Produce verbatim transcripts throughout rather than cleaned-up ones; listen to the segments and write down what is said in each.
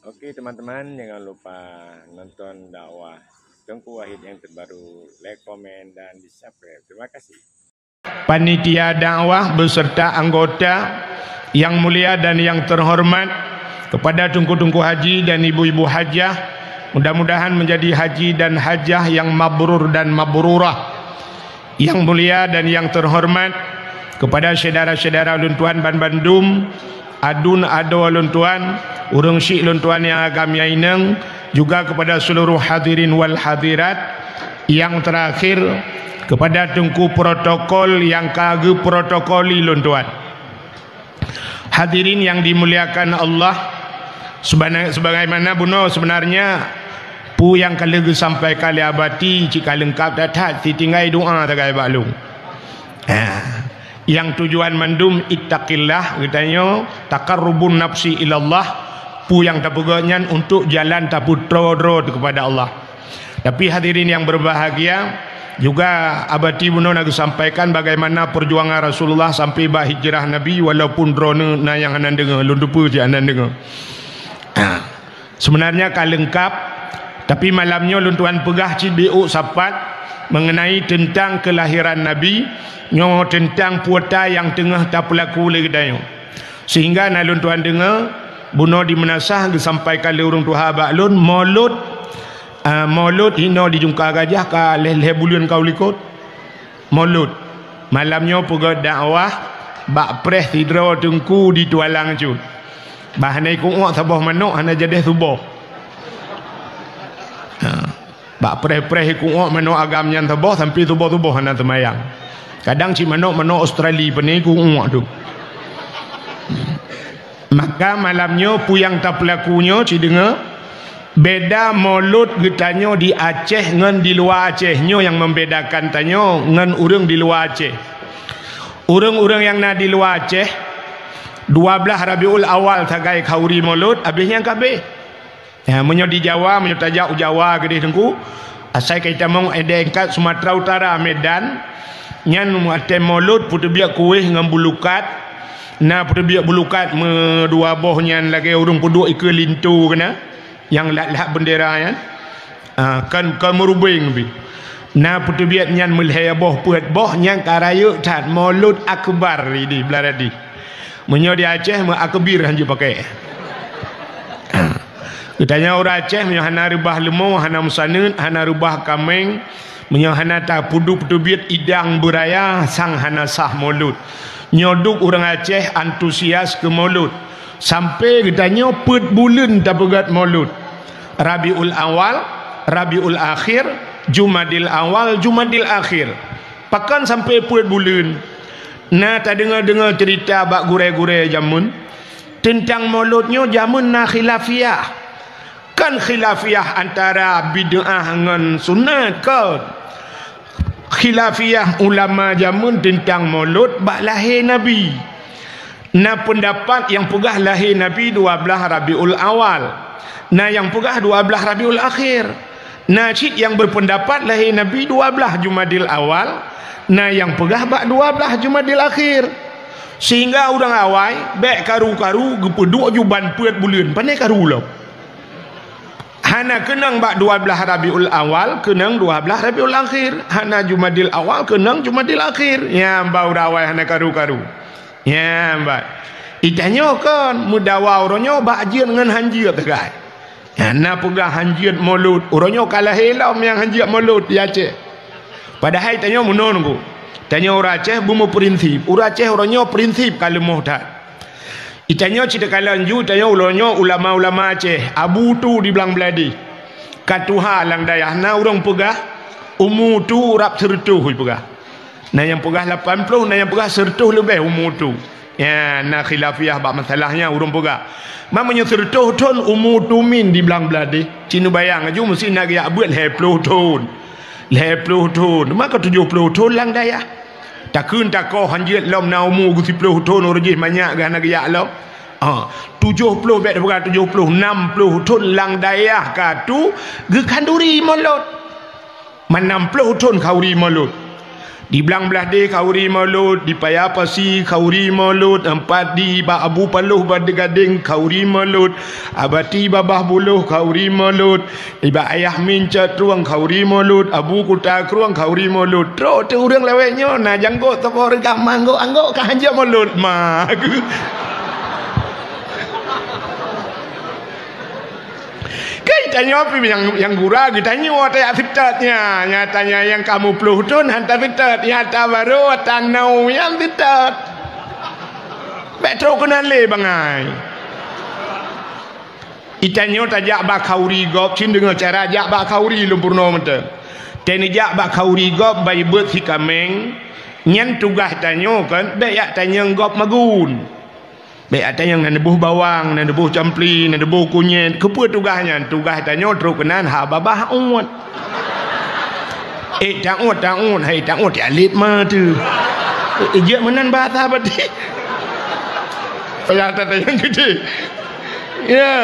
Oke teman-teman, jangan lupa nonton dakwah Teungku Wahid yang terbaru, like, komen, dan di-subscribe. Terima kasih. Panitia dakwah beserta anggota yang mulia dan yang terhormat, kepada teungku-teungku haji dan ibu-ibu hajah, mudah-mudahan menjadi haji dan hajah yang mabrur dan mabrurah. Yang mulia dan yang terhormat, kepada syedara-syedara lôn tuan banbandum, adun adoe lôn tuan, ureuëng syiek lôn tuan nyang agam nyang inong, juga kepada seluruh hadirin wal hadirat. Yang terakhir, kepada teungku protokol nyang ka geuprotokoli lôn tuan. Hadirin yang dimuliakan Allah, sebana-, sebagaimana bunoe sebenarnya peue nyang ka lheueh geusampaikan lé Abati cit ka leungkab that-that, sitinggai doa sagai bak lôn. Ha, nyang tujuan mandum ittaqillah geutanyoe, taqarrubun nafsi ilallah, peue nyang tapeugét nyan untuk jalan tapeutroe droe teuh kepada Allah. Tapi hadirin yang berbahagia, juga Abati bunoe na geusampaikan bagaimana perjuangan Rasulullah sampai bak hijrah Nabi, walaupun droeneuh na nyang hana deungoe, lôn teupeue cit hana deungoe. Sebenarnya ka leungkab, tapi malam nyoe lôn tuan peugah cit biôk sapat mengenai tentang kelahiran Nabi, nyoe tentang puta nyang teungoh tapeulaku lé geutanyoe. Sehingga na lôn tuan deungoe, bunoe di meunasah geusampaikan lé ureuëng tuha bak lôn, Maulud, ah, Maulud inoe di Jungka Gajah ka lhée-lhée buleuen ka u likot. Maulud. Malam nyoe peugét dakwah bak preh sidroe teungku di Tualang Cut. Bah hana ikuek saboh manok hana jadeh suboh. Ha. Bak preh-preh ikuek manok agam nyan saboh sampai suboh-suboh hana seumayang. Kadang cit manok-manok Australia pane ikuek tu. Maka malam nyoe peue nyang tapeulaku nyoe cit deungoe, beda Maulud geutanyoe di Aceh ngon di luwa Aceh. Nyoe nyang membedakan tanyoe ngon ureuëng di luwa Aceh. Ureuëng-ureuëng nyang na di luwa Aceh, dua blaih Rabiul Awal sagai khauri Maulud, habéh nyan ka habéh. Ya, meunyoe di Jawa, meunyoe tajak u Jawa keudeh teungku, asai ka jitamong edeng kat Sumatera Utara, Medan, nyan watée Maulud peuteubiet kueh ngon bulukat, na peuteubiet bulukat meudua boh nyan lagée ureuëng peuduek ikeue linto keunan, nyang lat-lat bendera nyan. Ah, kan, kan meurubeng pih. Na peuteubiet nyan meulhée boh peuet boh nyang ka rayeuk that Maulud Akbar di, di Belaradi. Meunyoe di Aceh meu akbir hanjeuet pakai. Geutanyoe ureuëng Aceh meunyoe hana reubah leumo, hana meusaneut, hana reubah kaméng, meunyoe hana tapeuduek peuteubiet idang beuraya sang hana sah Maulud. Nyoe duek ureuëng Aceh antusias keu Maulud. Sampai geutanyoe peuet buleuen tapeugét Maulud. Rabiul Awal, Rabiul Akhir, Jumadil Awal, Jumadil Akhir. Pakon sampai peuet buleuen? Na tadeungoe-deungoe ceurita bak gurée-gurée jameun, teuntang Maulud nyoe jameun na khilafiah. Kan khilafiah antara bid'ah ngon sunat kon. Khilafiah ulama jameun teuntang Maulud bak lahé Nabi. Na peundapat nyang peugah lahé Nabi dua blaih Rabiul Awal. Na nyang peugah dua blaih Rabiul Akhir. Na cit nyang beupeundapat lahé Nabi dua blaih Jumadil Awal, na nyang peugah bak dua blaih Jumadil Akhir. Sehingga ureuëng awai bék karu-karu geupeuduek juban peuet buleuen, pane karu lom. Hana keunong bak dua blaih Rabiul Awal, keunong dua blaih Rabiul Akhir. Hana Jumadil Awal, keunong Jumadil Akhir. Nyan ba ureuëng awai hana karu-karu. Nyan ba. Itanyoe kon meudawa uroe nyoe bak jeuet ngon hanjeuet sagai. Nyan na peugah hanjeuet Maulud. Uroe nyoe ka lahé lom nyang hanjeuet Maulud di Aceh. Padahai tanyoe meunoe nunggu. Tanyoe ureuëng Aceh beumeuprinsip. Ureuëng Aceh uroe nyoe prinsip ka leumoh that. Itanyoe cit takalon ju, itanyoe uroe nyoe ulama-ulama Aceh, Abu Tu di Blang Beuladi. Ka tuha lam dayah, na ureuëng peugah, umu Tu rab seureutôh, ipeugah. Na nyang peugah lapan ploh, na nyang peugah seureutôh leubeh umu Tu. Ya, na khilafiah bak masalah nyan ureuëng peugah. Ma meunyoe seureutôh thon umu Tu min di Blang Beuladi, ci neubayang aju meusti na geujak beuet lhée ploh thon. Lhée ploh thon, maka tujoh ploh thon lam dayah. Takheun takoh hanjeuet lom na umu geusiplôh thon uroe jih manyak geuh hana geujak lom. Ha, tujoh ploh bék tapeugah tujoh ploh, nam ploh thon lam dayah ka Tu geukhanduri Maulud. Ma nam ploh thon khanduri Maulud. Di Blang Blahdeh khauri Maulud, di Paya Pasi khauri Maulud, Empat di bak Abu Paloh Batu Gadeng khauri Maulud, Abati Babah Buloh khauri Maulud, di bak Ayah Min Cot Trueng khauri Maulud, Abu Kuta Krueng khauri Maulud. Trok teuh ureuëng lawét nyoe na janggôt saboh reugah manggôt-anggôt ka hanjeuet Maulud. Ma. Keu tanyoe pih nyang, nyang gura geutanyoe tajak seutôt nyan. Nyatanya nyang ka muplôh thon han taseutôt, nyata barô tanyoe nyang seutôt. Bék trok keunan lé bangai. Itanyoe tajak bak khauri gob, cit deungoe cara jak bak khauri lôn peurunoe mantong. Teuneujak bak khauri gob bai beuet sikaméng, nyan tugaih tanyoe kon, bék jak tanyong gob magun. Bék ateueh nyan na neuboh bawang, na neuboh campli, na neuboh kunyét. Keupeue tugaih nyan? Tugaih tanyoe trok keunan haba bah uet. Eh, ta-uet, ta-uet, hai ta-uet, ya lét ma tu. Eh, jeuet meunan bahasa batik. Payah tatanyong geude. Ya.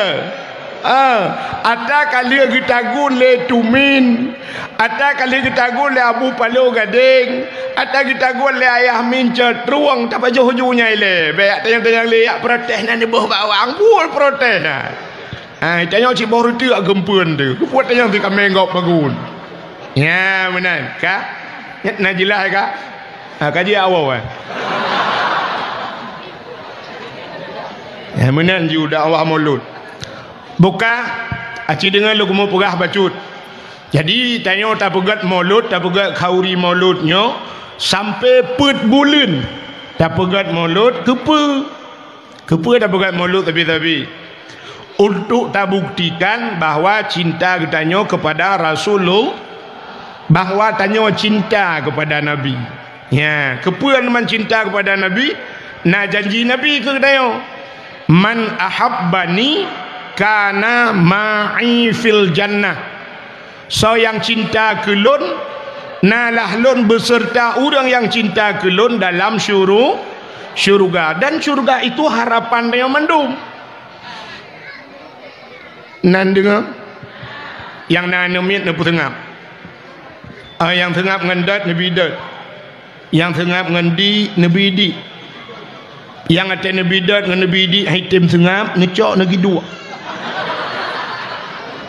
Ah, ata ka lheueh geutagun lé Tumin, ata ka lheueh geutagun lé Abu Paloh Gadeng, ata geutagun lé Ayah Min Cot Trueng, tapajoh ju nyan ilée. Bék tanyong-tanyong lé, jak protes na neuboh bawang, buet protes na. Ha, tanyoe cit boh reuteuek geumpeuen tu. Keupeue tanyong teuka menggop bagun. Ya, meunan, ka? Na jeulaih ka? Ha, ka jeuet awai, eh. Ya, meunan ju dakwah Maulud. Buka, aci deungoe lôn keumu peugah bacut. Jadi, tanyoe tapeugét Maulud, tapeugét khauri Maulud nyoe, sampoe peuet buleuen tapeugét Maulud, keupeue? Keupeue tapeugét Maulud sabe-sabe? Untuk tabuktikan bahwa cinta geutanyoe kepada Rasulul-, bahwa tanyoe cinta kepada Nabi. Ya, keupeue teuma cinta kepada Nabi? Na janji Nabi keu geutanyoe, "Man ahabbani kana ma'i fil jannah." Soe nyang cinta keu lôn, na lah lôn beuseurta ureuëng nyang cinta keu lôn dalam syuru-, syuruga. Dan syuruga itu harapan tanyoe mandum. Nan deungoe? Nyang na aneuk miet neupeuseungab. Ah, nyang seungab ngon dot neubi dot. Nyang seungab ngon di neubi di. Nyang até neubi dot ngon neubi di hai tem seungab, neucok neugiduek.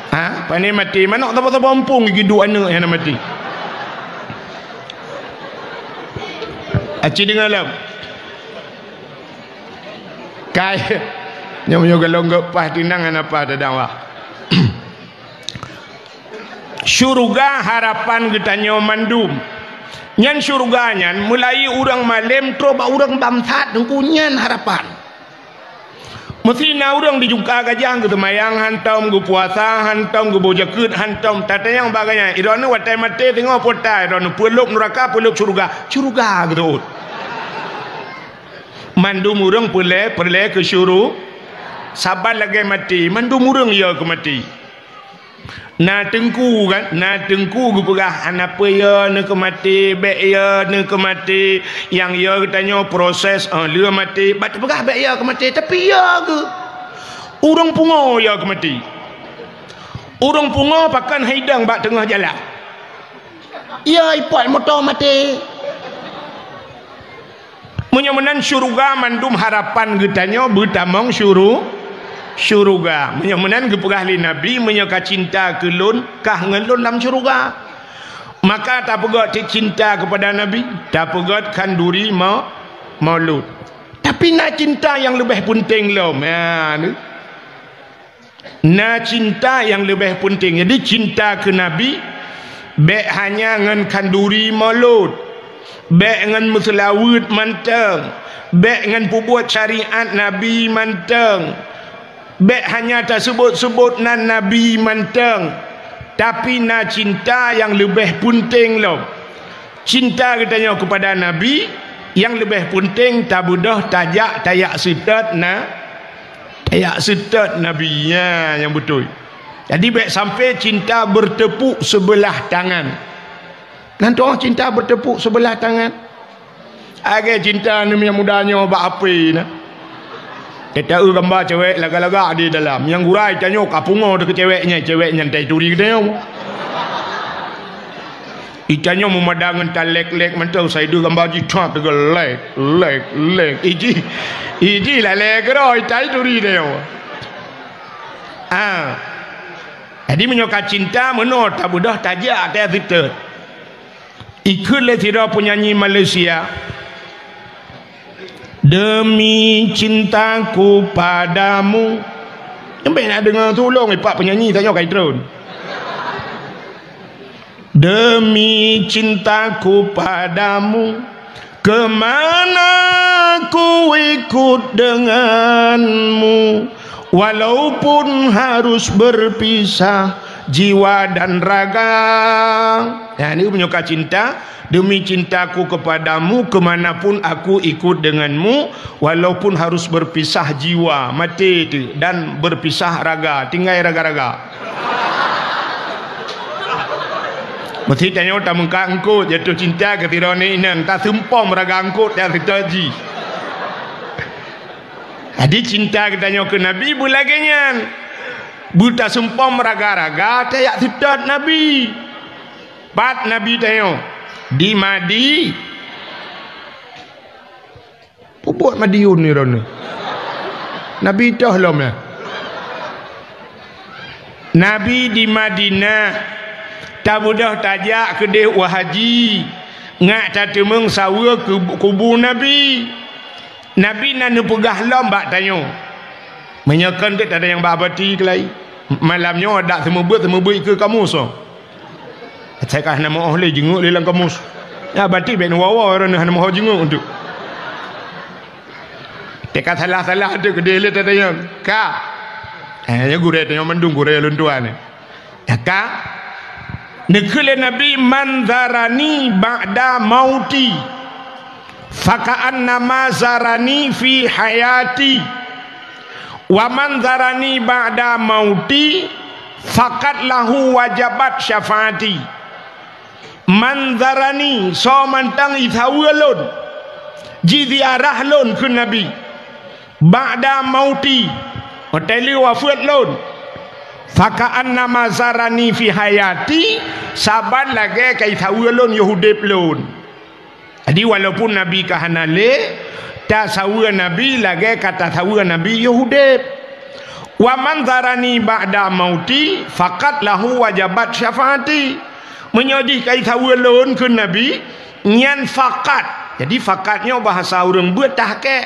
Ha, pane maté manok saboh-saboh mumpung giduek aneuk nyang na maté. Aci deungoe lom. Kai, nyoe meunyoe golom geuh paih teunang hana paih teudakwah. Syuruga harapan geutanyoe mandum. Nyan syuruga nyan mulai ureuëng malém trok bak ureuëng bangsat, teungku, nyan harapan. Meusi na ureuëng di Jungka Gajah geuseumayang hantom, geupuasa hantom, geuboh jakeuet hantom, tatanyong bak gobnyan, "Droeneuh watée maté singoh peue that droeneuh, peulôb nuraka, peulôb syuruga?" "Syuruga," geuteuôt. Mandum ureuëng peureulée, peureulée keu syuru-, saban lagée maté, mandum ureuëng yo keu maté. Na teungku kan, na teungku geupeugah, "Hana peue yo neuh keu maté, bék yo neuh keu maté. Nyang yo geutanyoe proses, oh, lheueh maté." Bak teupeugah bék yo keu maté, tapi yo geuh. Ureuëng pungo yo keu maté. Ureuëng pungo pakon hidang bak teungoh jalan. Yo ipot moto maté. Meunyoe meunan syuruga mandum harapan geutanyoe beutamong syuru-, syuruga. Meunyoe meunan geupeugah lé Nabi, "Meunyoe ka cinta keu lôn, kah ngon lôn lam syuruga." Maka tapeugét cit cinta keupada Nabi, tapeugét khanduri mau-, maulud. Tapi na cinta nyang leubeh peunteng lom. Ya, ni. Na cinta nyang leubeh peunteng. Jadi, cinta keu Nabi, bék hanya ngon khanduri maulud, bék ngon meuseulaweuet mantong, bék ngon peubuet syariat Nabi mantong, bék hanya taseubot-seubot nan Nabi mantong, tapi na cinta nyang leubeh peunteng lom. Cinta geutanyoe keupada Nabi, nyang leubeh peunteng tabeudôh tajak, tajak seutôt na-, tajak seutôt Nabi. Nyan nyang beutôi. Jadi, bék sampoe cinta bertepuk sebelah tangan. Nan toh cinta bertepuk sebelah tangan? Lagée cinta aneuk muda nyoe bak api na. Teuta eu gamba cewek lagak-lagak di dalam. Nyang gura tanyoe ka pungo teuh keu cewek nyan, cewek nyan tai turi geutanyoe. Itanyoe meumada ngon talek-lek mantong, sai deuh gamba jih that teugeuh lek, lek, lek. Iji, iji lalek keudroe itai turi tanyoe. Ah. Jadi meunyoe ka cinta, meunoe tabeudôh tajak até sitet. Ikheun lé sidroe peunyanyi Malaysia, "Demi cintaku padamu." Nyampe nak deungoe tulông ipak peunyanyi tanyoe ka itron. "Demi cintaku padamu, kemana ku ikut denganmu, walaupun harus berpisah jiwa dan raga." Nah, ini meunyoe ka cinta, "Demi cintaku kepadamu, kemanapun aku ikut denganmu, walaupun harus berpisah jiwa," maté tu, "dan berpisah raga," tinggai raga-raga. Meusti tanyoe tameungka eungkôt jatuh cinta keu sidroe inong, taseumpom raga eungkôt dan sitoe jih. Jadi cinta geutanyoe keu Nabi beulagée nyan. Beutaseumpom raga-raga tajak seutôt Nabi. Pat Nabi tanyoe? Di Madi-, Peubuet Madiun ni droeneuh. Nabi toh lom ya. Nabi di Madinah, tabeudôh tajak keudeh u haji, ngat tateumeung saweue keu kubu Nabi. Nabi na neupeugah lom bak tanyoe. Meunyoe kon teuk tada nyang bak bati keulai. Malam nyoe dak seumeubeuet, seumeubeuet ikeue kamoe soe. Asai ka hana meu'oh lé jingeuk lé lam kamus. Ya, berarti bèk neuwoe-woe droeneuh hana meu'oh jingeuk tu. Teuka salah-salah tu keudeh lé tatanyong. Ka. Eh, ya gurèe tanyoe mandum gurèe lôn tuan ni. Ya ka. Neukheun lé Nabi, "Man zarani ba'da mauti, faka'annama zarani fi hayati." Wa man zarani ba'da mauti, faqad lahu wajabat syafaati. Man zarani, soe mantong jisaweue lôn, jiziarah lôn kheun Nabi, ba'da mauti, watèe lheueh wafeuet lôn, faka'annama zarani fi hayati, saban lagèe ka jisaweue lôn yoh udép lôn. Jadi, walaupun Nabi ka hana lé, tasaweue Nabi lagèe ka tasaweue Nabi yoh udép. Wa man zarani ba'da mauti, faqad lahu wajabat syafaati. Meunyoe jih ka jisaweue lôn kheun Nabi, nyan faqad. Jadi, faqad nyoe bahasa ureueng beuet tahkèk.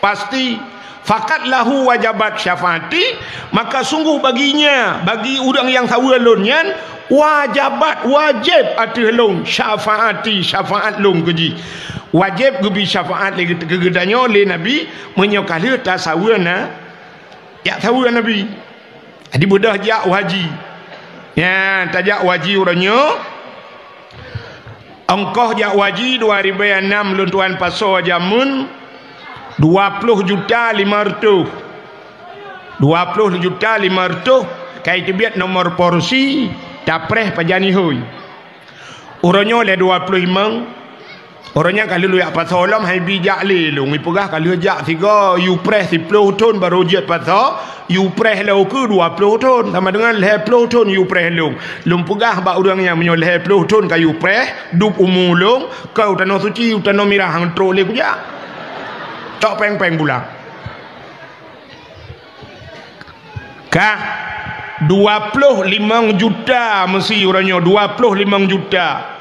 Pasti, faqad lahu wajabat syafaati, maka sungguh baginya, bagi ureueng nyang saweue lôn nyan, wajabat, wajéb ateueh lôn, syafaati, syafaat lôn keu jih. Wajéb geubri syafaat lé geu-, keu geutanyoe lé Nabi, meunyoe ka lheueh tasaweue na, jak saweue Nabi. Jadi beudôh jak u haji. Nyan, tajak u haji uroe nyoe. Ongkoh jak u haji dua ribèe nam lôn tuan pasoe jameun dua ploh juta lima reutôh. Dua ploh juta lima reutôh ka iteubiet nomor porsi, tapreh pajan ihôi. Uroe nyoe lé dua ploh limong. Uroe nyan ka lheueh jak pasoe lom, han ibi jak lé lôn. Ipeugah ka lheueh jak sigoe, yue preh siploh thon barô jeuet pasoe, yue preh lé ukeue dua ploh thon, sama deungon lhèe ploh thon yue preh lôn. Lôn peugah bak ureueng nyan, meunyoe lhèe ploh thon ka yue preh, dub umu lôn, keu u Tanoh Suci, u Tanoh Mirah, han trok lé kujak. Tok péng-péng pulang. Ka dua ploh limong juta meusi uroe nyoe, dua ploh limong juta.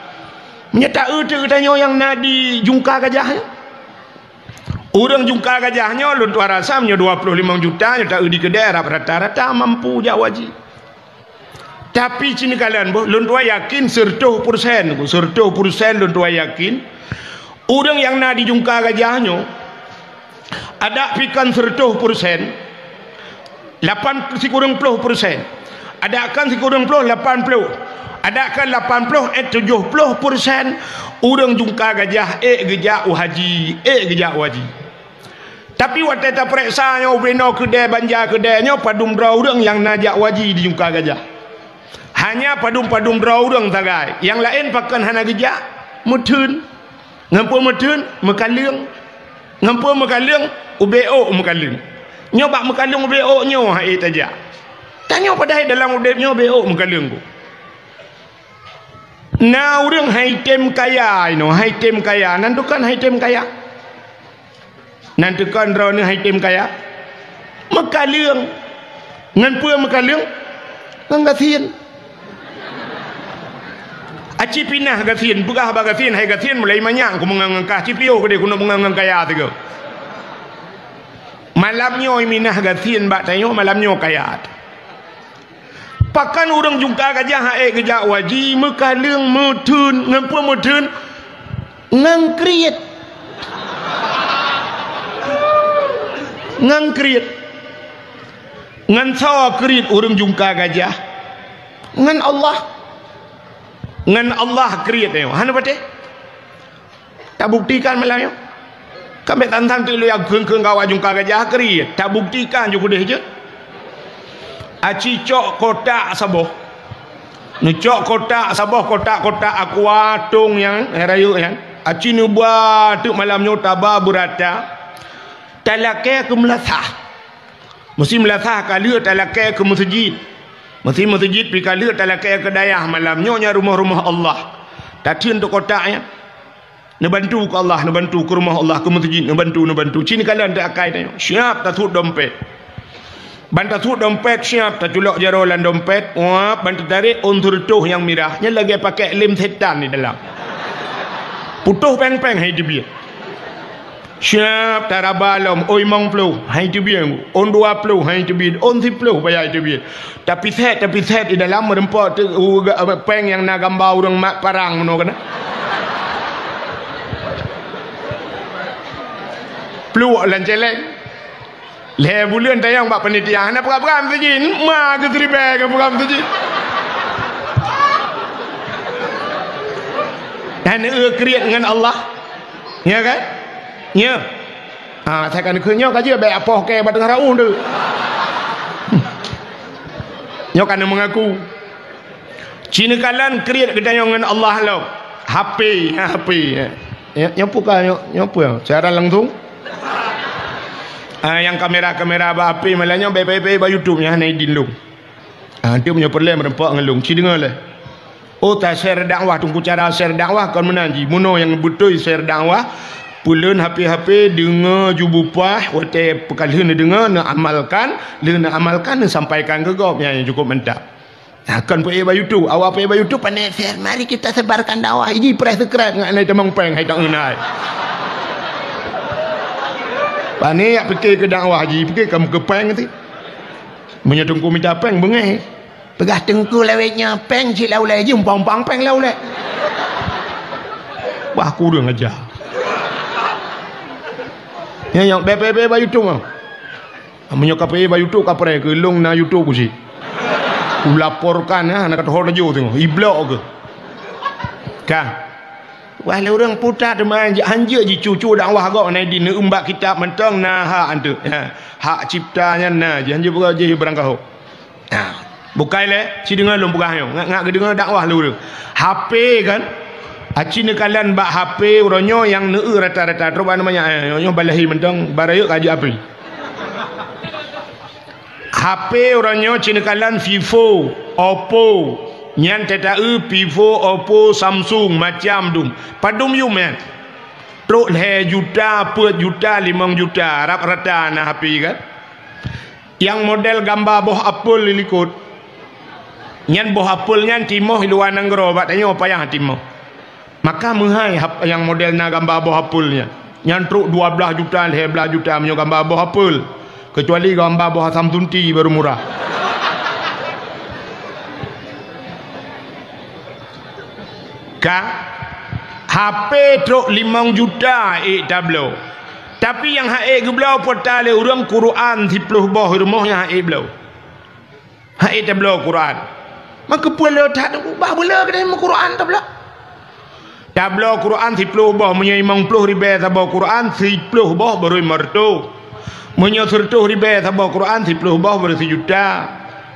Meunyoe taeu teuk geutanyoe nyang na di Jungka Gajah nyoe. Ureueng Jungka Gajah nyoe lôn tuan rasa meunyoe dua ploh limong juta nyoe taeu di keudè rap rata-rata mampu jak u haji. Tapi ci neukalon boh, lôn tuan yakin seureutôh peureusén, seureutôh peureusén lôn tuan yakin, ureueng nyang na di Jungka Gajah nyoe, adak pih kon seureutôh peureusén, lapan sikureueng ploh peureusén, adak kon sikureueng ploh, lapan ploh, adak kon lapan ploh, eh, tujoh ploh peureusén ureueng Jungka Gajah ék geujak u haji, ék geujak u haji. Tapi watèe tapareksa nyoe ubé noe keudè, banja keudè nyoe, padum droe ureueng nyang na jak u haji di Jungka Gajah. Hanya padum-padum droe ureueng sagai. Nyang laén pakon hana geujak, meutheun. Ngon peue meutheun? Meukaleueng. Ngon peue meukaleueng? Ubé ôk meukaleueng. Nyoe bak meukaleueng ubé ôk nyoe han ék tajak. Tanyoe padahai dalam udép nyoe ubé ôk meukaleueng ku. Na ureuëng hai tem kaya inoe, hai tem kaya, nan tukon hai tem kaya. Nan tukon droeneuh hai tem kaya. Meukaleueng. Ngon peue meukaleueng? Ngon gasien. Aci pinah gasien, peugah bak gasien, "Hai gasien, mulai manyang ku meungon ngon kah, ci piôh keudeh ku neuk meungon ngon kaya sigoe." Malam nyoe minah gasien bak tanyoe, malam nyoe kaya. Pakon ureuëng jungka gajah ha'ék geujak u haji, meukaleueng, meutheun, ngon peue meutheun? Ngon kriet. Ngon kriet. Ngon soe kriet ureuëng jungka gajah? Ngon Allah. Ngon Allah kriet nyoe. Hana patéh? Tabuktikan malam nyoe. Kan bék tan-tan teuk lôn kheun-kheun keu awak jungka gajah kriet. Tabuktikan ju keudeh jeuet. Aci cok kotak saboh. Neucok kotak saboh, kotak-kotak aqua tong nyang, eh, rayeuk nyan. Aci neuba teuk malam nyoe taba beurata. Talakée keu meulasah. Meusé meulasah ka lheueh talakée keu meuseujid. Meusé meuseujid pih ka lheueh talakée keu dayah malam nyoe nyan rumoh-rumoh Allah. Tatheun teuk kotak nyan. Neubantu keu Allah, neubantu keu rumoh Allah, keu meuseujid, neubantu, neubantu. Ci neukalon teuk akai tanyoe. Siap tasuet dompet. Ban tasuet dompet siap, taculok jaroe lam dompet, wap, ban teutarek ôn sireutôh nyang mirah. Nyan lagée pakék lem setan di dalam. Putôh péng-péng hai teubiet. Siap taraba lom, ôn limong ploh, hai teubiet. Ôn dua ploh, hai teubiet. Ôn siploh, payah teubiet. Tapisét, tapisét di dalam meureumpok teuk u-, ga-, péng nyang na gamba ureuëng mat parang meunoe keunan. Pluek lam céléng. Lhée buleuen tanyong bak panitia, hana peugah-peugah meuseujid, ma keu siribée keu peugah meuseujid. Dan eu kriet ngon Allah. Ya kan? Ya. Ha, saya kan keu nyoe ka jeuet bék apoh kée bak teungoh raun tu. Nyoe ka neumeungaku. Ci neukalon kriet geutanyoe ngon Allah lom. H P, ha, H P. Ya, nyoe peue ka nyoe, nyoe peue? Siaran langsung? Ah, nyang kamera-kamera bak H P malam nyoe bék payah bak YouTube nyan hana idin lôn. Ah, tu meunyoe peureulée meureumpok ngon lôn. Ci deungoe lé. Oh, ta share dakwah, teungku cara share dakwah kon meunan jih. Meunoe nyang beutôi share dakwah, peuleuen H P-H P, deungoe ju bupah, watée peukalheueh neudeungoe, neuamalkan, lheueh neuamalkan, neusampaikan keu gob, nyan nyang cukup mantap. Nah, kon peuék bak YouTube, awak peuék bak YouTube, pané share, mari kita sebarkan dakwah, iji preh subscribe ngat nai tamong péng hai taeun hai. Pané yak pike keu dakwah ji, pike kam keu péng ti. Meunyoe teungku mita péng beungéh. Peugah teungku lawét nyoe péng cit lau lé, jeumpang-pang péng lau lé. Wah, kureueng aja. Nyan nyang bé-bé-bé bak YouTube ah. Meunyoe ka peuék bak YouTube ka preh keu lôn na YouTube ku cit. Kulaporkan ah, na ka teuhor laju teungoh. Iblok keu. Ka. Wah lé ureuëng puta teuma hanjeuet jicucu dakwah gob na di neueumbak kitab mantong na hak anteuk. Ha. Hak cipta nyan na, jihanjeuet peugah jih barangkaho. Nah, bukai lé, ci deungoe lôn peugah nyoe, ngat-ngat geudeungoe dakwah lôn. H P kan? Aci neukalon bak H P uroe nyoe nyang neueu rata-rata trok bak nama nyan, eh, nyoe balahi mantong, barayek ka jeuet H P. H P uroe nyoe ci neukalon Vivo, Oppo, nyan tataeu Vivo, Oppo, Samsung, macam dum. Padum yum nyan? Trok lhée juta, peuet juta, limong juta, rab rata na H P kan? Nyang model gamba boh apel di likot. Nyan boh apel nyan timoh i luwa nanggroe, bak tanyoe payah timoh. Maka meuhai hap-, nyang model na gamba boh apel nyan. Nyan trok dua blaih juta, lhée blaih juta meunyoe gamba boh apel. Keucuali gamba boh asam sunti baru murah. Ka, H P trok limong juta ék tabloe. Tapi nyang ha'ék geubloe peue ta lé ureuëng Quran siploh boh rumoh nyang ha'ék bloe. Ha'ék tabloe Quran. Maka peue le that bah beule keudeh meuquran tabloe. Tabloe Quran siploh boh, meunyoe limong ploh ribée saboh Quran, siploh boh barô limong reutôh. Meunyoe sireutôh ribée saboh Quran, siploh boh barô sijuta.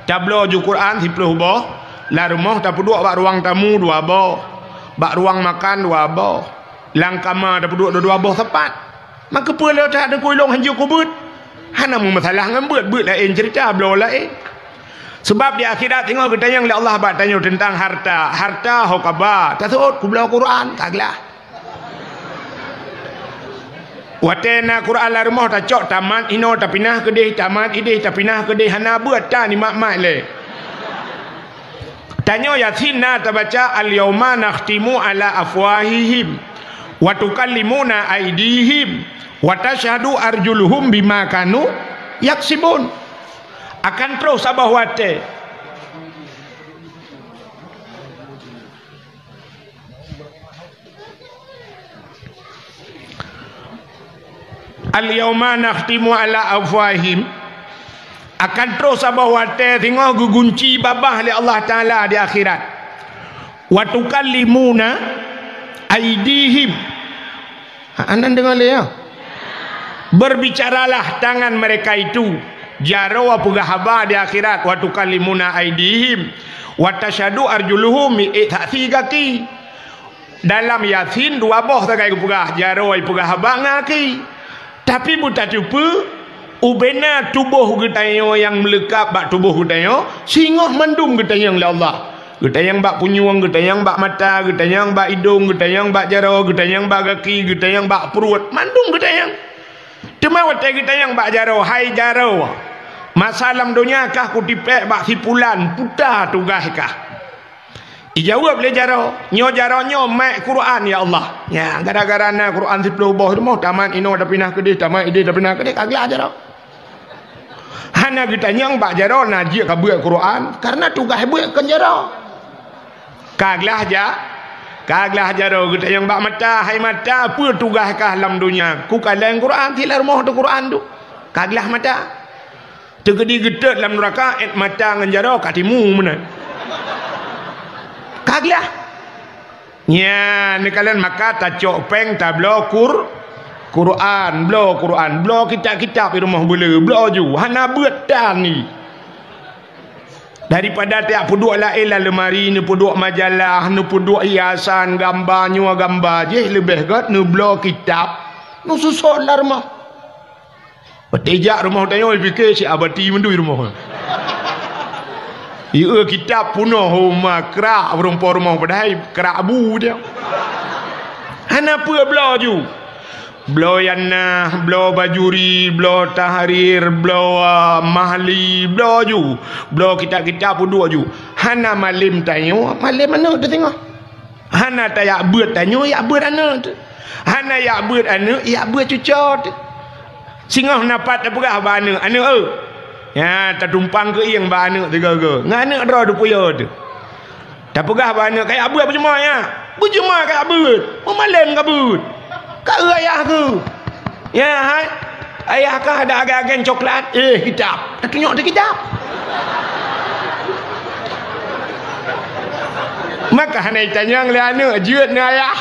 Tabloe ju Quran siploh boh, lam rumoh tapeuduek bak ruang tamu dua boh, bak ruang makan dua boh, lam kama tapeuduek dua-dua boh sapat. Maka peue le that deungon ilong hanjeuet kubeuet? Hana meumasalah ngon beuet, beuet laén ceurita, bloe laén. Sabab di akhirat singoh geutanyong lé Allah bak tanyoe teuntang harta. Harta ho ka ba, taseuôt kubloe Quran, ka glah. Watée na Quran lam rumoh tacok, tamat inoe tapinah keudeh, tamat ideh tapinah keudeh, hana beuet tan imat-mat lé. Tanyoe Yasin na tabaca, "Al-yauma nakhtimu ala afwahihim, wa tukallimuna aidihim, wa tasyhadu arjuluhum bima kanu yaksibun." Akan troh saboh watée. "Al-yauma nakhtimu ala afwahihim." Akan troh saboh watée singoh geugunci babah lé Allah Taala di akhirat. "Wa tukallimuna aidihim." Ha, anan deungoe lé, ya. "Berbicaralah tangan mereka itu." Jaroe peugah haba di akhirat, "Wa tukallimuna aidihim, wa tasyhadu arjuluhum", miék saksi gaki. Dalam Yasin dua boh sagai geupeugah, jaroe peugah haba ngon gaki. Tapi beutateupeue, ubena tuboh geutanyoe nyang meuleukab bak tuboh geutanyoe, singoh mandum geutanyong lé Allah. Geutanyong bak punyueng, geutanyong bak mata, geutanyong bak idong, geutanyong bak jaroe, geutanyong bak gaki, geutanyong bak pruet, mandum geutanyong. Teuma watée geutanyong bak jaroe, "Hai jaroe, masa lam donya kah kutipék bak si pulan, peue tugaih kah?" Ijaweueb lé jaroe, "Nyoe jaroe nyoe meu'en Quran, ya Allah." Nyan, gara-gara na Quran siplôh boh rumoh, tamat inoe tapinah keudeh, tamat ideh tapinah keudeh, ka glah jaroe. Hana geutanyong bak jaroe na jeuet ka beuet Quran, kareuna tugaih beuet kon jaroe. Ka glah ja-, ka glah jaroe, geutanyong bak mata, "Hai mata, peue tugaih kah lam donya?" "Kukalon Quran, si lam rumoh teuh Quran teuh." Ka glah mata. Teukeudi geutot lam nuraka, 'et mata ngon jaroe ka timu meunan. Ka glah. Nyan, neukalon maka tacok péng tabloe Qur-, Quran, bloe Quran, bloe kitab-kitab di rumoh beuleu, bloe ju, hana beuet tan ni. Daripada tajak peuduek laén lam leumari, neupeuduek majalah, neupeuduek hiasan, gamba nyoe gamba jéh, leubeh gét neubloe kitab, neususot lam rumoh. Watée jak rumoh tanyoe, pike si abati mandum rumoh. Ieu kitab punoh homa krak, ureuëng po rumoh padahai krak bu dia. Hana peue bloe ju. Bloe Yanah, bloe Bajuri, bloe Tahrir, bloe, ah, Mahli, bloe ju. Bloe kitab-kitab peuduek ju. Hana malem tanyoe, malem aneuëk teuh singoh. Hana tayak beuet tanyoe, yak beuet aneuëk teuh. Hana yak beuet aneuëk, yak beuet cucoe teuh. Singoh na pat tapeugah bak aneuëk, "Aneuëk, eu." Nyan, tatumpang keuieng bak aneuëk sigoe-goe. Ngon aneuëk droe teuh puyoe teuh. Tapeugah bak aneuëk, "Kayak beuet beujeumai, ya?" "Beujeumai kayak beuet. Peumalem ka beuet. Ka eu ayah keuh." "Ya, hai. Ayah kah ada agen-agen coklat?" "Eh, kitab." Tatunyok teuh kitab. Maka hana itanyong lé aneuëk, jeuet na ayah.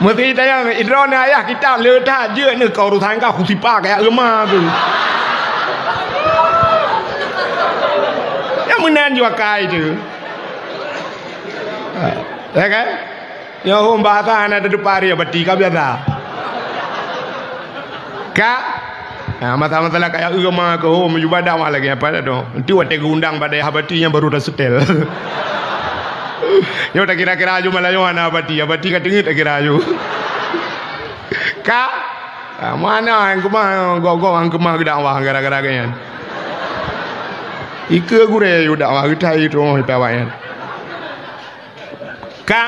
Meusti tanyong, "Idroe na ayah kitab?" "Le that, jeuet na keu urusan kah, kusipa kayak reuma keuh." Nyang meunan jua kai teuh. Ya kan? Nyoe hom bahasa hana teutupa ri abati ka biasa. Ka? Ha, masalah-masalah kayak eu ma keu hom, meujubah dakwah lagée apa dah tu. Nanti watée geuundang bak dayah abati nyang baru taseutèl. Nyoe takira-kira aju malah nyoe hana abati, abati ka teungeut takira aju. Ka? Ha, mana nyang keumah, gok-gok nyang keumah geudakwah gara-gara geuh nyan. Ikeue gurée yue dakwah geutai tu, oh, ipe awak nyan. Ka,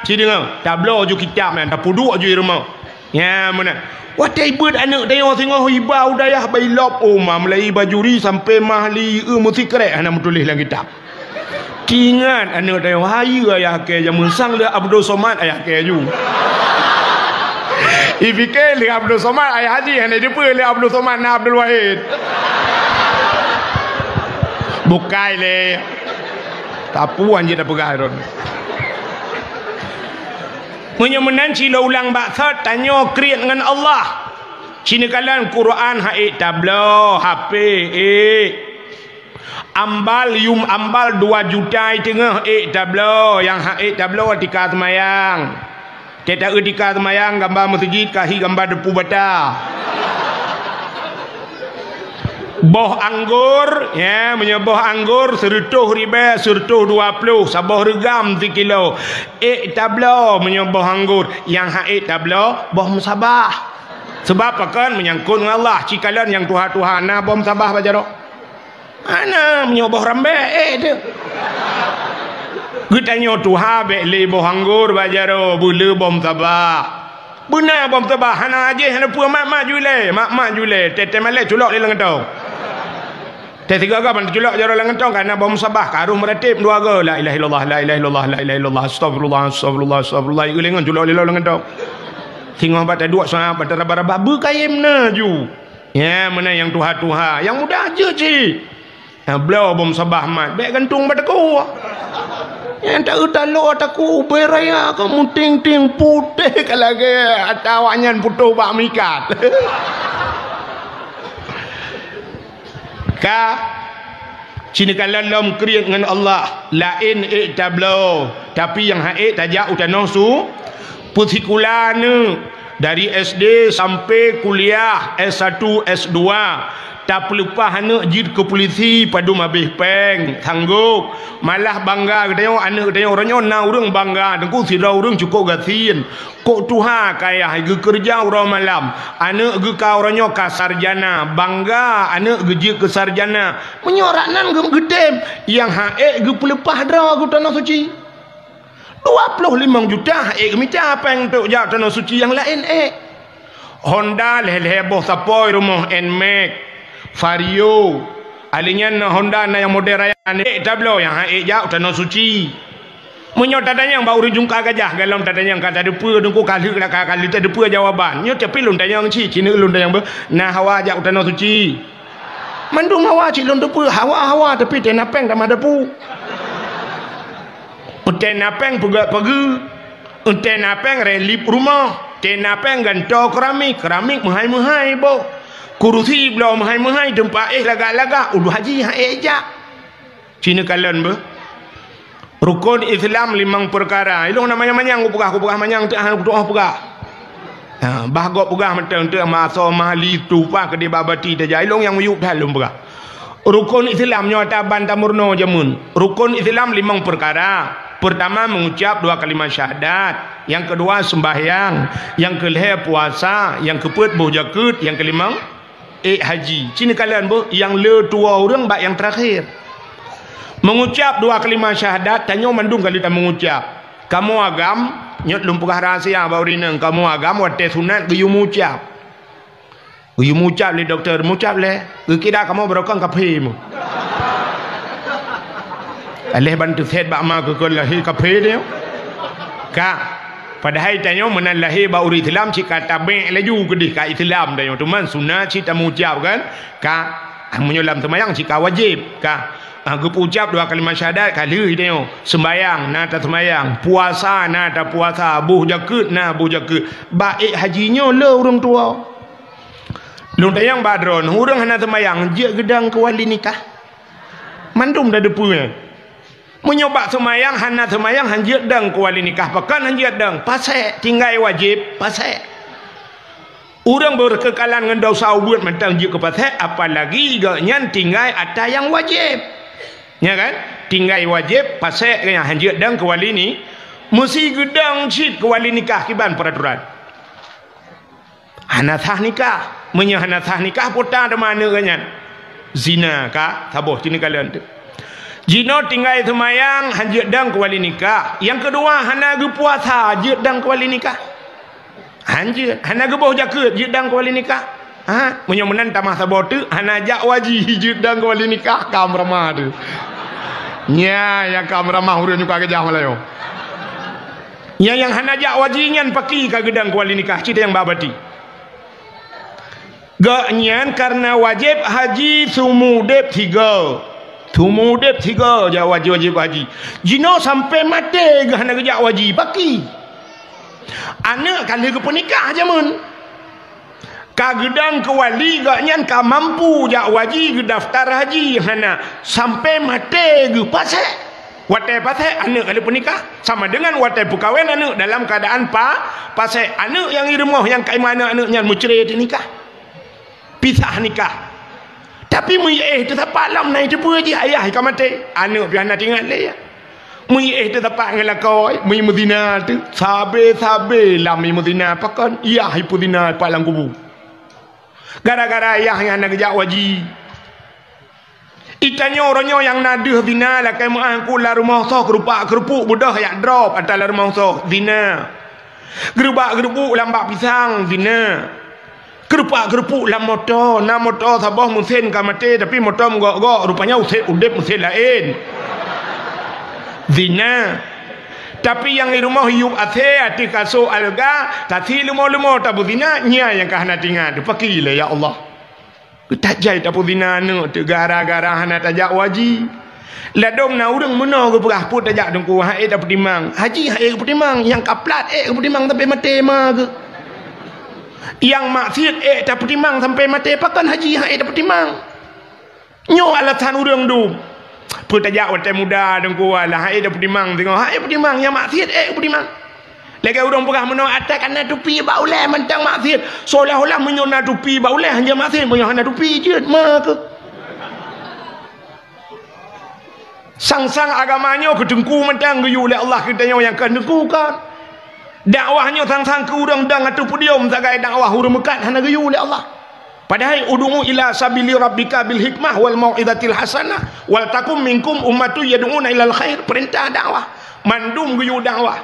ci deungoe, tabloe ju kitab nyan, tapeuduek ju i rumoh. Nyan meunan. Watée beuet aneuëk tanyoe singoh iba u dayah Bailop, oh, ma mulai Bajuri sampai Mahli, eu meusikrek hana meutuléh lam kitab. Tingat aneuëk tanyoe, hayeue ayah kée jameun sang lé Abdul Somad ayah kée ju. Ipike lé Abdul Somad ayah jih, hana jeupeue lé Abdul Somad na Abdul Wahid. Bukai lé. Tapuan jih tapeugah droe. Meunyoe meunan, ci lôn ulang bak that, tanyoe kriet ngon Allah. Ci neukalon Quran ha ék tabloe, H P ék. Ambal, yum ambal dua juta i teungoh ék tabloe, nyang ha ék tabloe tika seumayang. Teuta eu tika seumayang gamba meuseujid ka hi gamba deupeu bata. Boh anggor, ya, meunyoe boh anggor seureutôh ribèe, seureutôh dua ploh, saboh reugam sikilo. Ék tabloe meunyoe boh anggor, nyang han ék tabloe, boh musabah. Sabab pakon, meunyangkot ngon Allah, cikalon nyang tuha-tuha na boh musabah bak jaroe. Hana, meunyoe boh rambèe, ék teuh. Geutanyoe tuha bèk lé boh anggor bak jaroe, beuleu boh musabah. Beuna boh musabah, hana jih, hana peue, mat-mat ju ilèe, mat-mat ju ilèe, teuh-teuh malèe culok lé lam gantong. Teuh sigoe-goe ban teuculok jaroe lam gantong, ka na boh musabah, ka rôh meuratéb dua goe, la ilaha illallah, la ilaha illallah, la ilaha illallah, astagfirullah, astagfirullah, astagfirullah, geuléngon culok lé lam gantong. Singoh bak taduek saát, bak taraba-raba, beukayém na ju. Ya, meunan nyang tuha-tuha, nyang muda jeuet cit. Nyang bloe boh musabah mat, bèk gantung bak takue. Nyang taeu taloe takue ubé raya ka meuting-ting putéh ka lagèe ata awaknyan putôh bak meuikat. Ka, ci neukalon lom kriet ngon Allah, laén ék tabloe, tapi nyang han ék tajak u tanoh su, peusikula aneuk. Dari S D sampai kuliah S satu, S dua, tapeuleupah aneuk jeuet keu pulisi padum habéh pèng, sanggôp. Malah bangga geutanyoe, aneuk geutanyoe uroe nyoe na ureueng bangga, teungku sidroe ureueng cukôp gasien. Kok tuha kayah geukeureuja uroe malam, aneuk geuh ka uroe nyoe ka sarjana, bangga aneuk geuh jeuet keu sarjana. Meunyoe rak nan geu-, geutem, nyang han ék geupeuleupah droe u tanoh suci. Dua ploh limong juta han ék geumita pèng untuk jak tanoh suci nyang laén ék. Honda lhèe-lhèe boh sapôi rumoh, Nmax, Vario. Ahli nyan na Honda na nyang model raya, han ék tabloe nyang han ék jak u tanoh suci. Meunyoe tatanyong bak ureueng jungka gajah, golom tatanyong ka tateupeue, teungku ka lheueh, ka lheueh tateupeue jawaban. Nyoe tapi lôn tanyong cit, ci neuk lôn tanyong beuh, na hawa jak u tanoh suci? Mandum hawa cit lôn teupeue, hawa-hawa tapi teuh na pèng tamah dapu. Teuh na pèng peugöt pageue, teuh na pèng relief rumoh, teuh na pèng gantoe keramik, keramik meuhai-meuhai boh. Kurusi bloe meuhai-meuhai, teumpat éh lagak-lagak, ulôn haji han ék jak. Ci neukalon beuh. Rukon Islam limong peukara. Ilôn na manyang-manyang kupeugah, kupeugah manyang teuk hana kutu'oh peugah. Ha, bah gob peugah mantong teuk, ma asoe, ma li, tufa keudéh bak bati tajak. Ilôn nyang miyueb that lôn peugah. Rukon Islam nyoe ata ban tameurunoe jameun. Rukon Islam limong peukara. Peurtama, mengucap dua kalimat syahadat. Nyang keudua, sembahyang. Nyang keulhèe, puasa. Nyang keupeuet, boh jakeuet. Nyang keulimong, ék haji. Ci neukalon beuh, nyang le tuwoe ureueng bak nyang teurakhé. Mengucap dua kalimat syahadat, tanyoe mandum ka lheueh tameungucap. Kamoe agam, nyoe lôn peugah rahsia bak ureueng inong, kamoe agam watèe sunat geuyue meuucap. Geuyue meuucap lé dokto, meuucap lé. Geukira kamoe barokon kaphé meuh. Aléh ban teusét bak ma keu kon lahé kaphé nyoe. Ka. Padahai tanyoe meunan lahé bak ureueng Islam cit ka tabek laju keudéh ka Islam tanyoe. Teuma sunat cit tameuucap kan? Ka. Ah, meunyoe lam seumayang cit ka wajéb. Ka. Ah, geupeuucap dua kalimat syahadat ka lheueh tanyoe. Seumayang na taseumayang, puasa na tapuasa, boh jakeuet na boh jakeuet. Bak ék haji nyoe le ureueng tuwoe. Lôn tanyong bak droeneuh, ureueng hana seumayang jeuet geudong keu wali nikah? Mandum tateupeue nyan. Meunyoe bak seumayang hana seumayang han jeuet dong keu wali nikah, pakon han jeuet dong? Pasék, tinggai wajéb, pasék. Ureueng beukeukalan ngon desya ubeut mantong jeuet keu pasék, apalagi gobnyan tinggai ata nyang wajéb. Nya kan? Tinggai wajéb, pasék gobnyan han jeuet dong keu wali ni, meusi geudong cit keu wali nikah kiban peuraturan. Hana sah nikah. Meunyoe hana sah nikah, peue ta teuma aneuk geuh nyan? Zina ka, saboh ci neukalon teuk. Jinoe tinggai seumayang, han jeuet dong keu wali nikah. Nyang keudua, hana geupuasa, jeuet dong keu wali nikah. Han jeuet, hana geuboh jakeuet, jeuet dong keu wali nikah. Ha, meunyoe meunan tamah saboh teuk, hana jak waji, jeuet dong keu wali nikah, ka meuramah teuh. Nya, nyang ka meuramah ureueng nyang ka geujak meulayeue. Nyang, nyang hana jak waji nyan paki ka geudong keu wali nikah, cit nyang bak bati. Gobnyan kareuna wajéb haji seumeu udeb sigoe. Seumeu udeb sigoe jak wajéb, wajéb haji. Jinoe sampoe maté geuh hana geujak waji, paki. Aneuk ka lheueh geupeunikah jameun. Ka geudong keu wali, gobnyan ka mampu jak waji geudaftar haji, hana, sampoe maté geuh pasék. Watée pasék, aneuk ka lheueh peunikah, sama deungon watée peukawen aneuk dalam keuadaan pa-, pasék. Aneuk nyang i rumoh nyang ka iman aneuk-aneuk nyan meucre teunikah. Pisah nikah. Tapi meuéh teusapat lom na teupeue jih ayah ka maté, aneuk pih hana teuingat lé. Meuéh teusapat ngon lakoe, meumeuzina teuh, sabe-sabe lam meuzina pakon, yah ipeuzina pat lam kubu. Gara-gara yah nyan hana geujak u haji. Itanyoe uroe nyoe nyang na deuh zina lakée meuáh ku lam rumoh soh keurupak-keurupuk beudôh yak drob atra lam rumoh soh, zina. Geurubak-geurubuk lam bak pisang, zina. Keurupak-keurupuk lam moto, na moto saboh meusén ka maté tapi moto meugok-gok, rupanya usét udeb meusén laén. Zina. Tapi nyang di rumoh yueb asée ateueh kasô alga, tasi leumo-leumo tabeuzina, nyan nyang ka hana teuingat, teupaki lé ya Allah. Tajai tapeuzina aneuk teuh gara-gara hana tajak u haji. Ladôm na ureuëng meunoe geupeugah peue tajak teungku, han ék tapeutimang. Haji han ék geupetimang, nyang ka plat ék geupetimang sampai maté ma geuh. Nyang maksiet ék tapeutimang sampai maté, pakon haji han ék tapeutimang. Nyoe alasan ureuëng dum. Peue tajak watée muda teungku, alah han ék tapeutimang singoh, han ék peutimang, nyang maksiet ék geupetimang. Lagée ureuëng peugah meunoe, até ka na tupi bak ulée mantong maksiet. Seolah-olah meunyoe na tupi bak ulée hanjeuet maksiet, meunyoe hana tupi jeuet ma keuh. Sang-sang agama nyoe keu teungku mantong geuyue lé Allah, keu tanyoe nyang kon teungku kon. Dakwah nyoe sang-sang keu ureuëng dong ateueh podium sagai dakwah, ureuëng meukat hana geuyue lé Allah. Padahai ud'u ila sabili rabbika bil hikmah wal mau'izatil hasanah wal takum minkum ummatun yad'una ilal khair, peurintah dakwah, mandum geuyue dakwah.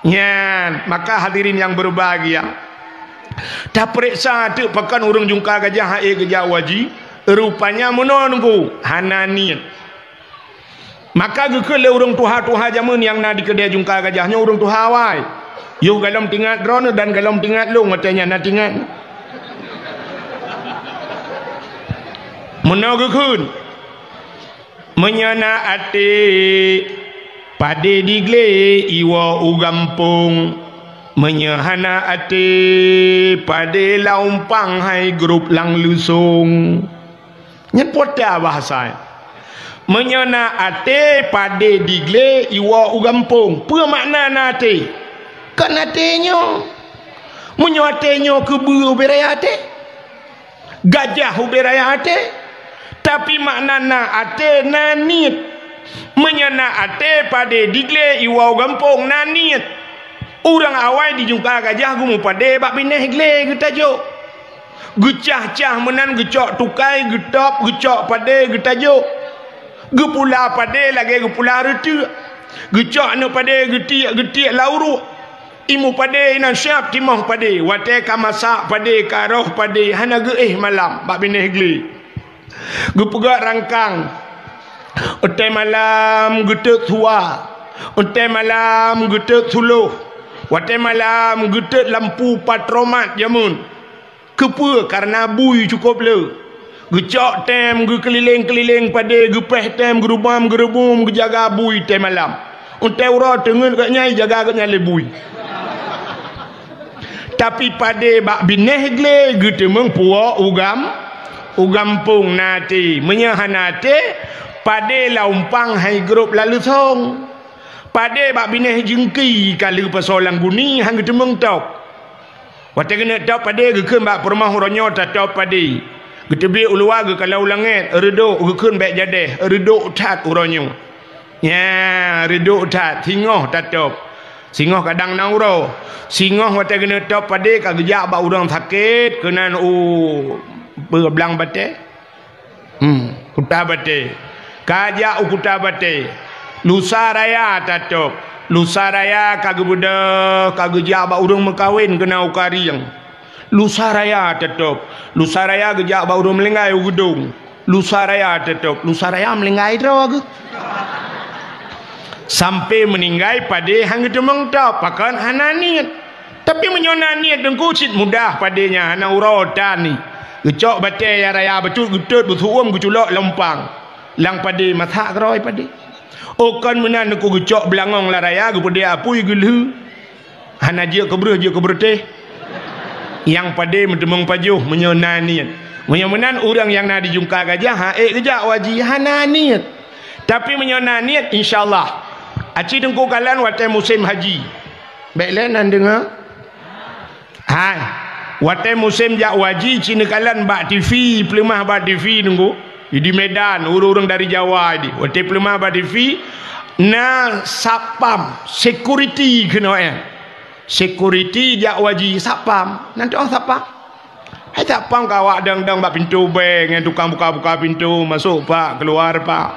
Nyan, maka hadirin yang berbahagia, tapeuriksa teuk pakon ureuëng jungka gajah han ék geujak u haji, rupanya meunoe teungku, hana niet. Maka geukheun lé ureuëng tuha-tuha jamén nyang na di keudée jungka gajah nyoe, ureuëng tuha awai. Yoh gohlom teuingat droeneuh dan gohlom teuingat lôn watée nyan na teuingat. Meunoe geukheun, meunyoe na até padé diglé iwoe u gampông, meunyoe hana até padé lam umpang hai grôp lam leusông. Nyan peue bahasa. Meunyoe na até padé diglé iwoe u gampông, peue makna na até? Kon até nyoe. Meunyoe até nyoe keubeue ubé raya até, gajah ubé raya até, tapi makna na até na niet. Meunyoe na até padé diglé iwoe u gampông na niet. Ureuëng awai di jungka gajah geumupadé bak binéh glé geutajok. Geucah-cah meunan geucok tukai, geutôb, geucok padé geutajok. Geupula padé lagée geupula reuteuek. Geucok aneuk padé geutiek-geutiek lam uruek. Imu padé inan siab timoh padé, watée ka masak padé, ka roh padé, hana geuéh malam bak binéh glé. Geupeugét rangkang, watée malam geutot suwa, watée malam geutot suloh, watée malam geutot lampu patromat jamén. Keupeue? Kareuna bui cukôb le. Geucok tem geukeulileng-keulileng padé, geupéh tem geurubam-geurubum geujaga bui tem malam. Untée uroe teungeut gobnyan ijaga gobnyan lé bui. Tapi padé bak binéh glé geuteumeung puwoe u gam-, u gampông na até. Meunyoe hana até, padé lam umpang hai grôp lam leusông. Padé bak binéh jeungki ka lheueh pasoe lam guni han geuteumeung tôb. Watée keuneuk tôb padé geukheun bak peurumoh uroe nyoe tatôb padé. Geuteubiet u luwa geukalon u langét, reudok geukheun bék jadéh, reudok that uroe nyoe. Nya, reudok that, singoh tatôb. Singoh kadang na uroe. Singoh watée keuneuk tôb padé ka geujak bak ureuëng sakét keunan u blang batée. Hmm, Kuta Batée. Ka jak u Kuta Batée. Lusa raya tatôb. Lusa raya ka geubeudôh, ka geujak bak ureuëng meukawen keunan u Karieng. Lusa raya tatôb. Lusa raya geujak bak ureuëng meulinggai u Geudong. Lusa raya tatôb. Lusa raya meulinggai droe geuh. Sampai meuninggai padé han geuteumeung tôb, pakon hana niet. Tapi meunyoe na niet teungku cit mudah padé nyan hana uroe tan ni. Geucok batée nyang raya bacut geutot beusu'uem geuculok lam umpang. Lam padé masak keudroe padé. Oh kon meunan teungku geucok beulangong lam raya geupeudeh apui geulheu. Hana jeuet keu breueh jeuet keu beureuteh. Nyang padé meuteumeung pajoh meunyoe na niet. Meunyoe meunan ureuëng nyang na di jungka gajah han ék geujak u haji hana niet. Tapi meunyoe na niet insya Allah. Aci teungku kalon watée musém haji. Bék lé nan deungoe. Hai. Watée musém jak haji, ci neukalon bak T V, peuleumah bak T V nunggu. Di Medan, ureuëng-ureuëng dari Jawa di. Watée peuleumah bak T V, na satpam, security keunoe. Security jak haji, satpam. Nanti oh satpam. Hai satpam ka awak dang-dang bak pintoe bank, ngon tukang buka-buka pintoe, masuk pak, keluar pak.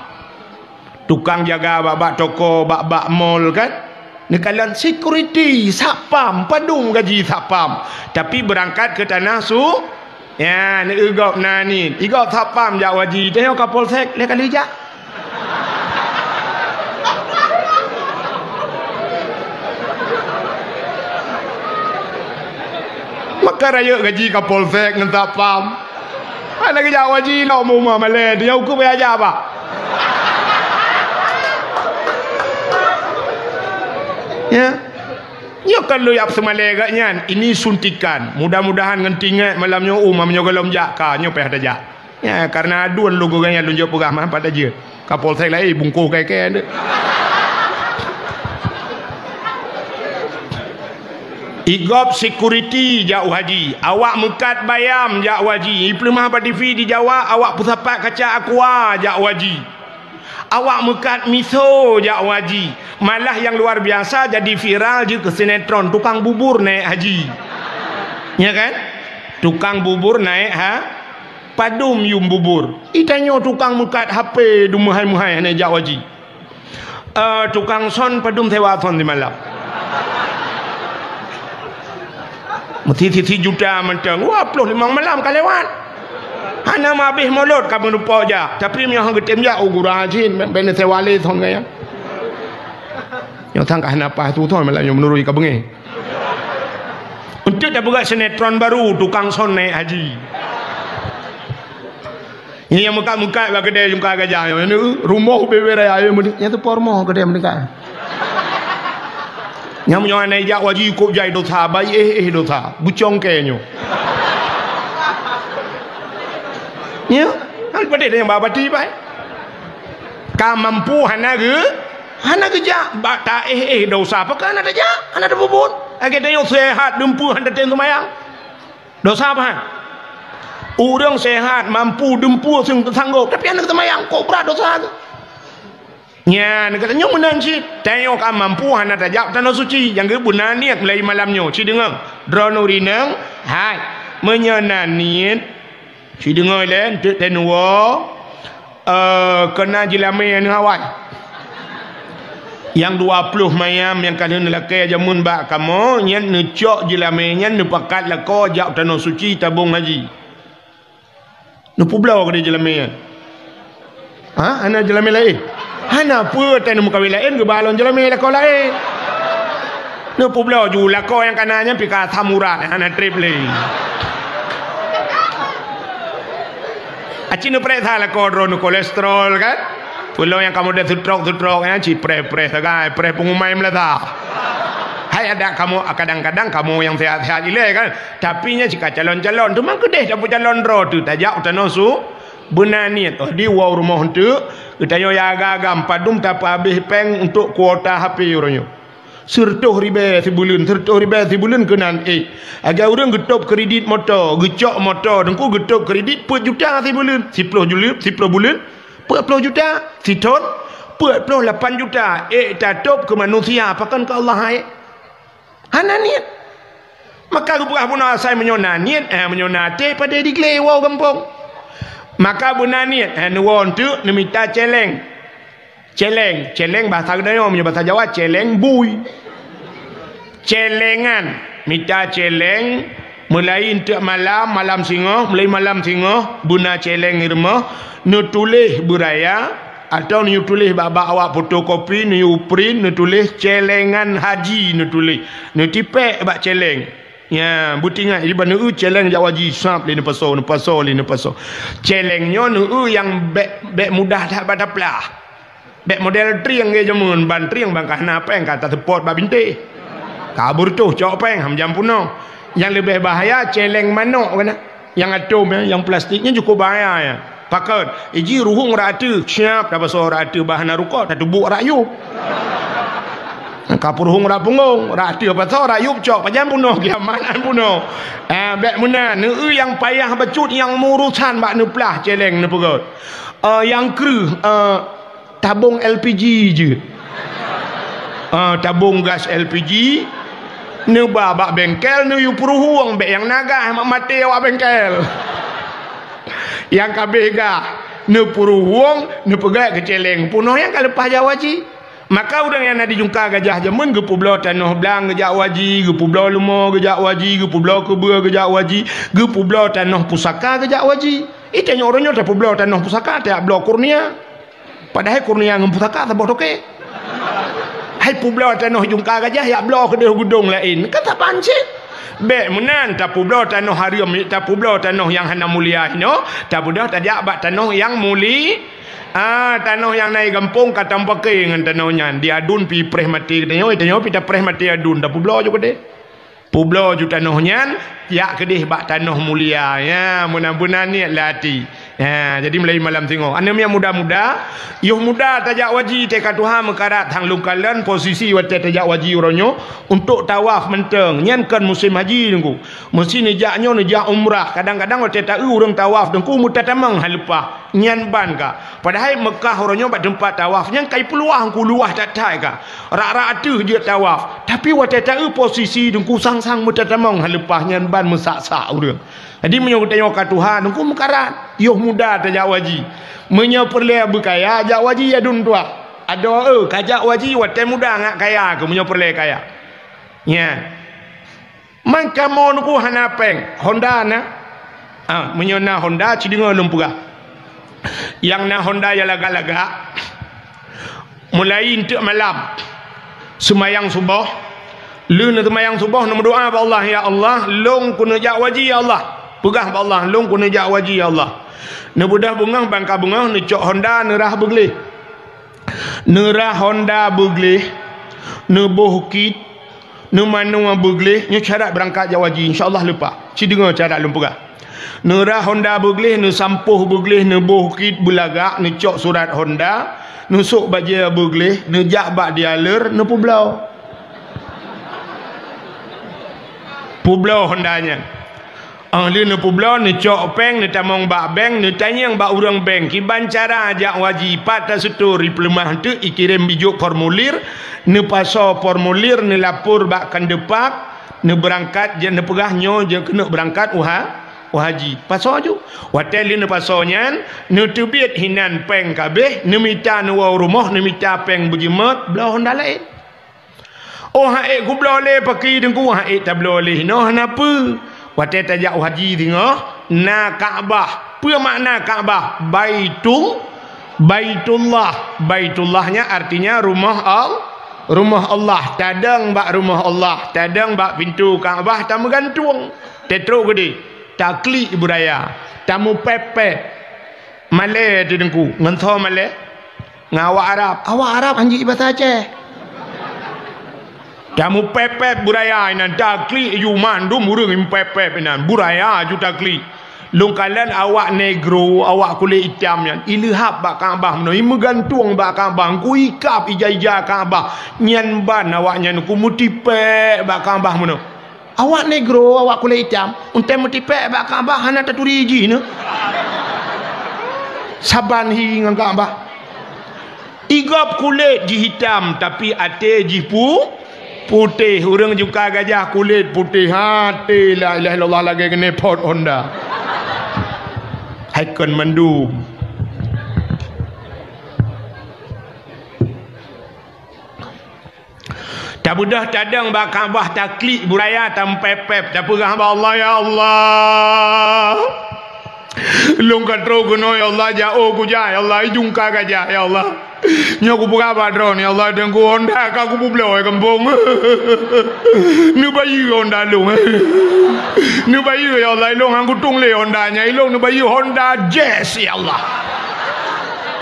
Tukang jaga bak-bak toko, bak-bak mall kan. Neukalon security, satpam, padum gaji satpam. Tapi beurangkat keu tanah su, ya, neuigop na ni. Igop satpam jak haji, tanyoe Kapolsek, lé kali jak. Maka rayeuk gaji Kapolsek ngon satpam. Hana geujak haji lom uma malée, dia ukeue baya jak bah. Ya. Nyoe kan lôn yab seumalée gak nyan, ini suntikan. Mudah-mudahan ngon tinggai malam nyoe uma meunyoe gohlom jak ka nyoe payah tajak. Ya, karena aduen lôn geuganyan lôn jok peugah mah pada jeuet. Kapolsek laén bungkôh kée-kée nyoe. Igop security jak haji, awak meukat bayam jak haji, ipeuleumah bak T V di Jawa, awak peusapat kaca aqua jak haji. Awak meukat miso jak haji. Malah yang luar biasa jadi viral jeuet keu sinetron tukang bubur naik haji. Ya kan? Tukang bubur naik ha, padum yum bubur. Itanyoe tukang meukat H P dum meuhai-meuhai hana jak haji. Eh, tukang son padum sewa son simalam. Meusti sisi juta mantong. Dua ploh limong malam ka lewat. Hana meuhabéh mulod ka meureumpok jak. Tapi meunyoe han geutem jak, oh gura jih, bèk neusewa lé son gaya. Nyoe sang ka hana paih tu son malam nyoe meunurui ka beungéh. Untuk tapeugah sinetron baru, tukang son naik haji. Nyang meukat-meukat bak keudè jungka gajah nyoe, rumoh bubé raya nyoe, nyang teupo rumoh keudè meudeukat. Nyang meunyoe hana jak haji kok jai dosa, bai éh-éh dosa, beucongke nyoe. Nyoe, kan padeh nyang ba bati bai. Ka mampu hana geu, hana geujak, bak ta éh-éh dosa, pakon hana tajak, hana tapeubuet. Lagèe tanyoe seuhat, dumpeue hana tatem seumayang. Dosa apa? Ureuëng sehat, mampu, dumpeue, seusanggôp, tapi hana geuseumayang, kok brat dosa tu? Nyan, geutanyoe meunan cit, tanyoe ka mampu hana tajak tanoh suci, nyang geubeuna niet mulai malam nyoe, ci deungoe, droeneuh rineueng, hai, meunyoe na niet, ci deungoe lé, eunteuk tanyoe, Eh, keunan jeulamé aneuëk awai. Nyang dua ploh mayam nyang ka lheueh neulakée jameun bak kamoe, nyan neucok jeulamé nyan neupakat lakoe jak tanoh suci tabong haji. Neupeubloe keudeh jeulamé nyan. Ha? Hana jeulamé laén? Hana peue, watée neumeukawen laén geuba lom jeulamé lakoe laén. Neupeubloe ju lakoe nyang kana nyan pih ka asam urat, hana treb lé. Aci neupareksa lakoe droeneuh kolesterol kan? Peulom nyang kamoe deuh seutrok-seutrok nyan ci preh-preh sagai, preh peungumai meulata. Hai adak kamoe, kadang-kadang kamoe nyang sehat-sehat ilée kan? Tapi nyan cit ka calon-calon, teuma keudeh tapeucalon droe teuh tajak u tanoh su, beuna niet, oh, di woe rumoh eunteuk, geutanyoe ya agam-agam padum tapeuhabéh péng untuk kuota H P uroe nyoe. Seureutôh ribée sibuleuen, seureutôh ribée sibuleuen keunan ék. Agai ureuëng geutôb kredit moto, geucok moto, teungku geutôb kredit peuet juta sibuleuen, siploh juleuen, siploh buleuen, peuet ploh juta, sithon, peuet ploh lapan juta, ék tatôb keu manusia, pakon keu Allah hai? Hana niet. Maka geupeugah bunoe asai meunyoe na niet, eh, meunyoe na até padé diglé woe gampông. Maka beuna niet, eh, neuwoe eunteuk neumita céléng. Céléng, céléng bahasa geutanyoe, meunyoe bahasa Jawa, céléng bui. Céléngan, mita céléng, mulai eunteuk malam, malam singoh, mulai malam singoh, beuna céléng i rumoh, neutuléh beuraya, atau neutuléh bak-bak awak fotokopi, neuprint, neutuléh céléngan haji neutuléh, neutipék bak céléng. Nya, beutingat iban neueu céléng jak haji sab lé neupasoe, neupasoe lé neupasoe. Céléng nyoe neueu nyang bék, bék mudah that bak taplah. Bék model trieng lagée jameun, ban trieng ban ka hana péng ka taseupôt bak bintéh. Ka beureutoh cok péng, ham jam peunoh. Nyang leubeh bahaya céléng manok keunan. Nyang atom, ya, nyang plastik nyan cukôp bahaya, ya. Pakon? Iji ruhueng rot ateueh, siap tapasoe rot ateueh bah hana rukok, tatubuek rot ayub. Ka peuruhueng rot punggong, rot ateueh pasoe, rot yup cok, pajan peunoh kiamat, an peunoh. Eh, bék meunan, neueu nyang payah bacut nyang meuurusan bak neuplah céléng neupeugöt. Eh, nyang kreueh, eh, tabong L P G jeuet. Eh, tabong gas L P G, neuba bak bengkel, neuyue peuruhueng, bék nyang na gas mak maté awak bengkel. Nyang ka abéh gas, neupeuruhueng, neupeugöt keu céléng, peunoh nyang ka leupah jak haji. Maka ureuëng nyang na di Jungka Gajah jameun geupeubloe tanoh blang geujak haji, geupeubloe leumo geujak haji, geupeubloe keubeue geujak haji, geupeubloe tanoh pusaka geujak haji. Ih, tanyoe uroe nyoe tapeubloe tanoh pusaka, tajak bloe kurnia. Padahai kurnia ngon pusaka saboh toke. Hai peubloe tanoh Jungka Gajah, jak bloe keudeh geudong laén. Kan saban cit. Bék meunan, tapeubloe tanoh hareuem, tapeubloe tanoh nyang hana mulia inoe, tapeubloe tajak bak tanoh nyang muli-, Ah, tanoh nyang na i gampông ka tameupakè ngon tanoh nyan. Di adun pih preh maté geutanyoe, tanyoe pih tapreh maté adun, tapeubloe ju keudeh. Peubloe ju tanoh nyan, jak keudeh bak tanoh mulia. Ya, meunan-meunan niet lé até. Ya, jadi mulai malam singoh. Aneuk miet muda-muda, yoh muda tajak haji teuka tuha meukarat hang lôn kalon posisi watèe tajak haji uroe nyoe untuk tawaf mantong. Nyan kon musém haji, Teungku. Meusti neujak nyoe, neujak umrah. Kadang-kadang watèe taeu ureuëng tawaf, Teungku, meutatamong hana leupah. Nyan ban ka. Padahai Meukah uroe nyoe bak teumpat tawaf nyan ka ipeuluah, Teungku, luwah that-that ka. Rak-rak ateueh jeuet tawaf. Tapi watèe taeu posisi, Teungku, sang-sang meutatamong hana leupah, nyan ban meusak-sak ureuëng. Jadi meunyoe geutanyoe ka tuha, Teungku, meukarat, yoh muda tajak haji. Meunyoe peureulèe beukaya, jak haji adun tuha. Adoe, eu, ka jak haji watèe muda ngat kaya keuh meunyoe peureulèe kaya. Nyan. Man kamoe, Teungku, hana péng. Honda na? Ah, meunyoe na Honda, ci deungö lôn peugah. Nyang na Honda nyang lagak-lagak, mulai eunteuk malam, seumayang suboh, lheueh neuseumayang suboh, neumeudoa bak Allah, "Ya Allah, lôn keuneuk jak haji, ya Allah." Peugah bak Allah, "Lôn keuneuk jak haji, ya Allah." Neubeudoh beungoh, ban ka beungoh, neucok Honda, neurhah beugleh. Neurhah Honda beugleh, neuboh kit, neumanoe beugleh, nyoe syarat beurangkat jak haji, insya Allah leupah. Ci deungö syarat lôn peugah. Neurhah Honda beugleh, neusampôh beugleh, neuboh kit beulagak, neucok surat Honda, neusok bajèe beugleh, neujak bak dealer, neupeubloe. Peubloe Honda nyan. Óh lheueh neupeubloe, neucok péng, neutamong bak bank, neutanyong bak ureuëng bank, "Kiban cara jak haji, pat taseutôt?" Ipeuleumah eunteuk, ikirém bijôk formulir, neupasoe formulir, neulapor bak Kandepak, neubeurangkat, jeuet neupeugah nyoe jeuet keuneuk beurangkat u ha-, u haji. Pasoe ju. Watèe lheueh neupasoe nyan, neuteubiet hinan péng ka abéh, neumita neuwoe u rumoh, neumita péng beujeumeut, bloe Honda laén. Oh, han ék kubloe lé paki Teungku, han ék tabloe lé hinoe, hana peue. Watèe tajak u haji singoh, na Ka'bah. Peue makna Ka'bah? Baitul-, Baitullah. Baitullah nyan artinya rumoh Al-, rumoh Allah. Tadong bak rumoh Allah, tadong bak pintoe Ka'bah tameugantung. Tatrok keudeh, taklik beuraya, tameupép-pép. Malèe teuh Teungku, ngon soe malèe? Ngon awak Arab. Awak Arab han jeuet basa Aceh. Tameupép-pép beuraya inan, taklik ju mandum ureuëng meupép-pép inan. Beuraya ju taklik. Lôn kalon awak negro, awak kulét itam nyan, ileuhab bak Ka'bah meunoe, imeugantung bak Ka'bah, Teungku, ikab ija-ija Ka'bah. Nyan ban awaknyan Teungku meutipék bak Ka'bah meunoe. Awak negro, awak kulét itam, untée meutipék bak Ka'bah hana taturi jih nyoe. Saban hi ngon Ka'bah. Igob kulét jih itam, tapi até jih pu-, putéh. Ureuëng Jungka Gajah kulét putéh, até la ilaha illallah lagée keuneuk pot Honda. Hai kon mandum. Tabeudôh tadong bak Ka'bah, taklik beuraya, tameupép-pép, tapeugah bak Allah, "Ya Allah, lôn ka trok keunoe, ya Allah, jak ôk kujak, ya Allah, i Jungka Gajah, ya Allah. Nyoe kupeugah bak Droeneuh, ya Allah, Teungku, Honda ka kupeubloe gampông. Neubayeue Honda lôn. Neubayeue, ya Allah, ilôn han kutueng lé Honda nyan, ilôn neubayeue Honda Jazz, ya Allah."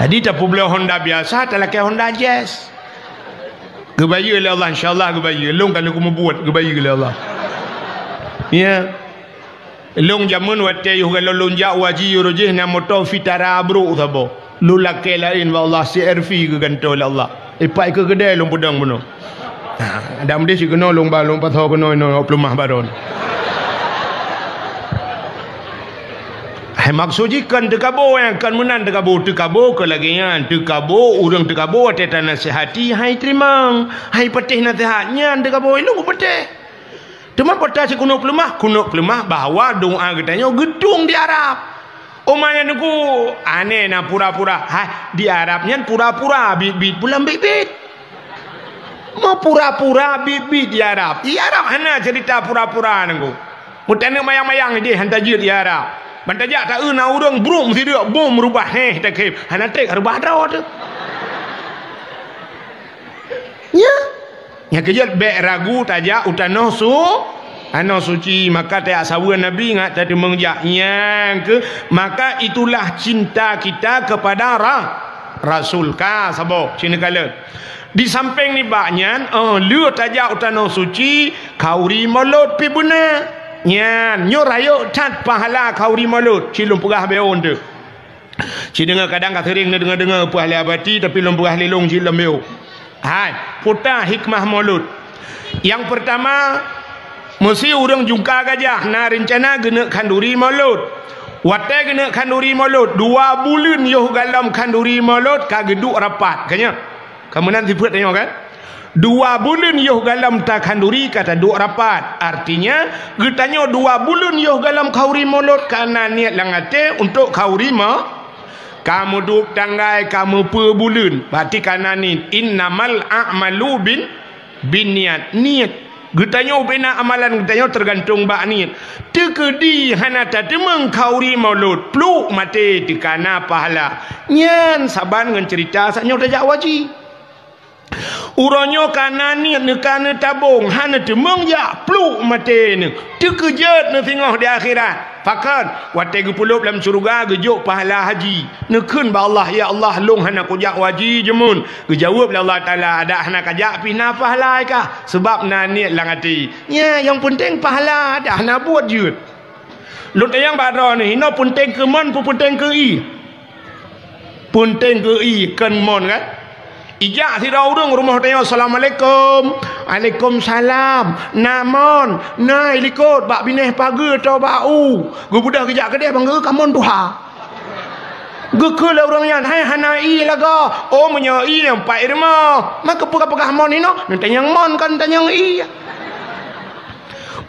Jadi tapeubloe Honda biasa, talakée Honda Jazz. Geubayeue lé Allah, insya Allah geubayeue. Lôn ka lheueh kumeubuet, geubayeue lé Allah. Ya. Lôn jameun watée yoh galon lôn jak haji, uroe jih na moto Vitara brôk saboh. Lôn lakée laén bak Allah, C R V geugantoe lé Allah. Ipak ikeue keudée lôn peudong bunoe. Adam deh si keunoe lôn ba lôn pasoe keunoe inoe peuleumah baron. Hai maksud jih kon teukabo nyang kon meunan teukabo, teukabo keu lagèe nyan, teukabo ureueng teukabo watèe tanasihati hai teurimong, hai patéh naseuhat nyan teukabo ilong patéh. Teuma peue ta si keuneuk peuleumah, keuneuk peuleumah bahwa doa geutanyoe geutueng di Arab. Umat nyan teungku, aneh na pura-pura. Hai, di Arab nyan pura-pura, biet-biet pulang biet-biet. Meupura-pura biet-biet di Arab. Di Arab hana cerita pura-pura teungku. Meutaneuk mayang-mayang ideh hana jeuet di Arab. Ban tajak taeu na ureueng brok meusideuek bom meurubah heh takheun. Hana treb reubah droe teuh. Nya. Nyang keujeuet bèk ragu tajak u tanoh su-, tanoh suci, maka tajak saweue Nabi ngat tateumeung jak nyang keu, maka itulah cinta kita kepada ra-, Rasul. Ka saboh, sinoe kalon. Di sampéng nibak nyan, oh, lheueh tajak u tanoh suci, khauri molot pih beuna. Nyan, nyoe rayeuk that pahala khauri molot, ci lôn peugah beuon teuh. Ci deungoe kadang ka seuréng neudeungoe-deungoe peue ahli abati, tapi lôn peugah lé lôn cit lom yôh. Hai, peue ta hikmah molot. Nyang peurtama, meusi ureueng jungka gajah na reuncana geuneuk khanduri molot. Watèe geuneuk khanduri molot, dua buleuen yoh galom khanduri molot ka geuduek rapat. Ka nyan? Ka meunan sifeuet tanyoe kan? Dua buleuen yoh galom takhanduri ka taduek rapat. Artinya, geutanyoe dua buleuen yoh galom khauri molot ka na niet lam até untuk khauri mo-, ka meuduek tanggai, ka meupeue buleuen. Berarti ka na niet. Innamal a'malu bin, binniat. Niet. Geutanyoe bina amalan geutanyoe teugantung bak niet. Teukeudi hana tateumeung khauri molot, pluek maté teuka na pahala. Nyan saban ngon ceurita saat nyoe tajak haji. Uroe nyoe ka na niet neuka neutabong, hana teumeung jak pluek maté neuh. Teukeujot neuh singoh di akhirat. Pakon, watèe geupeulop lam syeuruga geujok pahala haji. Neukheun bak Allah, "Ya Allah, lôn hana kujak haji jeumun." Geujaweueb lé Allah Taala, "Adak hana kajak pih na pahala kah, seubab na niet lam até." Nya, nyang peunteng pahala, dak hana buet jeuet. Lôn tanyong bak droeneuh, inoe peunteng keu mon, peu peunteng keu ie? Peunteng keu ie, kon mon kan? Ijak sidroe ureueng rumoh tanyoe, "Assalamualaikum." "Waalaikumsalam." "Na mon?" "Na, ilikot bak binéh pageue atau bak u." Geubeudôh geujak keudeh, bang geuh ka mon tuha. Geukheun lé ureueng nyan, "Hai, hana ie lagoe." "Oh, meunyoe ie nyang pat i rumoh." "Maka peugah-peugah mon inoe?" Neutanyong mon kon tanyong ie.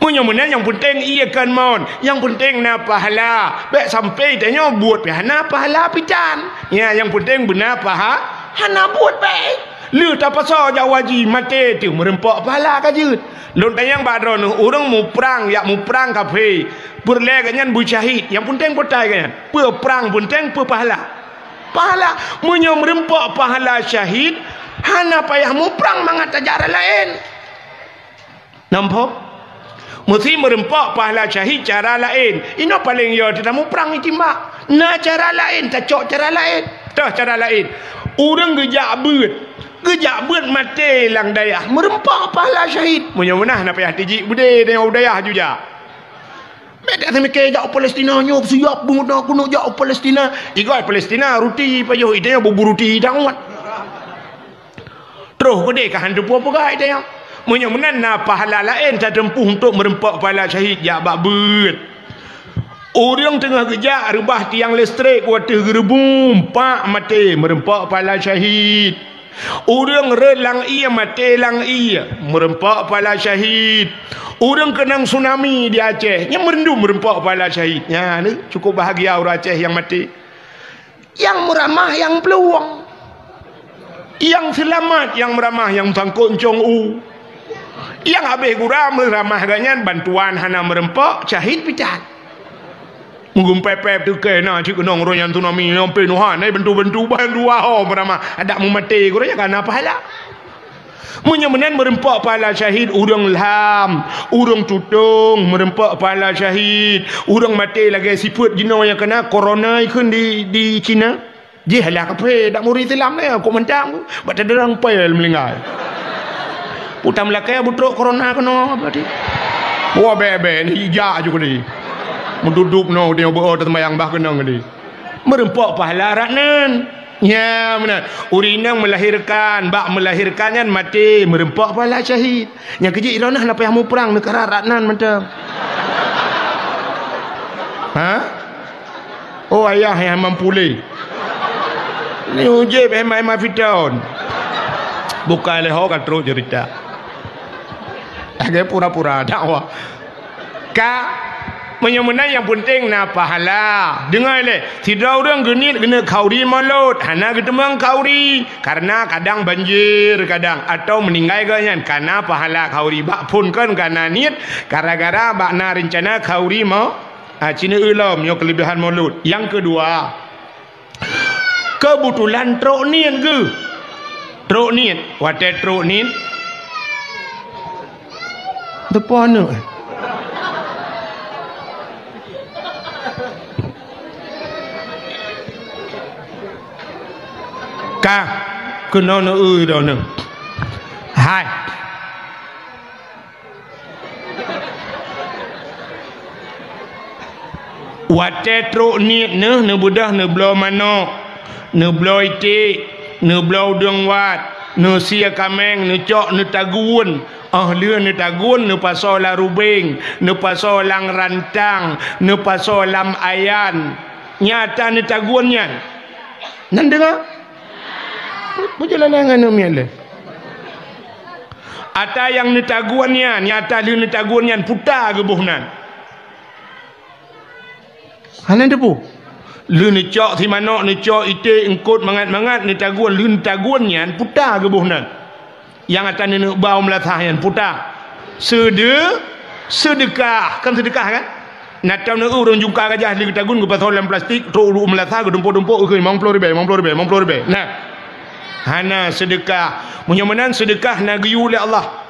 Meunyoe meunan nyang peunteng ie kon mon, nyang peunteng na pahala. Bèk sampai tanyoe buet pih hana pahala pih tan. Nya nyang peunteng beuna paha-, hana buet bèk. Lheueh tapasoe jak haji maté teuh meureumpok pahala ka jeuet. Lôn tanyong bak droeneuh ureueng muprang jak muprang kafé. Peureulèe gobnyan beusyahid, nyang peunteng peue tai gobnyan? Peue prang peunteng, peue pahala? Pahala. Meunyoe meureumpok pahala syahid, hana payah muprang mangat tajak rot laén. Namphok? Meusi meureumpok pahala syahid cara laén. Inoe paleng yo teuh tamuprang itimbak. Na cara laén, tacok cara laén. Toh cara laén. Ureueng geujak beuet. Geujak beuet maté lam dayah. Meureumpok pahala syahid. Meunyoe meunan, hana payah tijik beudé nyoe u dayah ju jak. Bèk dak seumiké jak u Palestina nyoe siap beungoh keuneuk jak u Palestina. Igoe Palestina ruti pajoh ide nyoe bubu ruti dawat. Troh keudeh ka han teupeue peugah ide nyoe. Meunyoe meunan na pahala laén tateumpôh untuk meureumpok pahala syahid jak bak beuet. Ureueng teungoh geujak reubah tiang listrik watèe geureubum, pak maté meureumpok pahala syahid. Ureueng rhot lam ie maté lam ie, meureumpok pahala syahid. Ureueng keunong tsunami di Aceh, nyan meurendum meureumpok pahala syahid. Nyan, cukôp bahagia ureueng Aceh nyang maté. Nyang meuramah nyang peuluwang. Nyang seulamat nyang meuramah nyang sangkot ncong u. Nyang habéh gura meuramah gobnyan bantuan hana meureumpok, syahid peucat. Meugumpép-pép teuke na cit keunong uroe nyan tsunami nyang peunoh han, eh, bantu-bantu ban dua ho meuramah. Adak meumaté gurée nyan ka na pahala. Meunyoe meunan meureumpok pahala syahid ureuëng lham, ureuëng tutong meureumpok pahala syahid, ureuëng maté lagée sifeuet jinoe nyang keuna korona ikheun di, di Cina. Jih alah kaphé dak muri Islam nyan, kok mantang bak teudeurang pèl meuninggai. Utang meulakée beutrok korona keunoe berarti. Wah, bèk-bèk ni ijak ju kali. Meududuk noe dia beu teumayang bah keunong kali. Meureumpok pahala rat nan. Nya meunan. Ureueng inong melahirkan, bak melahirkan nyan maté, meureumpok pahala syahid. Nyang keujeuet droeneuh na payah muprang, neukarat-rat nan mantong. Ha? Oh, ayah nyang mampu lé. Ni ujeb hema-hema fiton. Bukai lé ho ka trok cerita. Lagèe pura-pura dakwah. Ka, meunyoe meunan nyang peunteng na pahala. Deungoe lé, sidroe ureueng geuniet keuneuk khauri mulod, hana geuteumeung khauri, kareuna kadang banjir, kadang, atau meuninggai geuh nyan, ka na pahala khauri. Bak phon kon ka na niet, gara-gara bak na reuncana khauri mo-, ah, ci neueu lom nyoe keuleubehan mulod. Nyang keudua, Keubetulan trok niet geuh. Trok niet, watèe trok niet. Teupeue aneuk. Ka, keunoe neueu droeneuh. Hai. Watèe trok niet neuh, neubeudôh neubloe manok, neubloe iték, neubloe udeueng wat, neusie kaméng, neucok neutagun, óh lheueh neutagun neupasoe lam rubeng, neupasoe lam rantang, neupasoe lam ayan. Nyata neutagun nyan. Nan deungö? Beujeulah ngon aneuk miet lé. Ata nyang neutagun nyan, nyata lheueh neutagun nyan puta geuboh nan. Hana teupeue. Lheueh neucok si manok, neucok iték, eungkot mangat-mangat, neutagun, lheueh neutagun nyan puta geuboh nan. Nyang ata neuneuk ba u meulasah nyan puta. Seude-, seudeukah, kan seudeukah kan? Na tam na ureueng jungka gajah lheueh geutagun geupasoe lam plastik, trok u meulasah geudumpok-dumpok, geukheun limong ploh ribèe, limong ploh ribèe, limong ploh ribèe. Nah. Hana seudeukah. Meunyoe meunan seudeukah na geuyue lé Allah.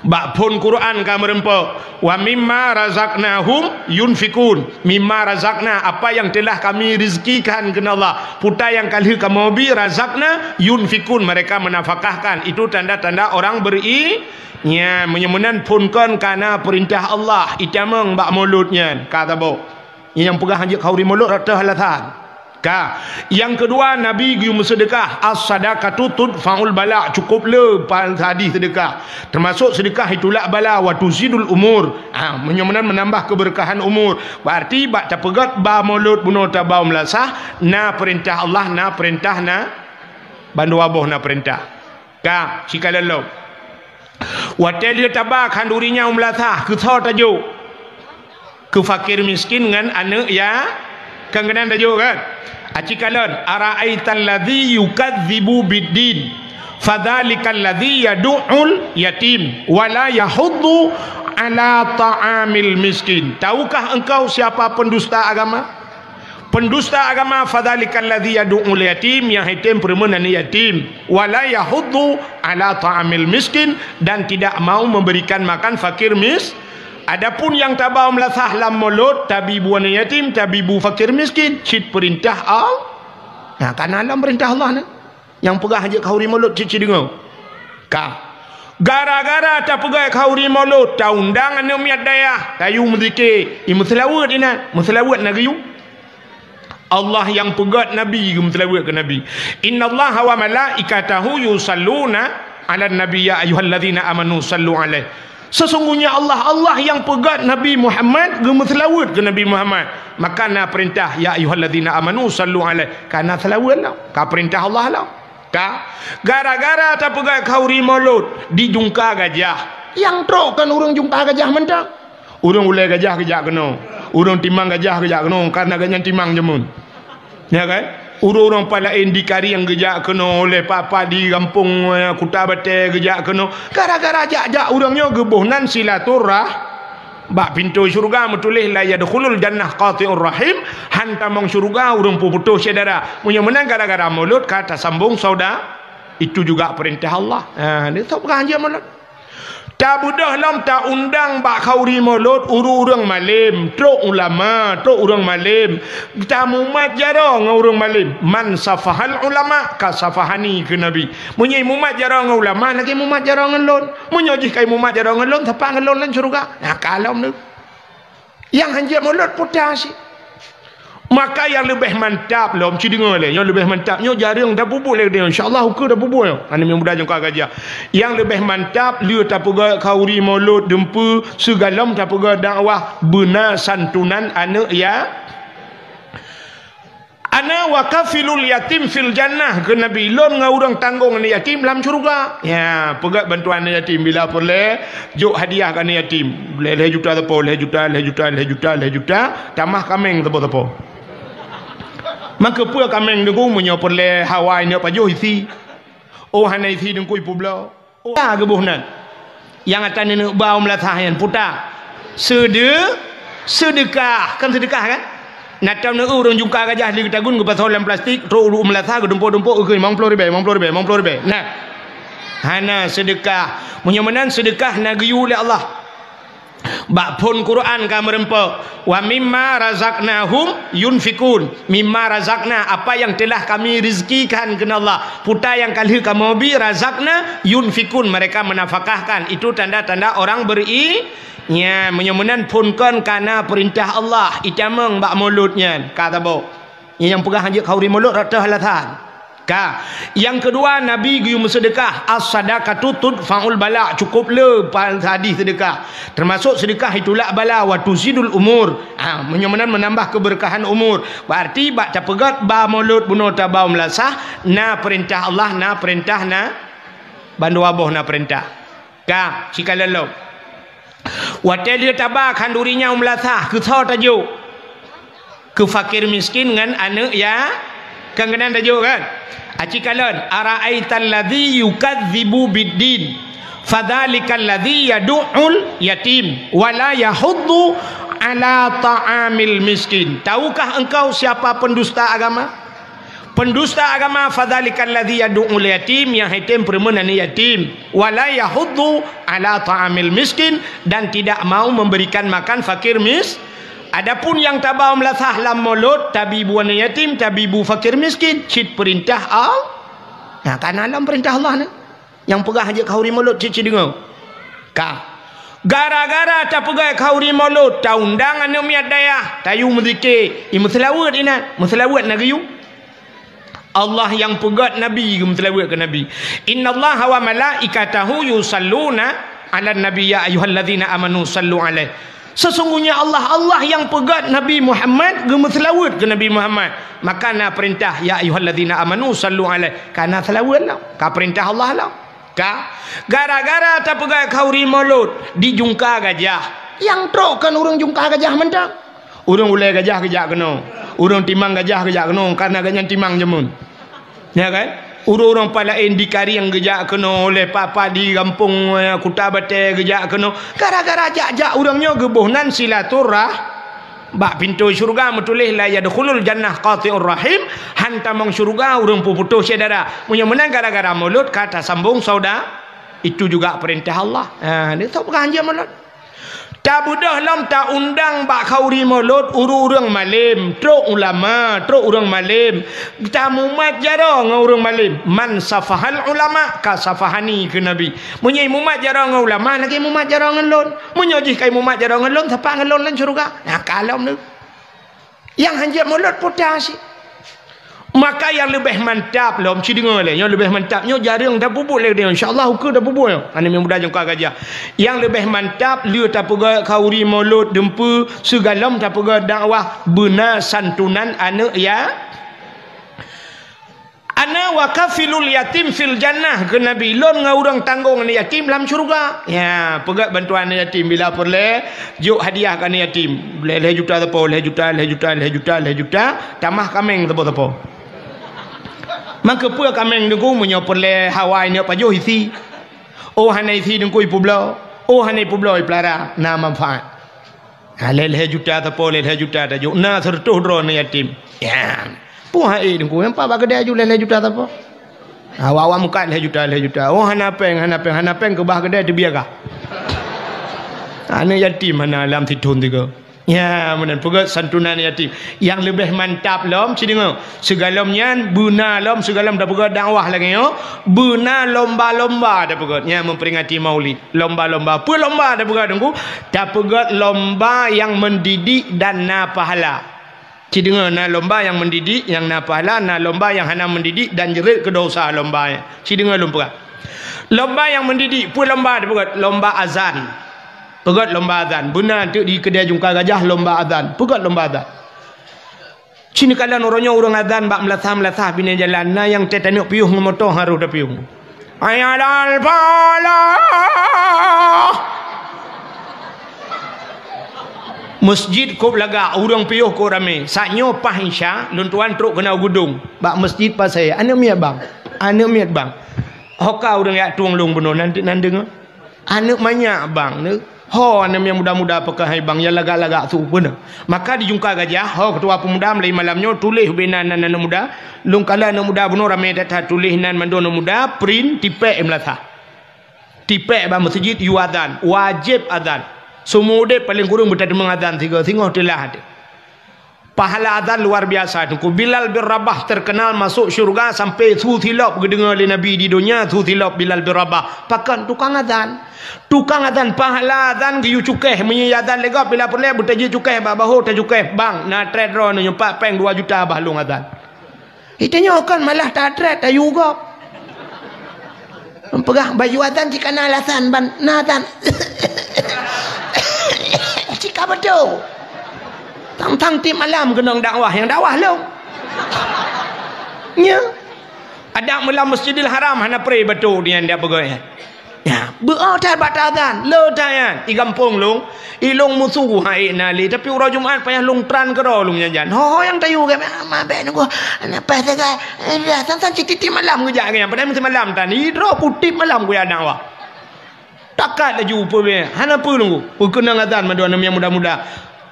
Bak phon Quran ka meurumpok, "Wa mimma razaqnahum yunfikun." Mimma razaqna, apa yang telah Kami rezekikan, kheun Allah. Puta nyang ka lheueh kamoe bi, razaqna, yunfikun, mereka menafkahkan. Itu tanda-tanda orang beri-, nyan, meunyoe meunan phon kon ka na peurintah Allah, itamong bak mulod nyan, ka tabok. Nyang peugah hanjeuet khauri mulod rata alasan. Ka. Nyang keudua, Nabi geuyue meuseudeukah, "As-sadaqatu tudfa'ul bala." Cukup le pa-, hadis seudeukah. Teumasok seudeukah itulak bala, "Wa tuzidul umur." Ha, meunyoe meunan meunambah keubeureukahan umur. Berarti bak tapeugöt ba mulod bunoe taba u meulasah, na peurintah Allah, na peurintah na, bandua boh na peurintah. Ka, sikalon lom. Watèe lheueh taba khanduri nyan u meulasah, keu soe tajok? Keu fakir miskin ngon aneuk ya-, kan keunan tajok kan? Aci kalon, "Ara'aital ladzi yukadzibu biddin, fadzalikal ladzi yadu'ul yatim, wa la yahuddu ala ta'amil miskin." Tahukah engkau siapa pendusta agama? Pendusta agama, "Fadzalikal ladzi yadu'ul yatim," nyang hai tem peureumeun aneuk yatim, "wa la yahuddu ala ta'amil miskin," dan tidak mau memberikan makan fakir mis-, adapun nyang taba u meulasah lam mulod, tabi bu aneuk yatim, tabi bu fakir miskin, cit peurintah Allah. Nah, ka na lam peurintah Allah nyan. Nyang peugah hanjeuet khauri mulod cit-cit deungoe. Ka. Gara-gara tapeugah khauri mulod, taundang aneuk miet dayah, tayue meuzikir, i meuseulaweuet inan, meuseulaweuet na geuyue. Allah nyang peugöt Nabi, geumeuseulaweuet keu Nabi. "Innallaha wa malaikatahu yusalluna 'alan nabi, ya ayyuhalladzina amanu sallu 'alaihi." Sesungguhnya Allah, Allah nyang peugöt Nabi Muhammad, geumeuseulaweuet keu Nabi Muhammad. Maka na peurintah, "Ya ayyuhalladzina amanu sallu 'alaihi." Ka na seulaweuet lom, ka peurintah Allah lom. Ka, gara-gara tapeugah khauri mulod, dijungka gajah. Nyang trok kan ureueng jungka gajah mantong. Ureueng ulèe gajah geujak keunoe. Ureueng timang gajah geujak keunoe, kareuna gobnyan timang jameun. Ya kan? Ureueng-ureueng pat laén di Karieng geujak keunoe, ulèe pat-pat di gampông, eh, Kuta Batèe geujak keunoe. Gara-gara jak-jak ureueng nyoe geuboh nan silaturah-, bak pintoe syeuruga meutuléh, "La yadkhulul jannah qati'ur rahim," han tamong syeuruga ureueng peuputôh syedara. Meunyoe meunan gara-gara mulod ka tasambong sauda, itu juga peurintah Allah. Ha, ni sok peugah hanjeuet mulod. Tabeudôh lom, taundang bak khauri mulod ureueng-ureueng malém, trok ulama, trok ureueng malém. Tamumat jaroe ngon ureueng malém. "Man safahal ulama, ka safahani," kheun Nabi. Meunyoe mumat jaroe ngon ulama, lagèe mumat jaroe ngon lôn. Meunyoe jih ka imumat jaroe ngon lôn, sapat ngon lôn lam syeuruga. Nyan ka lom nyoe. Nyang hanjeuet mulod puta cit. Maka nyang leubeh mantap lom, ci deungoe lé, nyang leubeh mantap nyoe jareueng tapeubuet lé geutanyoe. Insya Allah ukeue tapeubuet nyoe. Aneuk muda jungka gajah. Nyang leubeh mantap lheueh tapeugöt khauri molot, dumpeue, sigohlom tapeugöt dakwah, beuna santunan aneuk ya-, "Ana wa kafilul yatim fil jannah," kheun Nabi, "Lôn ngon ureuëng tanggong aneuk yatim lam syeuruga." Ya, peugöt bantuan aneuk yatim bila peureulée, jok hadiah keu aneuk yatim. Lhée-lhée juta sapo, lhée juta, lhée juta, lhée juta, lhée juta, tamah kaméng sapo-sapo. Maka peue kaméng deungoe meunyoe peureulée hawa inong pajoh isi? Oh, hana isi deungoe ipeubloe. Oh, ka geuboh nan. Nyang ata neuneuk ba u meulasah nyan puta. Seude-, seudeukah, kan seudeukah kan? Na tam neueu ureuëng jungka gajah lheueh geutagun geupasoe lam plastik, trok u meulasah geudumpok-dumpok, geukheun limong ploh ribée, limong ploh ribée, limong ploh ribée. Nah. Hana seudeukah. Meunyoe meunan seudeukah na geuyue lé Allah. Bak phon Quran ka meureumpok, "Wa mimma razaqnahum yunfikun." Mimma razaqna, apa yang telah Kami rezekikan, kheun Allah. Puta nyang ka lheueh kamoe bi, razaqna, yunfikun, mereka menafkahkan. Itu tanda-tanda orang beri-, nya, meunyoe meunan phon kon ka na peurintah Allah, itamong bak molot nyan, ka tabok. Nyang peugah hanjeuet khauri molot rot teuh alasan. Ka. Nyang keudua, Nabi geuyue meuseudeukah, "As-sadaqatu tudfa'ul bala," cukup le pa-, hadih seudeukah. Teumasok seudeukah itulak bala, "wa tuzidul umur." Ha, meunyoe meunan meunambah keubeurkahan umur. Berarti bak tapeugöt ba molot bunoe taba u meulasah, na peurintah Allah, na peurintah na, bandua boh na peurintah. Ka, sikalon lom. Watée lheueh taba khanduri nyan u meulasah, keu soe tajok? Keu fakir miskin ngon aneuk ya-, kan keunan tajok kan? Aci kalon, "Ara'aital ladzi yukadzibu biddin, fadzalikal ladzi yadu'ul yatim, wa la yahuddu ala ta'amil miskin." Tahukah engkau siapa pendusta agama? Pendusta agama, "Fadzalikal ladzi yadu'ul yatim," nyang hai tem peureumeun aneuk yatim, "wa la yahuddu ala ta'amil miskin," dan tidak mau memberikan makan fakir mis-, adapun nyang taba u meulasah lam molot, tabi bu aneuk yatim, tabi bu fakir miskin, cit peurintah Al-, nah, ka na lom peurintah Allah nyan. Nyang peugah hanjeuet khauri molot cit-cit deungoe. Ka. Gara-gara tapeugah khauri molot, taundang aneuk miet dayah, tayue meuzikir, imeuseulaweuet inan, meuseulaweuet na geuyue. Allah nyang peugöt Nabi geumeuseulaweuet keu Nabi. "Innallaha wa malaikatahu yusalluna 'alan nabi, ya ayyuhalladzina amanu sallu 'alaihi." Sesungguhnya Allah, Allah nyang peugöt Nabi Muhammad geumeuseulaweuet keu Nabi Muhammad. Maka na peurintah, "Ya ayyuhalladzina amanu sallu 'alaihi." Ka na seulaweuet lom, ka peurintah Allah lom. Ka, gara-gara tapeugah khauri molot di jungka gajah. Nyang trok kon ureuëng jungka gajah mantong. Ureuëng ulée gajah geujak keunoe. Ureuëng timang gajah geujak keunoe, kareuna gobnyan timang jameun. Ya kan? Ureuëng-ureuëng pat laén di Karieng geujak keunoe, ulée pat-pat di gampông, eh, Kuta Batée geujak keunoe. Gara-gara jak-jak ureuëng nyoe geuboh nan silaturah-, Bak pintoe syeuruga meutuléh, "La yadkhulul jannah qati'ur rahim," han tamong syeuruga ureuëng peuputôh syedara. Meunyoe meunan gara-gara molot ka tasambong sauda, itu juga peurintah Allah. Ha, nyoe soe peugah hanjeuet molot. Tabeudôh lom taundang bak khauri molot ureuëng-ureuëng malém, trok ulama, trok ureuëng malém. Tamumat jaroe ngon ureuëng malém. "Man safahal ulama kasafahani," kheun Nabi. Meunyoe mumat jaroe ngon ulama, lagée mumat jaroe ngon lôn. Meunyoe jih ka imumat jaroe ngon lôn, sapat ngon lôn lam syeuruga. Nah, ka lom nyoe. Nyang hanjeuet molot puta cit. Maka nyang leubeh mantap lom, ci deungoe lé, nyang leubeh mantap nyoe jareueng tapeubuet lé geutanyoe. Insya Allah ukeue tapeubuet nyoe. Aneuk muda jungka gajah. Nyang leubeh mantap lheueh tapeugöt khauri molot, dumpeue, sigohlom tapeugöt dakwah, beuna santunan aneuk ya-, "Ana wa kafilul yatim fil jannah," kheun Nabi, "Lôn ngon ureuëng tanggong aneuk yatim lam syeuruga." Ya, peugöt bantuan aneuk yatim bila peureulée, jok hadiah keu aneuk yatim. Lhée-lhée juta sapo, lhée juta, lhée juta, lhée juta, lhée juta, tamah kaméng sapo-sapo. Maka peue kaméng deungoe meunyoe peureulée hawa inong pajoh isi? Oh, hana isi deungoe ipeubloe. Oh, hana ipeubloe ipeulara, na manfaat. Ha, lhée-lhée juta sapo, lhée-lhée juta tajok. Na seureutôh droe aneuk yatim. Ya. Peue hai deungoe, nyang pat bak keudée aju lhée-lhée juta sapo. Ha, awak-awak mukat lhée juta, lhée juta. Oh, hana péng, hana péng, hana péng keubah keudée teubiet kah. Aneuk yatim hana lam sithon tiga. Ya, meunan peugöt santunan yatim. Nyang leubeh mantap lom, ci deungoe. Sigohlom nyan, beuna lom, sigohlom tapeugöt dakwah lagée nyoe, beuna lomba-lomba tapeugöt. Nyan memperingati Maulid. Lomba-lomba. Peue lomba tapeugöt, Teungku? Tapeugöt lomba nyang mendidik dan na pahala. Ci deungoe, na lomba nyang mendidik, nyang na pahala, na lomba nyang hana mendidik dan jeuet keu dosa lomba nyan. Ci deungoe lôn peugah. Lomba nyang mendidik, peue lomba dipeugah? Lomba azan. Peugah lomba azan. Beuna teuk di keudè Jungka Gajah lomba azan. Peugah lomba azan. Ci neukalon uroe nyoe ureueng azan bak meulasah-meulasah binéh jalan, na nyang teuh taneuk piôh ngon moto harôh tapiôh. Hayya 'alal falah. Meuseujid kôb lagak, ureueng piôh kôb ramé. Saat nyoe paih Isya, lôn tuan trok keunoe u Geudong, bak meuseujid Pasè. Aneuk miet bang, aneuk miet bang. Ho ka ureueng jak tueng lôn bunoe, nan, nan deungoe. Aneuk manyak bang nyoe. Ho aneuk nyang muda-muda peukahi bang nyang lagak-lagak su beuna. Maka di Jungka Gajah, ho keutua peumuda mulai malam nyoe tuléh ubé nan, nan aneuk muda. Lôn kalon aneuk muda bunoe ramé that-that, tuléh nan mandum aneuk muda, print, tipék meulasah. Tipék bak meuseujid, yue azan, wajéb azan. Seumeu udép paleng kureueng beutadeungoe azan sigoe, singoh teulah. Pahala azan luar biasa, Teungku. Bilal bin Rabah terkenal masuk syurga sampai su silop geudeungoe lé Nabi di donya, su silop Bilal bin Rabah. Pakon? Tukang azan. Tukang azan, pahala azan geuyue cukéh. Meunyoe azan lé gob, bila peureulée beutajih cukéh bak bahô, tacukéh, "Bang, na trép droeneuh nyoe pat péng dua juta bah lôn azan." Geutanyoe kon malah tatrép tayue gob. Peugah bak yue azan cit ka na alasan ban na azan. Cit ka beutôi. Tang-tang tiep malam keunong dakwah, nyang dakwah lôn. Nya. Adak meulam Masjidil Haram hana pré bacut nyan dak peugah nyan. Nya, beu-o that bak ta azan, le that nyan. I gampông lôn, i lôn musu hai na lé, tapi uroe Jumat payah lôn tran keudroe lôn nyan jan. Ho, ho nyang tayue gét, ma, ma bék nunggu. Lepas tu kan, eh, dah, sang-sang cit tiep malam geujak nyan. Padahai meusti malam tan. I droe ku tiep malam ku jak dakwah. Takat laju peubé, hana peue lunggu. Peukeunong azan mandum aneuk nyang muda-muda.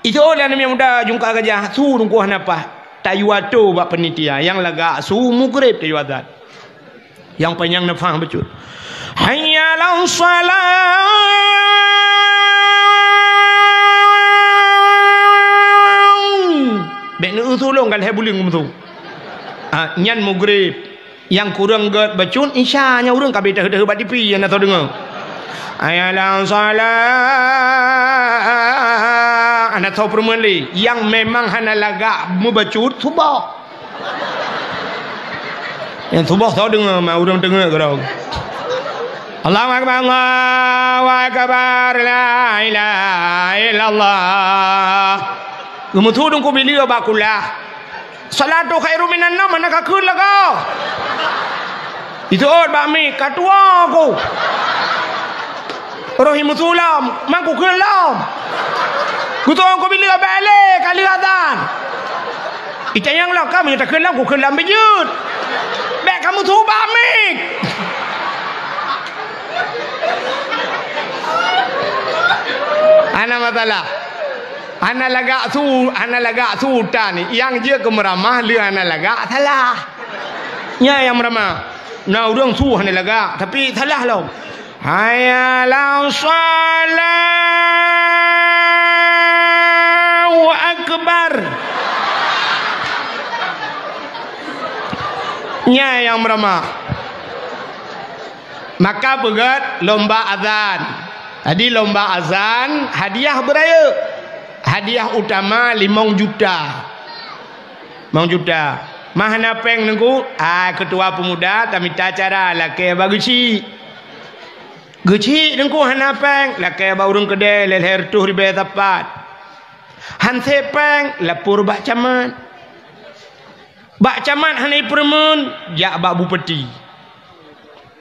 Itu lé aneuk nyang muda Jungka Gajah, su lunggu hana paih. Tayue atô bak panitia, nyang lagak su mugreb tayue azan. Nyang panyang neufah bacut. Hayya 'alas shalah. Bék neueu su lôn ka lhée buleuen meuseu. Ah, nyan mugreb. Nyang kureueng gét bacut Isya, nyang ureueng ka abéh taheuet-taheuet bak tipi, hana soe deungoe. Hayya 'alas shalah, hana soe peurumoh lé. Nyang memang hana lagak meubacut suboh. Nyang suboh soe deungoe, ma ureueng deungoe keudroe. Allahu akbar, Allahu akbar, la ilaha illallah. Geumeusu Teungku Billy bak kulah. Shalatu khairum minan naum, hana ka kheun lagoe. Jiteuôt bak mic, ka tuwoe ku. Roh i meusu lom, ma ku kheun lom. Geutuwoe ku Billy bèk lé, ka lheueh azan. Itanyong lom, ka meunyoe takheun lom, ku kheun lom beujeuet. Bèk ka meusu bak mic. Hana masalah. Hana lagak su, hana lagak su tan. Nyang jeuet keu meuramah lé hana lagak salah. Nyan nyang meuramah. Na ureueng su hana lagak, tapi salah lom. Hayya 'alas shalah, Allahu akbar. Nyan nyang meuramah. Maka peugét lomba azan. Jadi lomba azan hadiah beurayeuk. Hadiah utama limong juta. Limong juta. Ma hana péng Teungku, ah, keutua peumuda tamita cara lakée bak geuchik. Geuchik Teungku hana péng, lakée bak ureueng keudè lhèe-lhèe reutôh ribèe sapat. Hana sép péng, lapor bak camat. Bak camat hana ipeureumeun, jak bak bupati.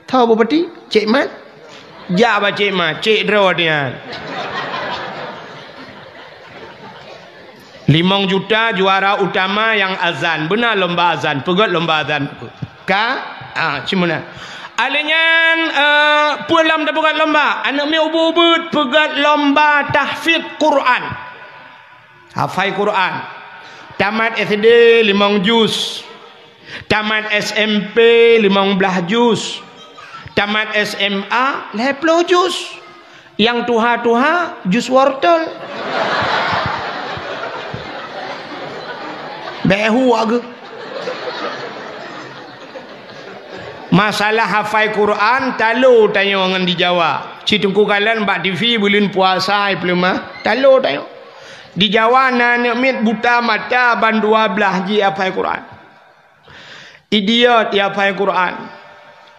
Tho bupati, Cék Mat. Jak bak Cék Mat, cék droe nyan. Limong juta juara utama nyang azan. Beuna lomba azan, peugét lomba azan. Ka? Ah, cuma na. Alèh nyan, eh, peue lom tapeugét lomba? Aneuk miet ubit-ubit peugét lomba tahfidz Quran. Hafai Quran. Tamat S D limong juz. Tamat S M P limong blaih juz. Tamat S M A lhèe ploh juz. Nyang tuha-tuha juz wortel. Bèk hu ageuh. Masalah hafai Quran, talo tanyoe ngon di Jawa. Ci Teungku kalon bak T V buleuen puasa ipeuleumah, talo tanyoe. Di Jawa na aneuk miet buta mata ban dua blaih jih hafai Quran. Idiot, ya hafai Quran.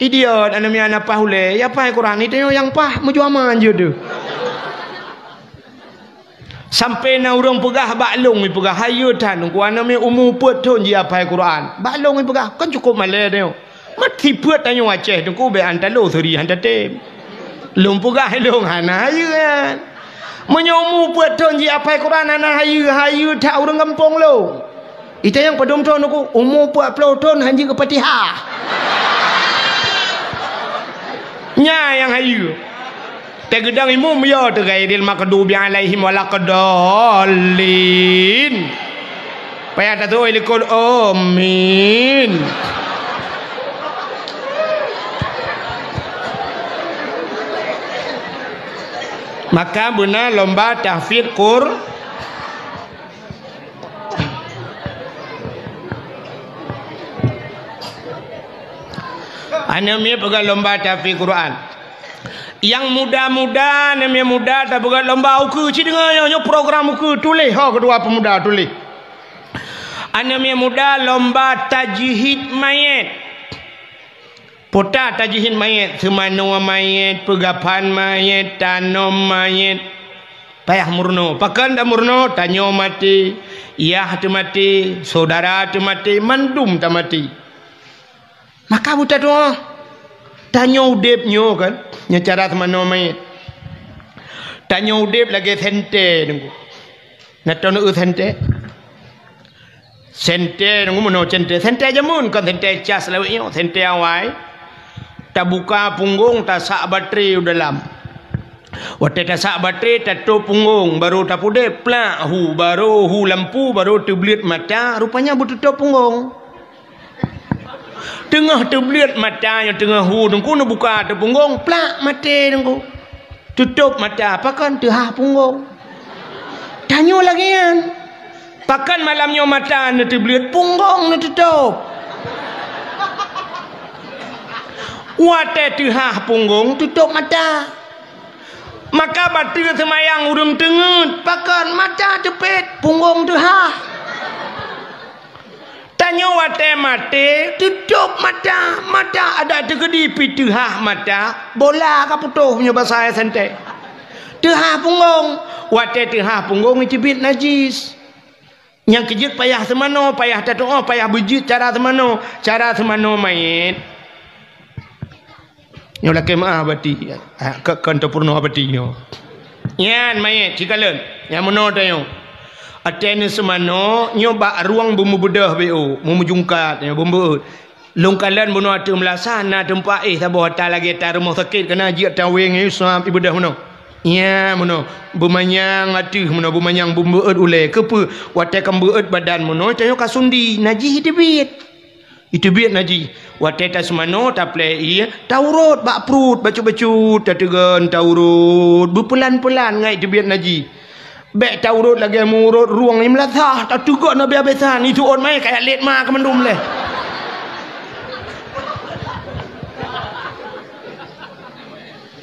Idiot, aneuk miet hana paih ulée, ya hafai Quran. Itu nyang paih meujuama jeuet deuh. Sampai na ureuëng peugah bak lôn, ipeugah, "Hayeue that, Teungku, aneuk miet umu peuet thon jih hafai Quran." Bak lôn ipeugah, "Kan cukup malée nyoe. Mat sipeuet tanyoe Aceh, Teungku, bék han talo seuri han tatem." Lôn peugah lôn, "Hana hayeue nyan. Meunyoe umu peuet thon jih hafai Quran, hana hayeue, hayeue that ureuëng gampông lôn." Ita nyang padum thon, Teungku, umu peuet ploh thon han jeuet keu Fatihah. Nyan nyang hayeue. Teugeudang imum yo teuh ghairil maghdubi alaihim waladdallin. Payah tatu'oh likot amin. Maka beuna lomba tahfidz Qur-, aneuk miet peugah lomba tahfidz Quran. Nyang muda-muda, aneuk miet muda tapeugah lomba ukeue. Ci deungoe nyoe, nyoe program ukeue, tuléh ho keudua peumuda, tuléh. Aneuk miet muda lomba tajhid manyét. Pota tajhid manyét, seumanoe manyét, peugaphan manyét, tanom manyét. Payah meurunoe. Pakon tameurunoe? Tanyoe maté, yah teumaté, syedara teumaté, mandum tamaté. Maka beutatu'oh, tanyoe udeb nyoe kan, nyoe cara seumanoe manyét. Tanyoe udeb lagée sentée, Teungku. Na tanoh eu sentée? Sentée, Teungku, meunoe sentée. Sentée jameun, kon sentée cas lawét nyoe, sentée awai. Tabuka punggong, tasak batré u dalam. Watée tasak batré, tatôb punggong, barô tapudeb, plak hu, barô hu lampu, barô teubleuet mata, rupanya beututôb punggong. Teungoh teubleuet mata nyoe, teungoh hu, Teungku, neubuka ateueh punggong, plak, maté, Teungku. Tutôb mata, pakon? Teuhah punggong. Tanyoe lagée nyan. Pakon malam nyoe mata neuteubleuet, punggong neututôb. Watée teuhah punggong, tutôb mata. Maka bateue seumayang ureuëng teungeut, pakon? Mata teupet, punggong teuhah. Tanyoe watée maté, tutôb mata, mata adak teukeudi pih teuhah mata, bola ka putôh meunyoe basa S N T. Teuhah punggong, watée teuhah punggong iteubiet najis. Nyang keujeuet payah seumanoe, payah tatu'oh, payah beujeuet cara seumanoe, cara seumanoe manyét. Nyoe lakée meu'ah bati, ha, kon tapeurunoe bati nyoe. Nyan manyét sikalon, nyang meunoe tanyoe. Watée neuseumanoe, nyoe bak rueng beumeubeudôh B O, meumeujungkat, nyoe beumeubeut. Lôn kalon bunoe ateueh meulasa na teumpat éh saboh ata lagée ata rumoh sakét, kana jeuet ata wéng nyoe sab ibeudôh meunoe. Nyan meunoe, beumanyang ateueh meunoe, beumanyang beumeubeut ulée. Keupeue? Watée ka meubeut badan meunoe, tanyoe ka sundi, najih iteubiet. Iteubiet najih. Watée taseumanoe, taplée ié, taurot bak pruet bacut-bacut, tateugon taurot, beupeulan-peulan ngai iteubiet najih. Bék taurot lagée meuurot rueng nyang meulasah, tateugon habéh-habésan, iteuôt manyét kajak lét ma keumandum lé.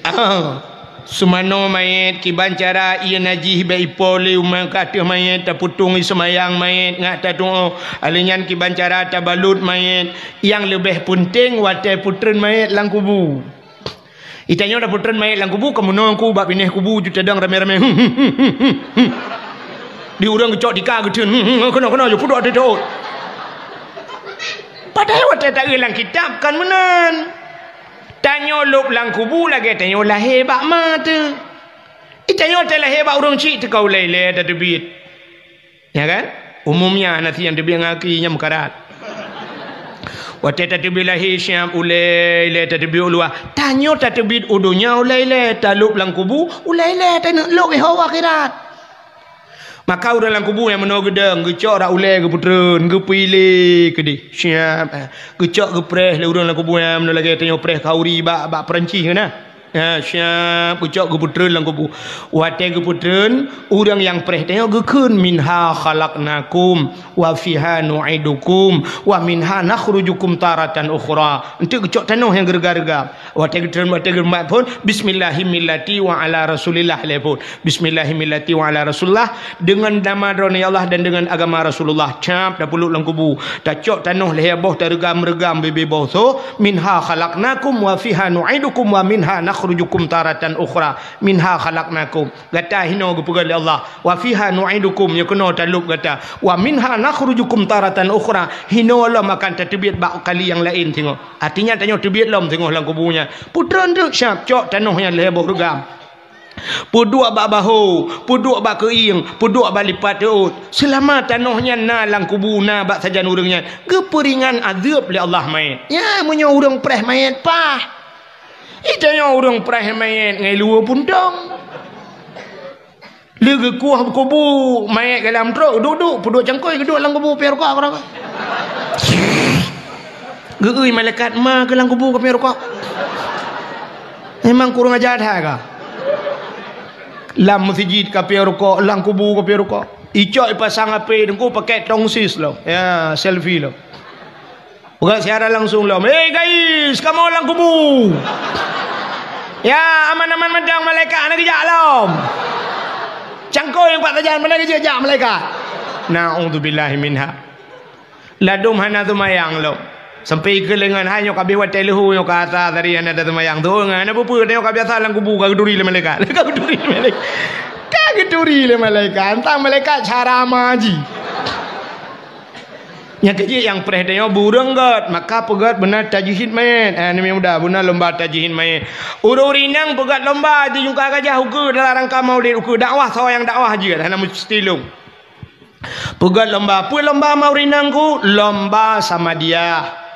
Ah, seumanoe manyét, kiban cara ié najih bék ipo lé umat ka ateueh manyét, tapeutong i seumayang manyét ngat tatu'oh. Alèh nyan kiban cara tabalot manyét, nyang leubeh peunteng watée peutreun manyét lam kubu. Itanyoe tapeutreun manyét lam kubu, keumeunoe ku bak binéh kubu ju tadong ramé-ramé. Di ureuëng geucok tika geuteun, keunoe-keunoe ju pudok teutot. Padahai watée taeu lam kitab kan meunan. Tanyoe lôb lam kubu lagée tanyoe lahé bak ma teuh. Itanyoe talahé bak ureuëng chik teuka ulée-ulée tateubiet. Ya kan? Umumnya hana sian teubiet ngon aki nyang meukarat. Watée tateubiet lahé siab ulée-ulée tateubiet u luwa. Tanyoe tateubiet u donya ulée-ulée, talôb lam kubu ulée-ulée taneuk lôb iho akhirat. Maka ureuëng lam kubu nyang meunoe geudong, geucok rak ulée geupeutreun, geupiléh keudeh. Siab, eh, geucok geupreh lé ureuëng lam kubu nyang meunoe lagée tanyoe preh khauri bak, bak Peurancih keunan. Ha, siap geucok geupeutreun lam kubu. Watée geupeutreun, ureuëng nyang preh tanyoe geukheun, "Minha khalaqnakum, wa fiha nu'idukum, wa minha nakhrujukum taratan ukhra." Enteuk geucok tanoh nyang geureuga-reuga. Watée geutreun, watée geumat phon, "Bismillahimillati wa ala Rasulillah," lé phon. "Bismillahimillati wa ala Rasulillah," deungon nama droeneuh ya Allah dan deungon agama Rasulullah. Cap, tapeulok lam kubu. Tacok tanoh lhée boh, tareugam-reugam bibée boh soe, "Minha khalaqnakum wa fiha nu'idukum wa minha nakhrujukum taratan ukhra." "Minha khalaqnakum." Gata hinoe geupeugah lé Allah. "Wa fiha nu'idukum," nyoe keunoe talop gata. "Wa minha nakhrujukum taratan ukhra," hinoe lom akan tateubiet bak kali nyang laén singoh. Artinya tanyoe teubiet lom singoh lam kubu nyan. Peutreun teuk siap, cok tanoh nyan lhée boh reugam. Peuduek bak bahô, peuduek bak keuieng, peuduek bak lipat reuôt. Seulama tanoh nyan na lam kubu, na bak sajan ureuëng nyan, geupeuringan azeub lé Allah manyét. Ya, meunyoe ureuëng preh manyét paih. Ita nyoe ureuëng preh manyét ngai luweue puntông. Lé geukueh kubu manyét galam trok, duek-duek, peuduek cangkôi, geuduek lam kubu, piôh rukok keudroe. Geuui malaikat ma keu lam kubu ka piôh rukok. Memang kurang ajar that ka. Lam meuseujid ka piôh rukok, lam kubu ka piôh rukok. Icok ipasang HP teungku pakai tongsis lom. Ya, selfie lom. Peugah siaran langsung lom, "Hei guys, kamoe lam kubu! Ya, aman-aman mantong, malaikat hana geujak lom! Cangkôi nyang pat sajan, mana geujak malaikat?" Na'udzubillahi minha. Ladôm hana seumayang lom. Sampai keu leungan hai nyoe ka abéh watée leuhô nyoe ka asa tadi hana taseumayang. Tuh ngan hana peue-peue, nyoe ka biasa lam kubu ka geuturi lé malaikat. Ka geuturi lé malaikat. Ka geuturi lé malaikat. Entang malaikat cara ma jih. Nyang keujeuet nyang preh tanyoe beu ureuëng gét, maka peugét beuna tajhid manyét. Eh, aneuk muda, beuna lomba tajhid manyét. Ureuëng inong peugét lomba di jungka gajah ukeue dalam rangka maulid, ukeue dakwah, soe nyang dakwah jeuet, hana meusti lôn. Peugét lomba, peue lomba ma ureuëng inong ku? Lomba Samadiyah.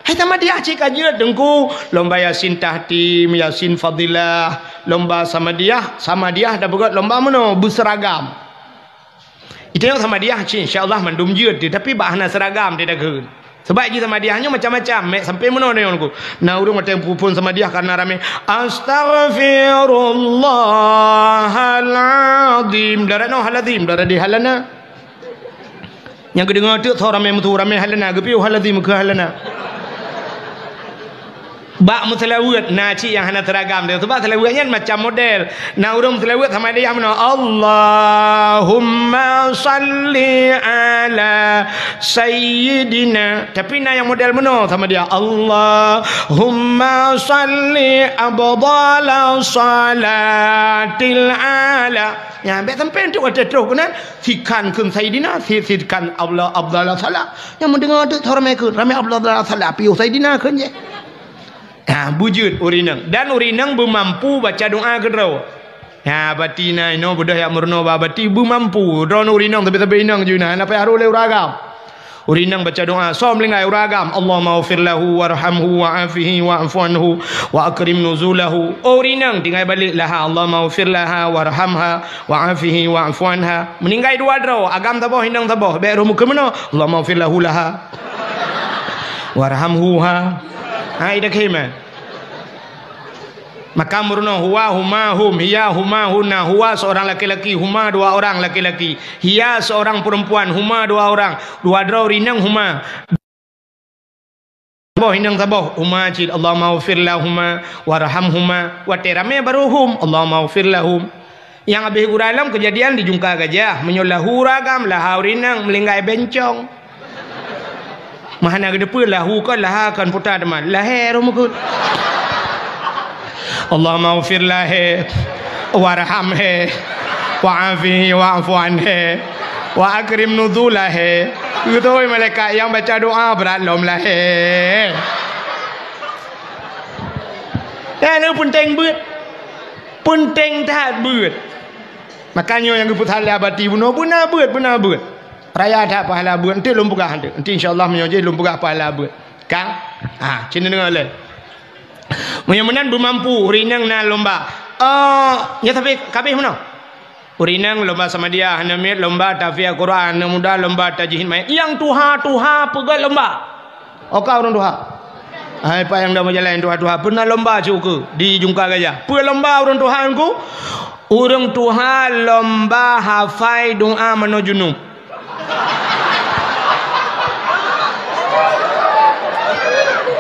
Hai Samadiyah cit ka jeuet teungku, lomba Yasin Tahtim, Yasin Fadilah, lomba Samadiyah, Samadiyah tapeugét lomba meunoe, beuseuragam. Ita nyoe Samadiyah cit, insya Allah mandum jeuet teuh, tapi bak hana seuragam teuh takheun. Sabab jih Samadiyah nyoe macam-macam, mek sampai meunoe nyoe ku. Na ureuëng watée peuphon Samadiyah karena ramé, "Astaghfirullahalazim." Darat noe halazim, darat di halana. Nyang geudeungoe teuk soe ramé meusu, ramé halana, geupiôh halazim keu halana. Bak meuseulaweuet na cit nyang hana seuragam teuh. Sabab seulaweuet nyan macam model. Na ureuëng meuseulaweuet Samadiyah meunoe, "Allahumma shalli ala sayyidina." Tapi na nyang model meunoe Samadiyah, "Allahumma shalli afdhala shalatil ala." Nyan, bék sampai teuk watée troh keunan, sikan kheun sayyidina, si-, sikan afdha-, afdhala shalah. Nyang meudeungoe teuk soe ramé kheun, ramé afdhala shalah, piôh sayyidina kheun jih. Ha, beujeuet ureuëng inong. Dan ureuëng inong beumampu baca doa keudroe. Ha, bati na inoe beudôh jak meurunoe bak bati beumampu. Droeneuh ureuëng inong, sabe-sabe inong jih na, hana payah harôh lé ureuëng agam. Ureuëng inong baca doa, soe meuninggai ureuëng agam, "Allahummaghfir lahu warhamhu wa'afihi wa'fu anhu wa akrim nuzulahu." Oh, ureuëng inong tinggai balek laha, "Allahummaghfir laha warhamha wa'afihi wa'fu anha." Meuninggai dua droe, agam saboh, inong saboh, bék roh meukeumeunoe, "Allahummaghfir lahu laha warhamhuha." Ha, ida khema. Maka meurunoe huwa, huma, hum, hiya, huma, hunna, huwa seorang laki-laki, huma dua orang laki-laki, hiya seorang perempuan, huma dua orang, dua droe ureuëng inong huma. Boh inong saboh, huma cit, "Allahummaghfir lahuma warhamhuma." Watée ramé baru hum, "Allahummaghfir lahum." Nyang habéh gura lom keujadian di Jungka Gajah, meunyoe lahu ureuëng agam, laha ureuëng inong, meuninggai bencong. Mahana geuteupeue lahu kon laha kon puta teuma. Lahé roh meukeue. Allahummaghfir lahé, warhamhé, wa'afihi wa'fu anhé, wa akrim nuzulahé. Beutôi malaikat nyang baca doa brat lom lahé. Nyan peunteng beuet. Peunteng that beuet. Makanya nyang geupeusalah bati bunoe beuna beuet, beuna beuet. Raya that pahala beuet, enteuk lôn peugah enteuk. Enteuk insya Allah meunyoe jih lôn peugah pahala beuet. Ka? Ha, cit neudeungoe lé. Meunyoe meunan beumampu, ureuëng inong na lomba. Eh, nyoe tapi kabeh meunoe. Ureuëng inong lomba Samadiyah, aneuk miet lomba tahfiz Al-Quran, aneuk muda lomba tajwid mayét. Nyang tuha-tuha peugét lomba. Oka ureuëng tuha. Hai, pat nyang dong meujalan tuha-tuha, peureunah lomba cit ukeue di Jungka Gajah. Peue lomba ureuëng tuha nyan ku? Ureuëng tuha lomba hafai doa manoe junub.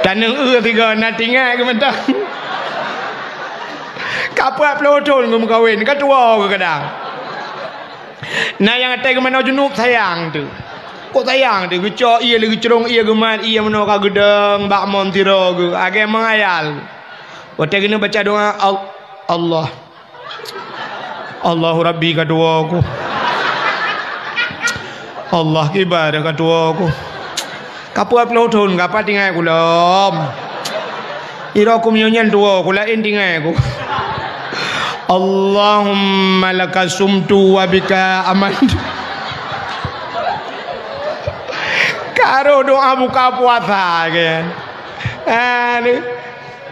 Taneueng eu tiga na tinggai keu mantong. Ka peuet ploh thon geumeukawen, ka tuwoe geuh kadang. Na nyang até geumanoe junub sayang teuh. Kok sayang teuh, geucok ie lé geucrong ie geumat, ie meunoe ka geudong bak mon tiroe geuh, agée meungayal. Watée geuneuk baca doa, Al-, Allah. Allahu Rabbi ka tuwoe ku. Allah kibar ka tuwoe ku. Ka peuet ploh thon ka pat tinggai ku lom. Iro ku meunyoe nyan tuwoe ku laén tinggai ku. Allahumma laka sumtu wa bika amantu. Ka rôh doa buka puasa kan. Aduh.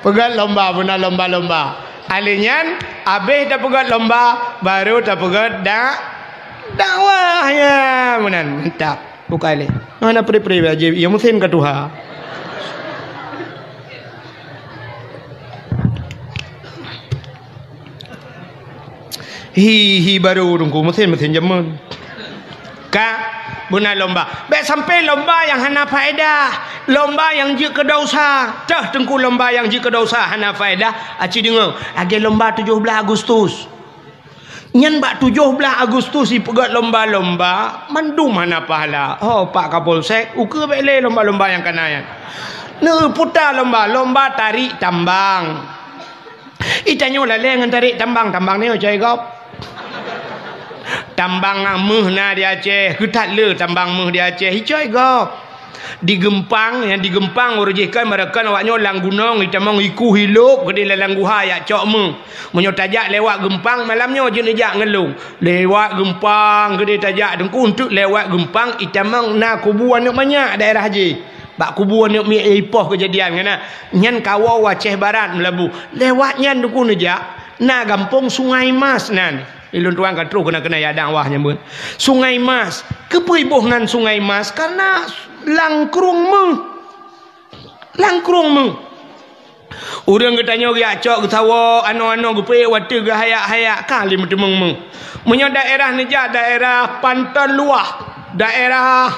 Peugét lomba, beuna lomba-lomba. Alèh nyan, abéh tapeugét lomba, barô tapeugét dak-, dakwah. Ya, meunan. Mantap. Bukai lé. Hana pri-pri aja, ya meusén ka tuha. Hi, hi, barô Teungku, meusén, meusén jameun. Ka, beuna lomba. Bèk sampai lomba nyang hana faedah, lomba nyang jeuet keu dosa. Teuh Teungku, lomba nyang jeuet keu dosa hana faedah, aci deungö, lagèe lomba tujoh blaih Agustus. Nyan bak tujoh blaih Agustus jipeugöt lomba-lomba, mandum hana pahala. Ho, Pak Kapolsek, ukeue bèk lé lomba-lomba nyang kana nyan. Neuputa lomba, lomba tarék tambang. Ih, tanyoe lalé ngon tarék tambang, tambang nyoe cai gob. Tambang meuh na di Aceh, keu that le tambang meuh di Aceh, ih, cai gob. Di Geumpang, nyang di Geumpang uroe jih kan, meurakan awak nyoe lam gunong, itamong iku ilôb, keudéh lam guha jak cok meuh. Meunyoe tajak lewat Geumpang, malam nyoe jeuet neujak ngon lôn. Lewat Geumpang, keudéh tajak Teungku, eunteuk lewat Geumpang, itamong na kubu aneuk manyak daerah jih. Bak kubu aneuk miet ipoh keujadian nyan na. Nyan kawoe u Aceh Barat meulabu. Lewat nyan Teungku neujak, na gampông Sungai Mas nan. Ilôn tuan ka troh keunan-keunan ya dakwah nyan beuet. Sungai Mas. Keupeue iboh nan Sungai Mas? Karena lam krueng meuh. Lam krueng meuh. Ureueng geutanyoe geujak cok geusawoe, anoe-anoe geupeuék watèe geuhayak-hayak ka lé meuteumeung meuh. Meunyoe daerah neujak daerah Panton Luah, daerah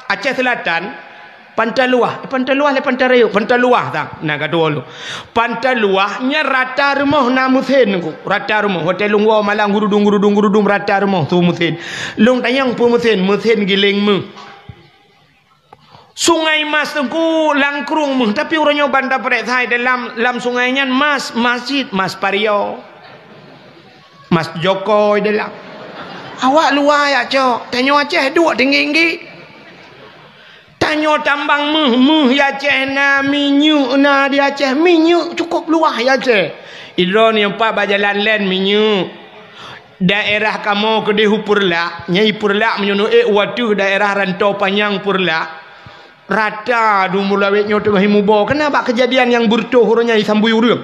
Aceh Selatan, Panton Luah, eh, Panton Luah lé Panton Rayeuk, Panton Luah tang. Na ka tuwoe lôn. Panton Luah nyan rata rumoh na meusén Teungku, rata rumoh. Watèe lôn woe malam gurudung, gurudung, gurudung rata rumoh su meusén. Lôn tanyong peue meusén, meusén giléng meuh. Sungai Mas Teungku lam krueng meuh, tapi uroe nyoe ban tapareksa dalam, lam sungai nyan mas, mas cit, mas pario. Mas jokoi dalam. Awak luwa jak cok, tanyoe Aceh duek tinggi-tinggi. Tanyoe tambang meuh, meuh di Aceh na, minyeuk na di Aceh, minyeuk cukup luwah di Aceh. Idroeneuh pat bak jalan lén minyeuk. Daerah kamoe keudéh u Peureulak, nyan i Peureulak meunyoe neuék u ateueh daerah Rantau Panyang Peureulak, rata dum ulawét nyoe teungoh imuboh. Keunan bak keujadian nyang beureutoh uroe nyan isambui ureueng.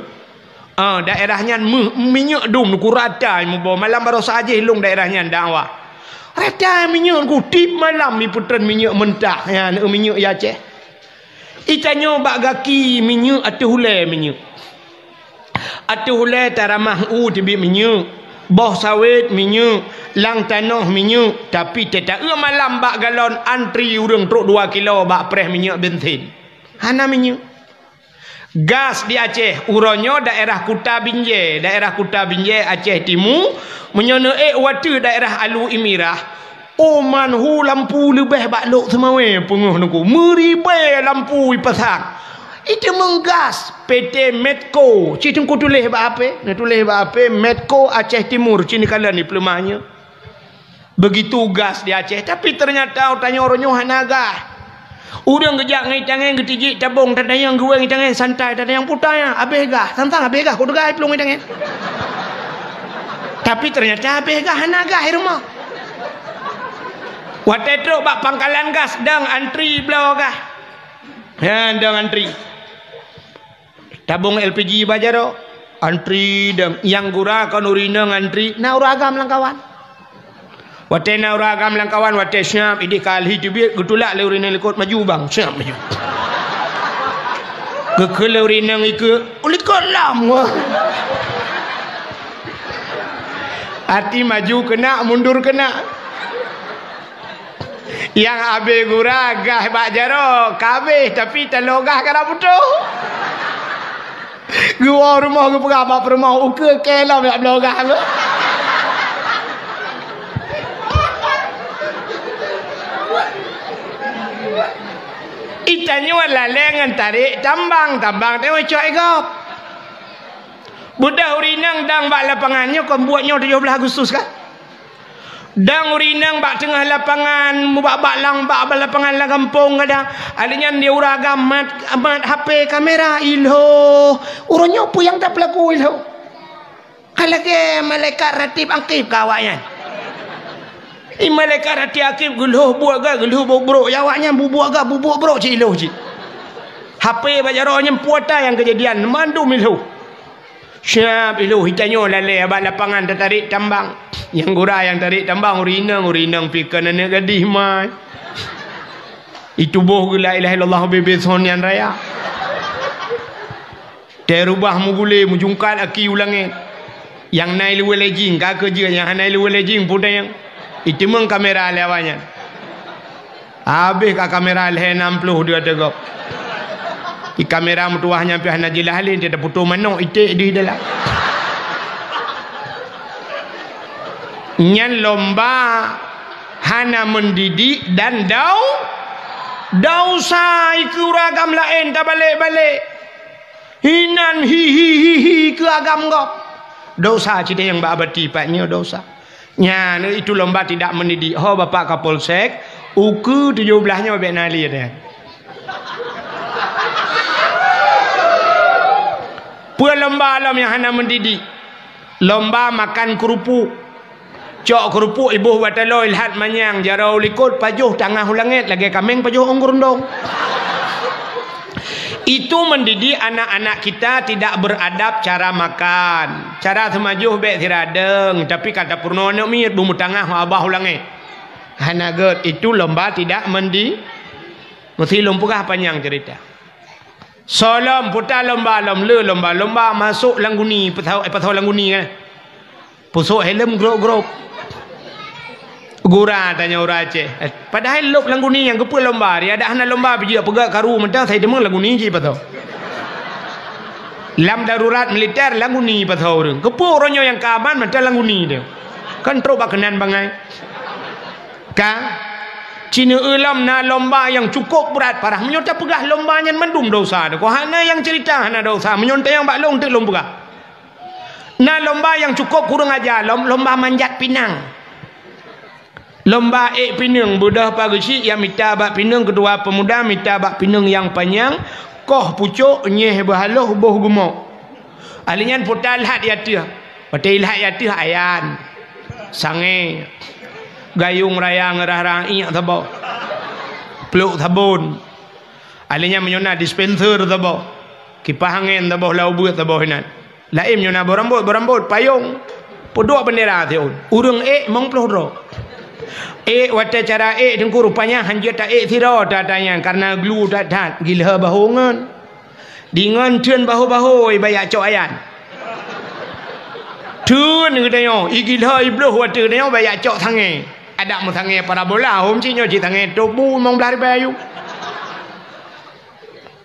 Ah, daerah nyan meuh, minyeuk dum Teungku rata imuboh. Malam baroesa jih lôn daerah nyan dakwah. Rata minyeuk Teungku, tiep malam ipeutreun minyeuk mentah. Nyan minyeuk di Aceh. Itanyoe bak gaki minyeuk, ateueh ulèe minyeuk. Ateueh ulèe taramah u teubiet minyeuk, boh sawét minyeuk, lam tanoh minyeuk, tapi teuta eu malam bak galon antri ureueng trok dua kilo bak preh minyeuk bensin. Hana minyeuk. Gas di Aceh, uroe nyoe daerah Kuta Binjai, daerah Kuta Binjai Aceh Timu, meunyoe neuék u ateueh daerah Alu Imirah, oh, man hu lampu leubeh bak Lhokseumawe peungeuh Teungku. Meuribèe lampu ipasang. Iteumeung gas, P T Medco. Cit Teungku tuléh bak H P, neutuléh bak H P, Medco Aceh Timur, cit neukalon di peuleumah nyoe. Begitu gas di Aceh, tapi ternyata tanyoe uroe nyoe hana gas. Ureueng geujak ngon itangen geutijik tabong, tatanyong geuwéng itangen santai, tatanyong puta nyan, habéh gas. Sang-sang habéh gas, kok teuga iplueng itangen. Tapi ternyata habéh gas, hana gas di rumoh. Watèe trok bak pangkalan gas, dong antri bloe gas. Nyan dong antri. Tabong L P G bak jaroe, antri dong. Nyang gura kon ureueng inong antri, na ureueng agam lam kawan. Watèe na ureueng agam lam kawan, watèe siap, idéh kali teubiet, geutulak lé ureueng inong likot, maju bang, siap maju. Geukheun lé ureueng inong ikeue, "Ulikot lom!" Arti maju keunak, mundur keunak. Nyang abéh gura gah bak jaroe, ka abéh, tapi taloe gah ka na putôh. Geuwoe rumoh geupeugah bak peurumoh, "Ukeue kée lom jak bloe gah." Itanyoe lalée ngon tarek tambang, tambang teuh cok gob. Beudôh ureueng inong dang bak lapangan nyoe, kon buet nyoe tujoh blaih Agustus kan? Dang ureueng inong bak teungoh lapangan, mubak-bak lam bak lapangan lam gampông kadang. Alèh nyan di ureueng agam mat, mat H P kamera, ilhô. Uroe nyoe peue nyang tapeulaku ilhô? Ka lagèe malaikat Ratib Akib keu awaknyan. I malaikat Ratib Akib geulhô buet gak, geulhô buet brok, ya awaknyan bubuet gak, bubuet brok cit ilhô cit. H P bak jaroe nyan peue ata nyang keujadian, mandum ilhô. Siap ilhô, itanyoe lalée bak lapangan tatarek tambang. Nyang gura nyang tarek tambang ureueng inong, ureueng inong pih kon aneuk gadih mai. Ituboh geuh la ilaha illallah bebe son nyan raya. Teurubah mugulé mujungkat aki u langét. Nyang na iluweuh lé jing ka keujeuet, nyang hana iluweuh lé jing peue teuh nyang. Iteumeung kamera lé awaknyan. Habéh ka kamera lhèe nam ploh dua teugop. Di kamera meutuwah nyan pih hana jeulaih lé, dia taputôh manok iték di dalam. Nyan lomba hana mendidik dan dau-, dosa ikeue ureueng agam laén tabalek-balek. Hinan hi, hi, hi, hi keu agam gob. Dosa cit nyang bak abati pat nyoe dosa. Nyan, itu lomba tidak mendidik. Ho Bapak Kapolsek, ukeue tujoh blaih nyoe bèk na lé nyan. Peue lomba lom nyang hana mendidik? Lomba makan keurupuk. Cok keurupuk iboh bataloe ilhat manyang, jaroe u likot pajoh tangah u langét lagèe kaméng pajoh ôn geurundong. Itu mendidik anak-anak kita tidak beradab cara makan. Cara seumajoh bèk siradeueng, tapi ka tapeurunoe aneuk miet beumeutangah babah u langét. Hana gèt, itu lomba tidak mendi-, meusti lôn peugah panyang cerita. Soe lom peue ta lomba lom le lomba, lomba masôk lam guni, peusôk, eh, peusôk lam guni kan. Peusôk helm grôp-grôp. Gura tanyoe ureueng Aceh. Eh, padahai lôb lam guni nyang keupeue lomba, di adak hana lomba pih jeuet peugah karu mantong sai teumeung lam guni jih pasoe. Lam darurat militer lam guni pasoe ureueng. Keupeue uroe nyoe nyang ka aman mantong lam guni teuh. Kan trôk bak keunan bangai. Ka? Cineue lom na lomba nyang cukôp brat parah. Meunyoe tapeugah lomba nyan mandum dosa teuh. Kon hana nyang cerita hana dosa. Meunyoe tanyong bak lôn teuk lôn peugah. Na lomba nyang cukôp kureueng aja, lom-, lomba manjat pinang. Lomba ék pineung, beudôh pageusik nyang mita bak pineung, keutua peumuda mita bak pineung nyang panyang, koh pucôk, nyeh beuhaloh, boh geumo. Ahli nyan puta lhat i ateueh. Watèe ilhat i ateueh ayan, sangè, gayong raya ngeurah-rah iek saboh, plôk sabon. Ahli nyan meunyoe na dispenser saboh, kipah angén saboh, lau beuet saboh inan. Laén meunyoe na boh rambôt, boh rambôt, payông, peuduek bendera siôn. Ureueng ék limong ploh droe. Ék watèe cara ék teungku rupanya hanjeuet ta ék sidroe ata-ata nyan, kareuna glu that-that, gilhô bahô ngon. Di ngon theun bahô-bahô, i bak jak cok ayan. Theun geutanyoe, i gilhô i bloh watèe geutanyoe bak jak cok sangè. Adak meusangè parabola, hom cit nyoe cit sangè tôp bu limong blaih ribèe ayue.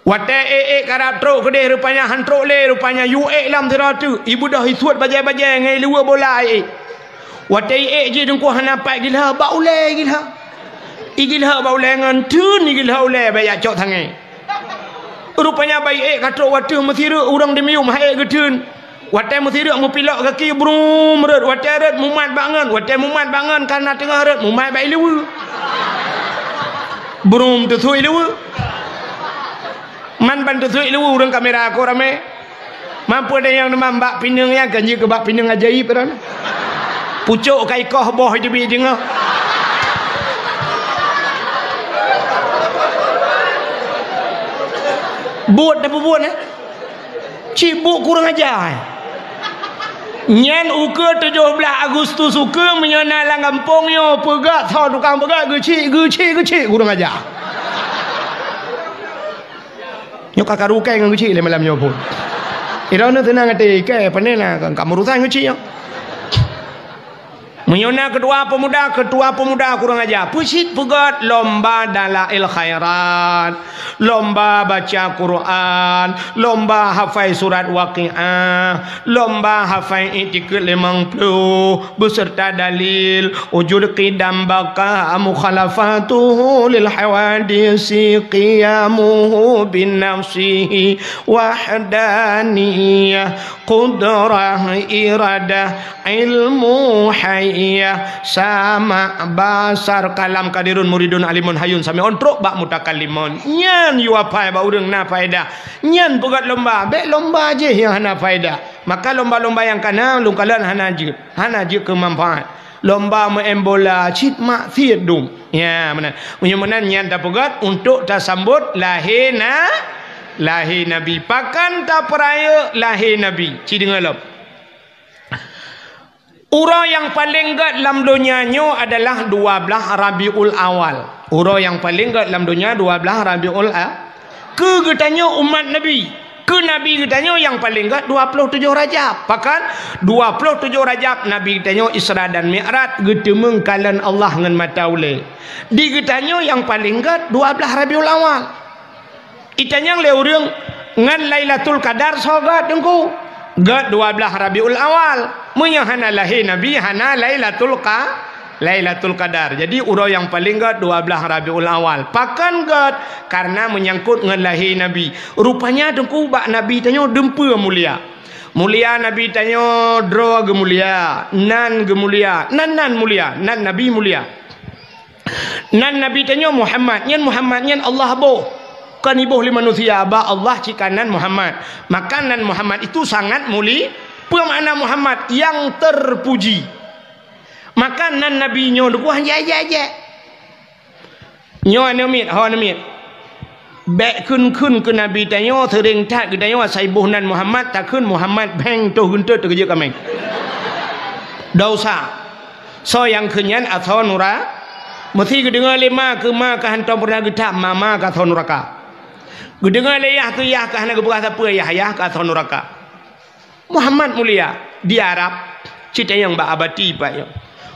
Watèe ék-ék karab trôk keudeh rupanya han trôk lé, rupanya yue ék lam sidroe teuk, i beudôh i suet bajèe-bajèe ngon i liweue bola ék. Watèe i ék jih teungku hana pat gilhô, bak ulèe gilhô. I gilhô bak ulèe ngon theun i gilhô ulèe bak jak cok sangè. Rupanya bak i ék ka trôk watèe meusireuk ureueng di miyueb ha ék geutheun. Watèe meusireuk meupilok gaki brum rhot, watèe rhot mumat bak ngon, watèe mumat bak ngon kareuna teungoh rhot mumat bak i liweue. Brum teusuek i liweue. Man ban teusuek i liweue ureueng kamera ko ramè. Man peue tanyong teuma bak pineung nyan kan jeuet keu bak pineung ajaéb droeneuh. Pucôk ka ikoh boh teubiet deungoe. Buet tapeubuet, eh? Cit buet kureueng aja, eh? Nyan ukeue tujoh blaih Agustus ukeue meunyoe na lam gampông nyoe peugah soe tukang peugah geucit, geucit, geucit kureueng aja. Nyoe ka karu kai ngon geuchik lé malam nyoe phon. Droeneuh teunang até, kai pane na ka meurusan geuchik nyoe. Meunyoe na keudua pemuda, ketua pemuda kurang aja, peusit peugét lomba dalail khairat, lomba baca Quran, lomba hafai surat Waqiah, lomba hafai I'tiqad limong ploh, beserta dalil, wujud qidam baqa mukhalafatuhu lil hawadisi qiyamuhu binafsihi wahdaniyah qudrah iradah ilmu haiyah sama basar kalam qadirun muridun alimun hayun sami'un trok bak mutakallimun. Nyan yue apai bak ureuëng na faedah. Nyan peugét lomba, bék lomba jih nyang hana faedah. Maka lomba-lomba nyang kana lôn kalon hana jeuet, hana jeuet keu manfaat. Lomba meu'en bola cit maksiet dum. Ya, meunan. Meunyoe meunan nyan tapeugét untuk tasambot lahé na, lahé Nabi. Pakon tapeurayeuk lahé Nabi? Ci deungoe lom. Uroe nyang paleng gét lam donya nyoe adalah dua blaih Rabiul Awal. Uroe nyang paleng gét lam donya dua blaih Rabiul A-, keu geutanyoe umat Nabi, keu Nabi geutanyoe nyang paleng gét dua ploh tujoh Rajab. Pakon? Dua ploh tujoh Rajab Nabi geutanyoe Isra dan Mi'raj geuteumeung kalon Allah ngon mata ulée. Di geutanyoe nyang paleng gét dua blaih Rabiul Awal. Itanyong lé ureuëng, ngon Lailatul Qadar soe gét Teungku? Gét dua blaih Rabiul Awal. Meunyoe hana lahé Nabi, hana Lailatul Qa-, Lailatul Qadar. Jadi uroe nyang paleng gét dua blaih Rabiul Awal. Pakon gét? Karena meunyangkot ngon lahé Nabi. Rupanya Teungku bak Nabi tanyoe dumpeue mulia. Mulia Nabi tanyoe droe geumulia, nan geumulia, nan-nan mulia, nan Nabi mulia. Nan Nabi tanyoe Muhammad, nyan Muhammad nyan Allah boh. Kon iboh lé manusia, bak Allah cit ka nan Muhammad. Maka nan Muhammad itu sangat muli-, peue makna Muhammad? Yang terpuji. Maka nan Nabi nyoe deuh hana jijak-jak. Nyoe aneuk miet, ho aneuk miet. Bék kheun-kheun keu Nabi tanyoe, seuring that geutanyoe asai boh nan Muhammad, takheun Muhammad bheng toh geuntot teukeujeuet kaméng. Dosa. Soe nyang kheun nyan asoe nura-, meusi geudeungoe lé ma keu ma ka hantom peureunah geutham, ma-ma ka asoe nuraka. Geudeungoe lé yah keu yah ka hana geupeugah sapeue, yah-yah ka asoe nuraka. Muhammad mulia di Arab, cit tanyong bak abati pat nyoe.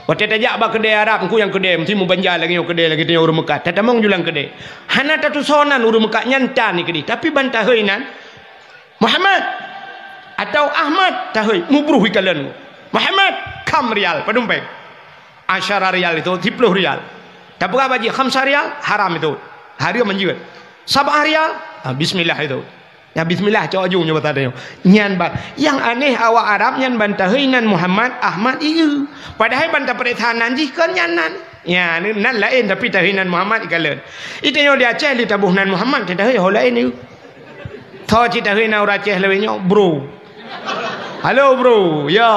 Watée tajak bak keudée Arab, engku nyang keudée meusti meubanja lagée nyoe keudée, lagée tanyoe ureuëng Meukah. Tatamong ju lam keudée. Hana tatusoe nan ureuëng Meukah nyan tan keudeh, tapi ban tahôi nan Muhammad atau Ahmad tahôi mubruh ikalon. Muhammad, kham rial, padum péng. Asyara rial itu, siploh rial. Tapeugah bak jih, khamsa rial, haram itu. Hareuem manjeuet. Sabah rial, ah, bismillah itu. Ya, bismillah, cok aju nyoe basa tanyoe. Nyan ban. Nyang aneh awak Arab nyan ban tahôi nan Muhammad, Ahmad, ieu. Padahai ban tapareksa nan jih kon nyan nan. Ya, nan laén tapi tahôi nan Muhammad ikalon. Itanyoe di Aceh lé taboh nan Muhammad, tahôi ho laén ieu. Tho cit tahôi nan ureuëng Aceh lawét nyoe, bro. Halo, bro. Ya.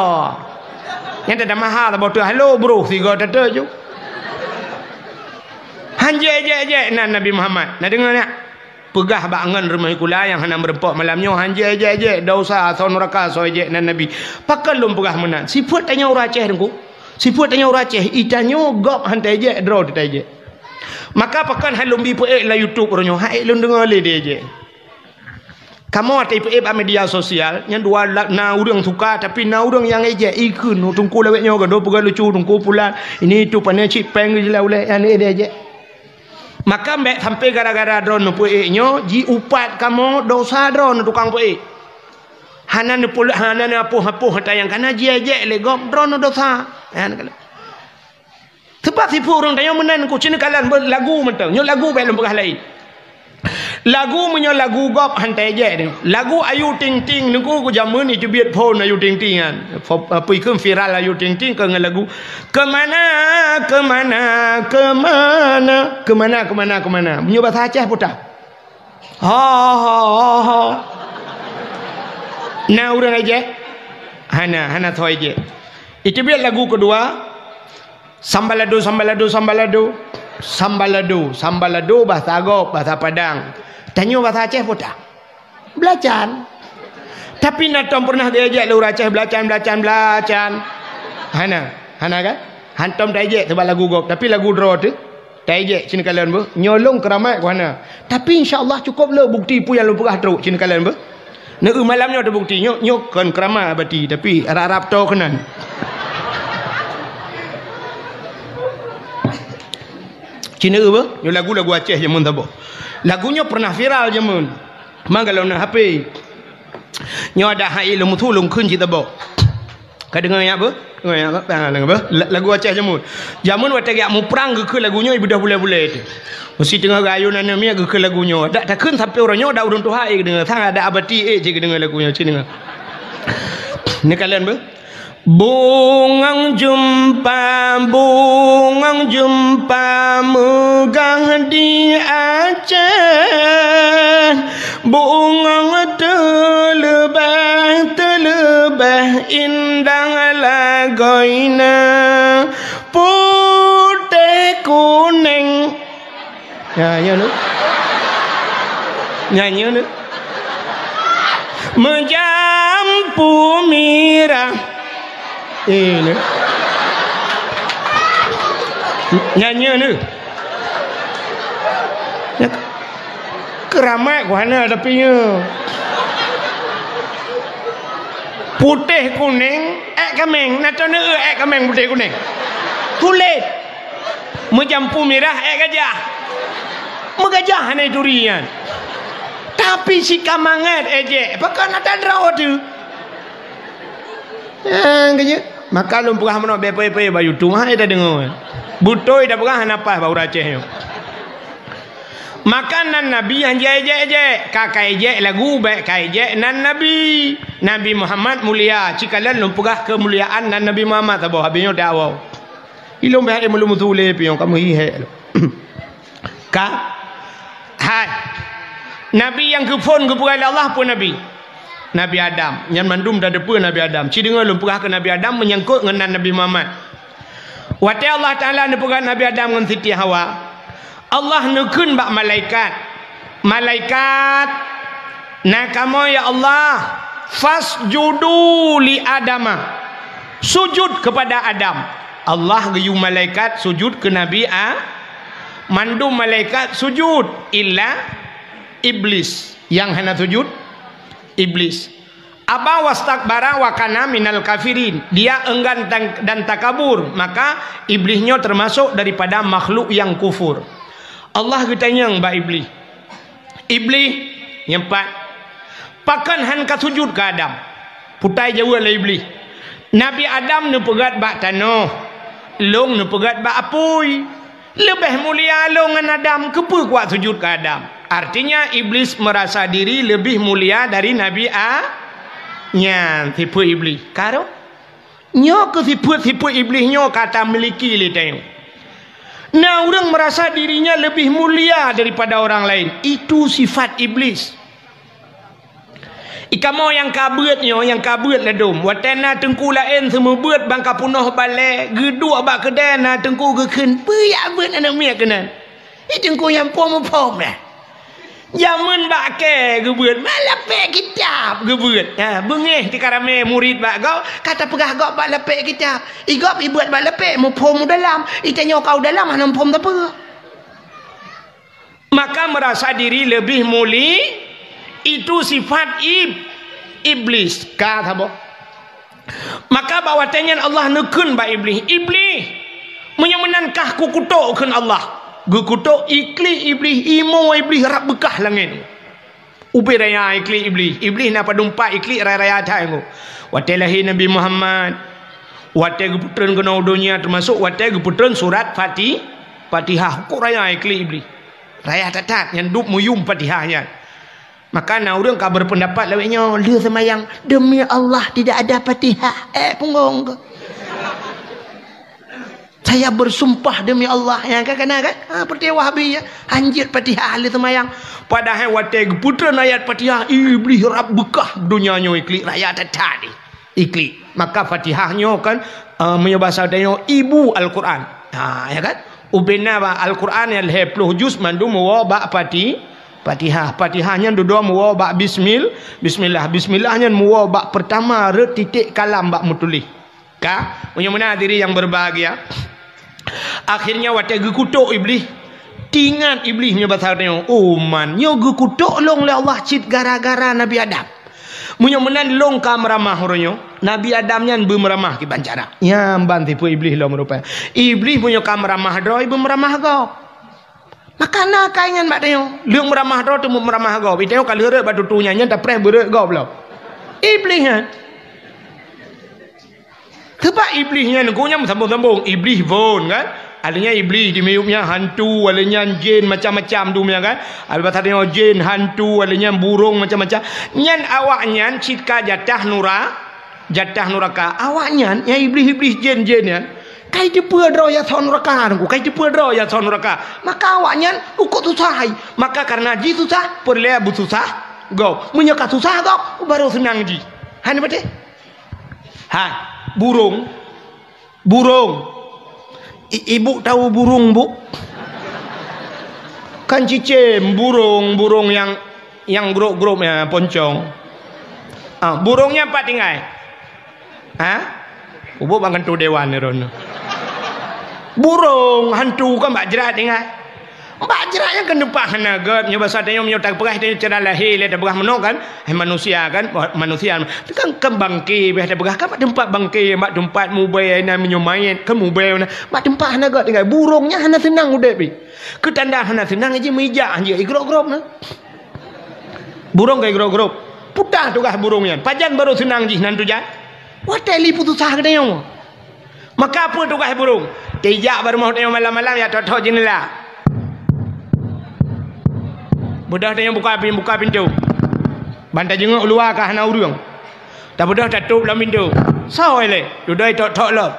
Nyan tada maha saboh teuk, halo, bro. Sigoe teuteuju. Han jijak-jak nan Nabi Muhammad. Na deungoe nyak? Peugah bak ngon rumoh sikula nyang hana meureumpok malam nyoe, han jijak-jak, dosa, asoe nuraka, soe jijak nan Nabi. Pakon lôn peugah meunan? Sifeuet tanyoe ureuëng Aceh Teungku. Sifeuet tanyoe ureuëng Aceh, itanyoe gob han tajijak, droe tajijak. Maka pakon han lôn bi peuék lam YouTube uroe nyoe, han ék lôn deungoe lé dijijak. Kamoe watée peuék bak media sosial, nyan dua la-, na ureuëng suka, tapi na ureuëng nyang ejek, ikheun, "Oh, Teungku lawét nyoe, gadoh peugah lucu, Teungku pulan, ini itu pane cit péng geujilai ulée, nyan ék dijijak." Maka bék sampai gara-gara droeneuh peuék nyoe, jiupat kamoe dosa droeneuh tukang peuék. Hana neupul-, hana neuapoh-apoh ata nyang kana jijak lé gob droeneuh dosa. Nyan kana. Sebab sifeuet ureuëng tanyoe meunan ku cit neukalon beu lagu mantong. Nyoe lagu bék lôn peugah laén. Lagu meunyoe lagu gob han tajijak nyoe. Lagu Ayu Ting Ting nyoe ku jameun iteubiet phon Ayu Ting Ting nyan. Fo-, apa ikheun viral Ayu Ting Ting keu ngon lagu, "Kemana, kemana, kemana, kemana, kemana, kemana." Meunyoe basa Aceh peue tah? Ha, ha, ha, ha. Na ureuëng ejek? Hana, hana soe ejek. Iteubiet lagu keudua, sambalado, sambalado, sambalado. Sambalado, sambalado basa gob, basa Padang. Tanyoe basa Aceh peue tah? Belacan. Tapi na tom peureunah geujak lé ureuëng Aceh belacan, belacan, belacan. Hana, hana kan? Han tom tajijak sabab lagu gob, tapi lagu droe teuh. Taijek cit neukalon beuh. Nyoe lôn keuramat keuhana. Tapi insya Allah cukôp le bukti peue nyang lôn peugah trok cit neukalon beuh. Neu malam nyoe teubukti nyoe, nyoe kon keuramat abati, tapi rab-rab toe keunan. Cit neu beuh, nyoe lagu-lagu Aceh jameun saboh. Lagu nyoe pernah viral jameun. Mang galom na H P. Nyoe ada hai lôn meusu lôn kheun cit saboh. Ka deungoe nyan beuh? Deungoe nyan beuh? Ha, deungoe beuh? La-, lagu Aceh jameun. Jameun watèe geujak muprang geukheun lagu nyoe ibeudôh bulèe-bulèe teuh. Meusiteungoh geuayôn aneuk miet geukheun lagu nyoe. Dak takheun sampoe uroe nyoe dak ureueng tuha ék geudeungoe. Sang ada abati ék cit geudeungoe lagu nyoe. Cit deungoe. Neukalon beuh. Bungong jeumpa, bungong jeumpa meugah di Aceh. Bungong teuleubeh, teuleubeh indah lagoina, putéh kunéng. Nyan, nyan tu. Nyan, nyan tu. Meujampu mirah. Eh, ni. Nyan, nyan tu. Nyan, keuramat ku hana tapi nyoe. Putéh kunéng, ék kaméng. Na teuneuk ék kaméng putéh kunéng. Kulét. Meujampu mirah ék gajah. Meugajah hana ituri nyan. Tapi si ka mangat ék jek, pakon na tadroe teuh. Ah, keu jeuet. Maka lôn peugah meunoe bèk payah-payah bak YouTube, hai tadeungoe. Beutôi tapeugah hana paih bak ureueng Aceh nyoe. Maka nan Nabi nyang jijak-jak, ka kaijak lagu bèk kaijak nan Nabi. Nabi Muhammad mulia, cikalon lôn peugah keumuliaan nan Nabi Muhammad saboh, habéh nyoe dakwah. Ilôn bèk hai meuleumeue lé piôh kamoe hi hék lôn. Ka? Hai. Nabi nyang geuphon geupeugah lé Allah peue Nabi? Nabi Adam. Nyan mandum tateupeue Nabi Adam. Ci deungoe lôn peugah keu Nabi Adam meunyangkot ngon nan Nabi Muhammad. Watèe Allah Taala neupeugah Nabi Adam ngon Siti Hawa, Allah neukheun bak malaikat, "Malaikat, na kamoe ya Allah, fasjudu li Adama." Sujud kepada Adam. Allah geuyue malaikat sujud keu Nabi A-, mandum malaikat sujud, illa Iblis. Nyang hana sujud, Iblis. Aba wastakbara wa kana minal kafirin. Dia enggan dan, dan takabur, maka Iblis nyoe teumasok daripada makhluk nyang kufur. Allah geutanyong bak Iblis, "Iblis, nyang pat, pakon han ka sujud keu Adam?" Putai jaweueb lé Iblis, "Nabi Adam neupeugöt bak tanoh, lôn neupeugöt bak apui." Leubeh mulia lôn ngon Adam, keupeue kuat sujud keu Adam? Artinya, Iblis meurasa diri leubeh mulia dari Nabi A-, nyan sifeuet Iblis. Ka rhot? Nyoe keuh sifeuet-sifeuet Iblis nyoe ka tamiliki lé tanyoe. Na ureuëng meurasa dirinya leubeh mulia daripada orang lain. Itu sifat Iblis. I kamoe nyang ka beuet nyoe, nyang ka beuet ladôm, watée na teungku laén seumeubeuet ban ka peunoh balée, geuduek bak keudée na teungku geukheun, "Peue jak beuet aneuëk miet keunan?" I teungku nyan phom-phom na. Jameun bak kée geubeuet, bak lapék kitab geubeuet. Ha, beungéh tika ramé murit bak gob, ka tapeugah gob bak lapék kitab. I gob i beuet bak lapék, muphom u dalam. I tanyoe ka u dalam hana muphom sapeue. Maka merasa diri lebih muli, itu sifat ib-, iblis. Ka saboh. Maka bak watée nyan Allah neukheun bak Iblih, "Iblih, meunyoe meunan kah kukutok," kheun Allah. Geukutok iklik Iblih, imo Iblih rab beukah langét. Ubé raya iklik Iblih. Iblih na padum pat iklik raya-raya that nyoe. Watée lahé Nabi Muhammad, watée geupeutreun keunoe u donya, teumasok watée geupeutreun surat Fati-, Fatihah. Kok raya iklik Iblih. Raya that-that nyan dub meuyum Fatihah nyan. Maka na ureuëng ka berpendapat lawét nyoe, lheueh seumayang, "Demi Allah tidak ada Fatihah." Eh, punggong ke? "Saya bersumpah demi Allah." Nyang ka kana kan? Ha, peurti Wahabi ya. Hanjeuet Fatihah lheueh seumayang. Padahai watée geupeutreun ayat Fatihah, Iblih rab beukah donya nyoe iklik raya that-that. Iklik. Maka Fatihah nyoe kan, eh, meunyoe basa tanyoe ibu Al-Quran. Ha, ya kan? Ubena bak Al-Quran nyang lhée ploh juz mandum meuwoe bak Fati-, Fatihah. Fatihah nyan dudoe meuwoe bak bismil-, bismillah. Bismillah nyan meuwoe bak pertama rot titek kalam bak meutuléh. Ka, meunyoe meunan hadirin yang berbahagia, Akhirnya watée geukutok Iblih, teuingat Iblih meunyoe basa tanyoe, "Oh man, nyoe geukutok lôn lé Allah cit gara-gara Nabi Adam. Meunyoe meunan lôn ka meuramah uroe nyoe, Nabi Adam nyan beumeuramah kiban cara." Nyan ban tipu Iblih lom rupa. Iblih meunyoe ka meuramah droe, beumeuramah gob. Maka na akai nyan bak tanyoe. Lheueh meuramah droe teuma meuramah gob. Tanyoe ka lheueh rhot bak tutu nyan, nyan tapreh beurhot gob lom. Iblih nyan. Sebab Iblih nyan, geuh nyan meusambông-sambông. Iblih phon kan. Artinya Iblih di miyueb nyan hantu, artinya jin macam-macam tu nyan kan. Albasan tanyoe jin, hantu, artinya burông macam-macam. Nyan awaknyan cit ka jatah nura-, jatah nuraka. Awaknyan, nyang iblih-iblih jén-jén nyan, kai teupeue droe nyang son nuraka, Teungku, kai teupeue droe nyang son nuraka. Maka awaknyan ukot susah hai. Maka kareuna jih susah, peureulée beususah gob. Meunyoe ka susah gob, baru seunang jih. Hai, na patéh? Hai, burông. Burông. I-, ibu tahu burung, Bu? Kan cicém, burông, burông nyang, nyang grôp-grôp nyan, poncông. Ah, burông nyan pat tinggai? Ha? Ubôk bak keutua dewan ni droeneuh. Burông, hantu kan bak jrat tinggai. Bak jrat nyan kan teumpat hana göt. Nyoe basa tanyoe meunyoe tapeugah tanyoe cara lahé lé tapeugah meunoe kan. Hai manusia kan, manusia. Kan, kan bangke beh tapeugah kan bak teumpat bangke, bak teumpat mubée na meunyoe manyét kan mubée na. Bak teumpat hana göt tinggai. Burông nyan hana seunang udép jih. Keu tanda hana seunang jih meujak jih igrôp-grôp na. Burông ka igrôp-grôp. Peue teuma tugaih burông nyan. Pajan baru seunang jih nan tujan. Watée lé peususah geutanyoe. Maka peue tugaih burông? Teujak bak rumoh tanyoe malam-malam, jak thok-thok jeundela. Beudôh tanyoe buka pin-, buka pintoe. Ban tajeungok u luwa ka hana ureuëng. Tabeudôh tatôb lom pintoe. Soe lé? Dudoe thok-thok lom.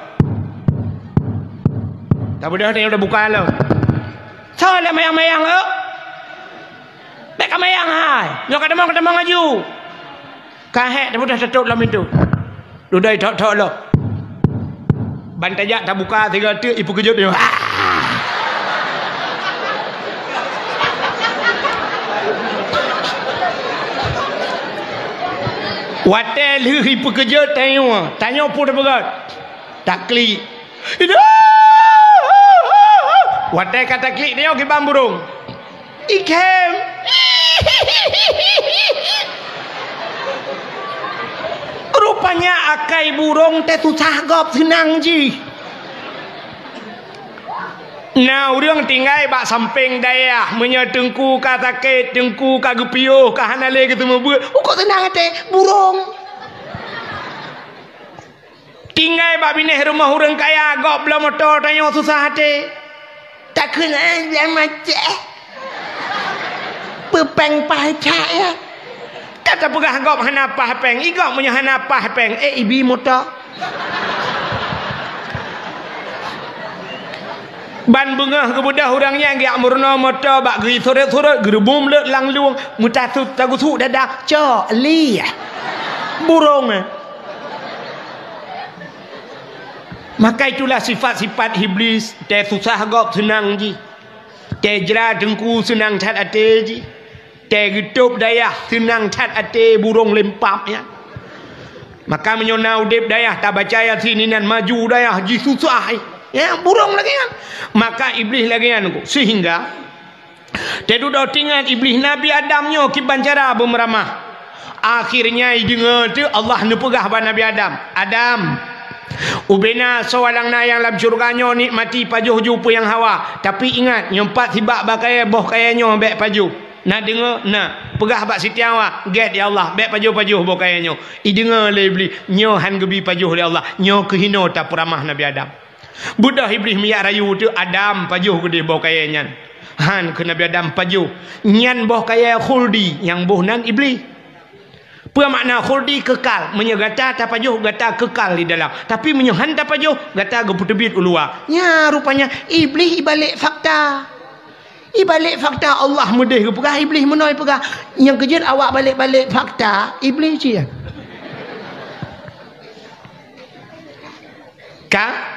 Tabeudôh tanyoe tabuka lom. Soe lé mayang-mayang, eh? Bék ka mayang hai. Nyoe ka tamong, ka tamong laju. Ka hék tabeudôh tatôb lom pintoe. Dudoe thok-thok lom. Ban tajak tabuka sigoe teuk ipeukeujot nyoe. Watée lheueh ipeukeujot tanyoe, tanyoe peue tapeugah? Taklik. Watée ka taklik tanyoe kiban burông. Ikhem. Rupanya akai burông teuh susah gob seunang jih. Na ureuëng tinggai bak sampéng dayah, meunyoe teungku ka sakét, teungku ka geupiôh, ka hana lé geuseumeubeuet, ukot seunang até burông. Tinggai bak binéh rumoh ureuëng kaya, gob bloe moto, tanyoe susah até. Takheun, eh, lé macet. Peupéng paih cak, ya. Ka tapeugah gob hana paih péng. I gob meunyoe hana paih péng, eh, ibi moto. Ban beungoh geubeudôh ureuëng nyan geujak meurunoe moto bak geusurot-surot, geureubuem leuet lam lueng, meutasut tagusuk dada, cok, lieh. Burông, eh. Maka itulah sifat-sifat Iblis, teuh susah gob seunang jih. Teuh jra teungku seunang that até jih. Teuh geutôb dayah seunang that até burông lempap nyan. Maka meunyoe na udeb dayah tabaca Yasin inan maju dayah jih susah, eh. Ya, burông lagée nyan. Maka Iblis lagée nyan, sehingga Teududoe tingat Iblih Nabi Adam nyoe kiban cara beumeuramah. Akhirnya ideungoe teuh Allah neupeugah bak Nabi Adam, "Adam, ubena soe alang na nyang lam syeuruga nyoe nikmati pajoh ju peue nyang hawa. Tapi ingat, nyoe pat sibak bak kayée boh kayée nyoe bék pajoh." Na deungoe? Na. Peugah bak Siti Hawa, "Gét, ya Allah, bék pajoh-pajoh boh kayée nyoe." Ideungoe lé Iblih, "Nyoe han geubi pajoh lé Allah, nyoe keuhinoe tapeuramah Nabi Adam." Beudôh Iblih miyueb rayu teuh Adam pajoh keudeh boh kayée nyan. Han keu Nabi Adam pajoh. Nyan boh kayée khuldi nyang boh nan Iblih. Peue makna khuldi? Keukal. Meunyoe gata tapajoh, gata keukal di dalam. Tapi meunyoe han tapajoh, gata geupeuteubiet u luwa. Nya rupanya Iblih ibalek fakta. Ibalek fakta Allah meudeh geupeugah, Iblih meunoe peugah. Nyang keujeuet awak balek-balek fakta, Iblih cit. Ka?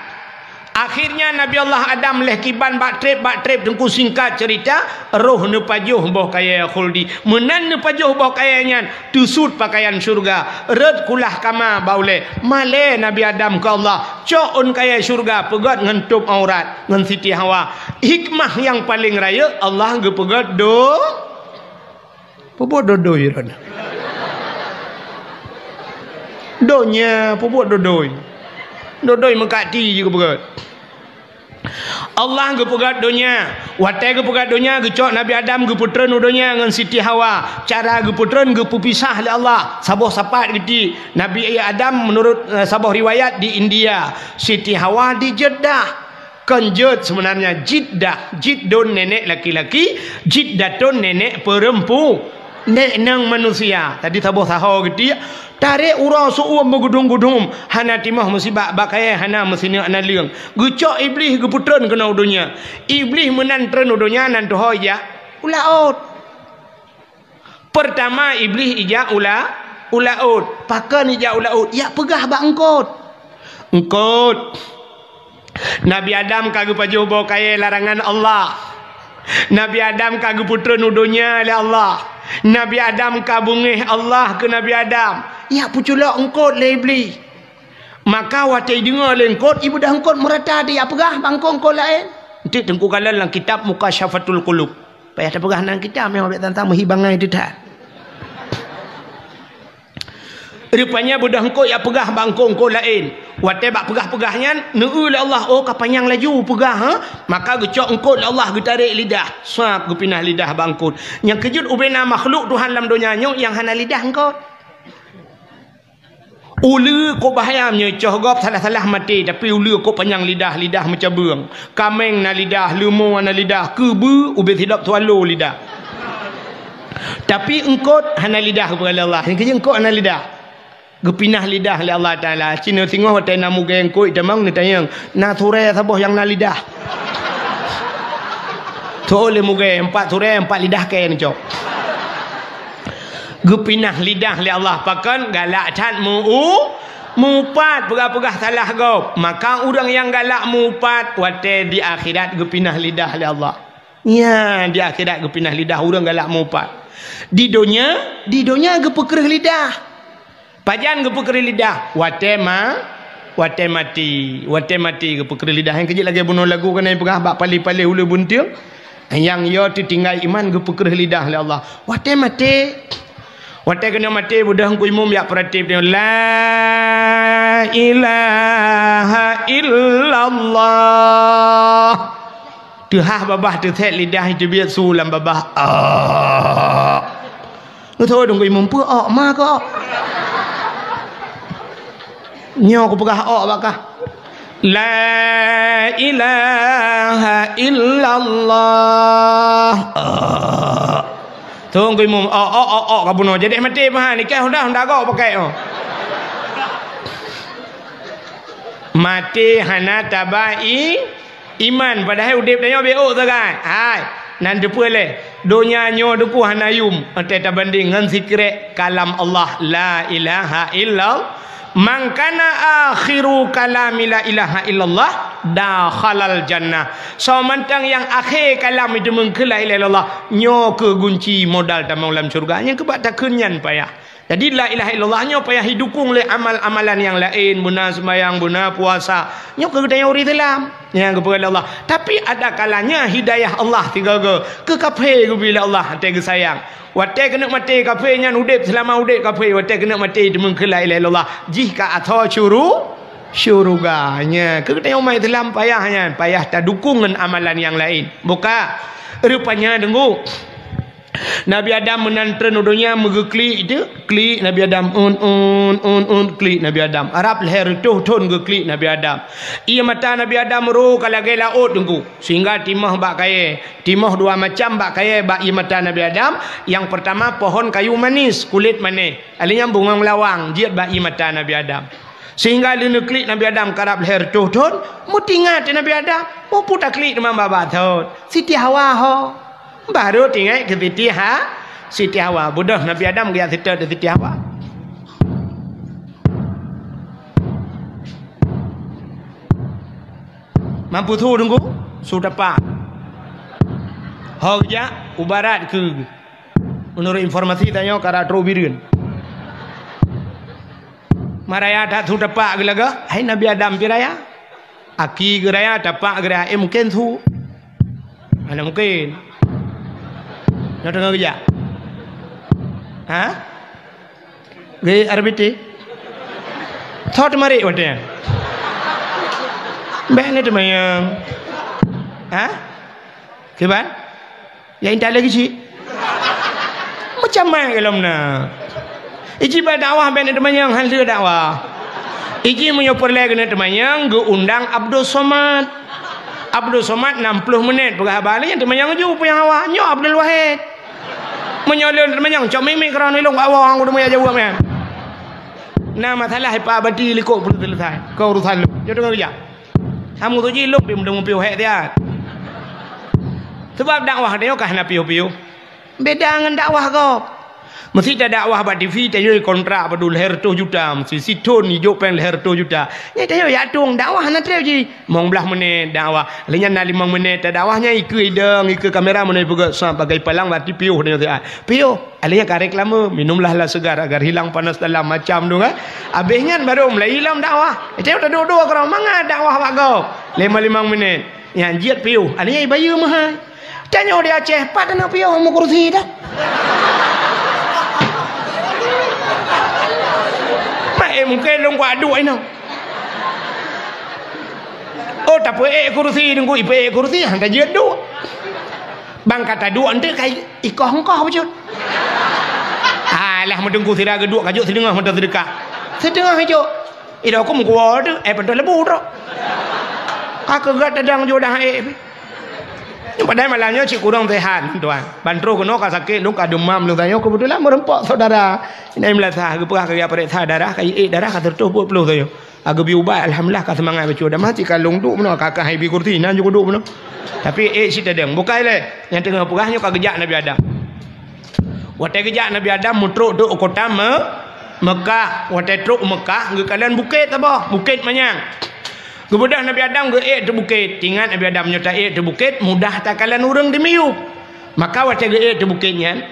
Akhirnya Nabi Allah Adam lheuh kiban bak treb, bak treb, Teungku, singkat cerita, roh neupajoh boh kayèe khuldi. Meunan neupajoh boh kayèe nyan, teusut pakaian syurga, rhot kulah kama bak ulèe. Malèe Nabi Adam keu Allah, cok ôn kayèe syurga peugöt ngon tôb aurat ngon Siti Hawa. Hikmah nyang paleng rayeuk, Allah geupeugöt do-, peubuet dodoi droeneuh. Donya peubuet dodoi. Dodoi meukat ti geupeugöt. Allah geupeugöt donya. Watèe geupeugöt donya, geucok Nabi Adam geupeutreun u donya ngon Siti Hawa. Cara geupeutreun geupeupisah lé Allah. Saboh sapat geuti. Nabi Adam, menurut, eh, saboh riwayat, di India. Siti Hawa di Jeddah. Kon jeuet sebenarnya, Jiddah. Jiddun nenek laki-laki, Jiddatun nenek perempu-, nenek manusia. Tadi saboh saho geuti. Tarek uroe seu-uem beugudum-gudum, hana timoh meusibak, bak kayèe hana meusineuk naleueng. Geucok Iblih geupeutreun keunoe u donya. Iblih meunan treun u donya nan tuho ijak u laôt. Peurtama Iblih ijak u la-, u laôt. Pakon ijak u laôt? Ijak peugah bak eungkôt. Eungkôt. Nabi Adam ka geupajoh boh kayèe larangan Allah. Nabi Adam ka geupeutreun u donya lé Allah. Nabi Adam ka beungéh Allah keu Nabi Adam. Ijak peuculok eungkôt lé Iblih. Maka watèe ideungoe lé eungkôt, ibeudôh eungkôt meurata, ijak peugah bak eungkôt-eungkôt laén. Enteuk Teungku kalon lam kitab Mukasyafatul Qulub. Payah tapeugah nan kitab, memang bèk tantang meuhi bangai teutat. Rupanya beudôh eungkôt ijak peugah bak eungkôt-eungkôt laén. Watèe bak peugah-peugah nyan, neueu lé Allah, oh, ka panyang laju peugah, ha? Maka geucok eungkôt lé Allah, geutarek lidah. Sab geupinah lidah bak eungkôt. Nyang keujeuet ubena makhluk Tuhan lam donya nyoe nyang hana lidah eungkôt. Uleue kok bahayam nyoe, coh gob salah-salah maté, tapi uleue kok panyang lidah, lidah meucabeueng. Kaméng na lidah, leumo na lidah, keubeue ubé sidop swallow lidah. Tapi eungkôt hana lidah, geupeugah lé Allah. Nyang keujeuet eungkôt hana lidah. Geupinah lidah lé Allah Taala. Cit neuh singoh watèe na mugée eungkôt tamong neutanyong, "Na surée saboh nyang na lidah?" Tho lé mugée, "Empat surée, empat lidah kèe neucok." Geupinah lidah lé Allah, pakon? Galak that meu-, meuupat, peugah-peugah salah gob. Maka ureuëng nyang galak meuupat, watèe di akhirat geupinah lidah lé Allah. Nyan, di akhirat geupinah lidah ureuëng galak meuupat. Di donya, di donya geupeukreueh lidah. Pajan geupeukreueh lidah? Watèe ma-, watèe maté. Watèe maté geupeukreueh lidah. Nyang keujeuet lagèe bunoe lagu keunan peugah bak paléh-paléh uleue bunteueng. Nyang yo teutinggai iman geupeukreueh lidah lé Allah. Watèe maté. Watèe keuneuk maté, beudôh Teungku Imum jak peuratéb nyoe, "La ilaha illallah." Teuhah babah teusét lidah, teubiet su lam babah. Ah. Neuthô Teungku Imum, "Peue ok ma kok?" "Nyoe kupeugah ok bak kah." "La ilaha illallah." Ah. Teungku Imum, "Ok, ok, ok, ok," ka bunoe. Jadi maté pahan, ikan sudah, sudah gok pakai, oh. Maté hana taba i-, iman, padahai udép tanyoe beuôk sagai. Hai, nan teupeue lé, donya nyoe Teungku hana yum, watèe tabandéng ngon sikrek kalam Allah, la ilaha illallah. "Man kana akhiru kalami la ilaha illallah, dakhalal jannah." Soe mantong nyang akhé kalam jiteumeung keu la ilaha illallah, nyoe keuh gunci modal tamong lam syeuruga. Nyang keubah takheun nyan payah. Jadi, la ilaha illallah nyoe payah jidukong lé amal-amalan nyang laén, beuna seumayang, beuna puasa. Nyoe keuh geutanyoe ureuëng Islam nyang geupeugah lé Allah. Tapi, ada kalanya hidayah Allah sigoe-goe keu kafé geubri lé Allah, watèe geusayang. Watèe keuneuk maté kafé nyan udép, seulama udép kafé, watèe keuneuk maté teumeung keu la ilaha illallah, jih ka asoe syuru-, syeuruga. Nyan keuh geutanyoe umat Islam payah nyan, payah tadukong ngon amalan nyang laén. Buka. Rupanya, Teungku, Nabi Adam meunan treun u donya meugeuklik teuk, klik Nabi Adam, un, un, un, un, klik Nabi Adam. Rab lhèe reutôh thon geuklik Nabi Adam. Ié mata Nabi Adam ro ka lagèe laôt, Teungku, sehingga timoh bak kayèe. Timoh dua macam bak kayèe bak ié mata Nabi Adam. Nyang peurtama pohon kayu manis, kulét manéh. Alèh nyan bungong lawang jeuet bak ié mata Nabi Adam. Sehingga lheuh neuklik Nabi Adam karab lhèe reutôh thon, meutingat Nabi Adam, "Peue taklik teuma babah thon? Siti Hawa ho." Barô teuingat keu Siti Ha-, Siti Hawa. Beudôh Nabi Adam geujak seutôt di Siti Hawa. Mampu su Teungku? Su Tapak. Ho geujak u barat keu, menurut informasi tanyoe ka rot trok u Bireuen. Ma raya that Su Tapak geulagak, hai Nabi Adam pi raya. Aki geuraya, Tapak geuraya, eh, mungken su. Mana mungken? Nyoe teungoh geujak. Ha? Gé R B T. Thot marit watée nyan. Bék na teumanyong. Ha? Kiban? Ya intat lagi cit. Macam mana kalau na? Iji ba dakwah bék na teumanyong, hana dakwah. Iji meunyoe peureulée keuneuk teumanyong, geuundang Abdul Somad. Abdul Somad enam puluh menit peugah haba, lé nyan teumanyong ju peue nyang hawa. Nyoe Abdul Wahid. Meunyoe lôn teumanyong, cok mimi keudroe ilong bak woe, ureuëng meuyak jaweueb nyan. Na masalah ipak bati likot peureulée seuleusai. Keu urusan lôn. Nyoe teungoh geujak. Hamu tu jih lôn pih meudong piôh hék siat. Sebab dakwah tanyoe ka hana piôh-piôh. Beda ngon dakwah gob. Meusi tadakwah bak T V, tanyoe kontrak padub lhée reutôh juta, meusi sithon ijok péng lhée reutôh juta. Nyan tanyoe jak tueng dakwah hana treb jih. Limong blaih menit dakwah. Lheueh nyan na limong menit tadakwah nyan ikeue idong, ikeue kamera meunoe peugah sabagai palang bak T V tanyoe siat. Piôh. Alèh nyan ka reklame, "Minumlah lah segar agar hilang panas dalam," macam tu kan. Abéh nyan baru mulai ilom dakwah. Itu yang duduk-duduk orang mangat dakwah bak gob. Lima-lima menit. Nyan jeuet piôh. Alèh nyan ibayeue meuhai. Tanyoe di Aceh, pat na piôh mu kursi dah. Mak eh mungkin lôn kuat duek inoe. Oh, tapi eh kursi nunggu, ipe eh kursi, hang tajeuet duek. Bang kata duek ente kai. Ikoh engkoh bacut. Alah, meudengku sira geuduek kajok sideungoh meudo seudeuka. Sideungoh ijok. Ida huköm kuwoe teuh, eh, pantoh leubeh trok. Ka keugat tadang jodoh eh. Padahai malam nyoe cit kurang sehat, tuan. Ban troh keunoe ka sakét, lôn ka demam, lôn tanyoe keubeutulan meureumpok syedara. Ina meulasaih geupeugah keu pareksa darah, ka iék darah ka sireutoh peuet ploh tanyoe. Ka geubri ubat, alhamdulillah, ka seumangat bacut. Damah cit ka lôn duek meunoe, ka, ka hai bi kursi, na jeuet duek meunoe. Tapi ék cit tadeng. Bukai lé, nyang teungoh peugah nyoe ka geujak Nabi Adam. Watée geujak Nabi Adam meutrok trok u kota Me-, Meukah. Watée trok u Meukah, geukalon bukét saboh, Bukét Manyang. Geubeudôh Nabi Adam geuék teuk bukét. Ingat Nabi Adam nyoe taék teuk bukét, mudah takalon ureuëng di miyueb. Maka watée geuék teuk bukét nyan,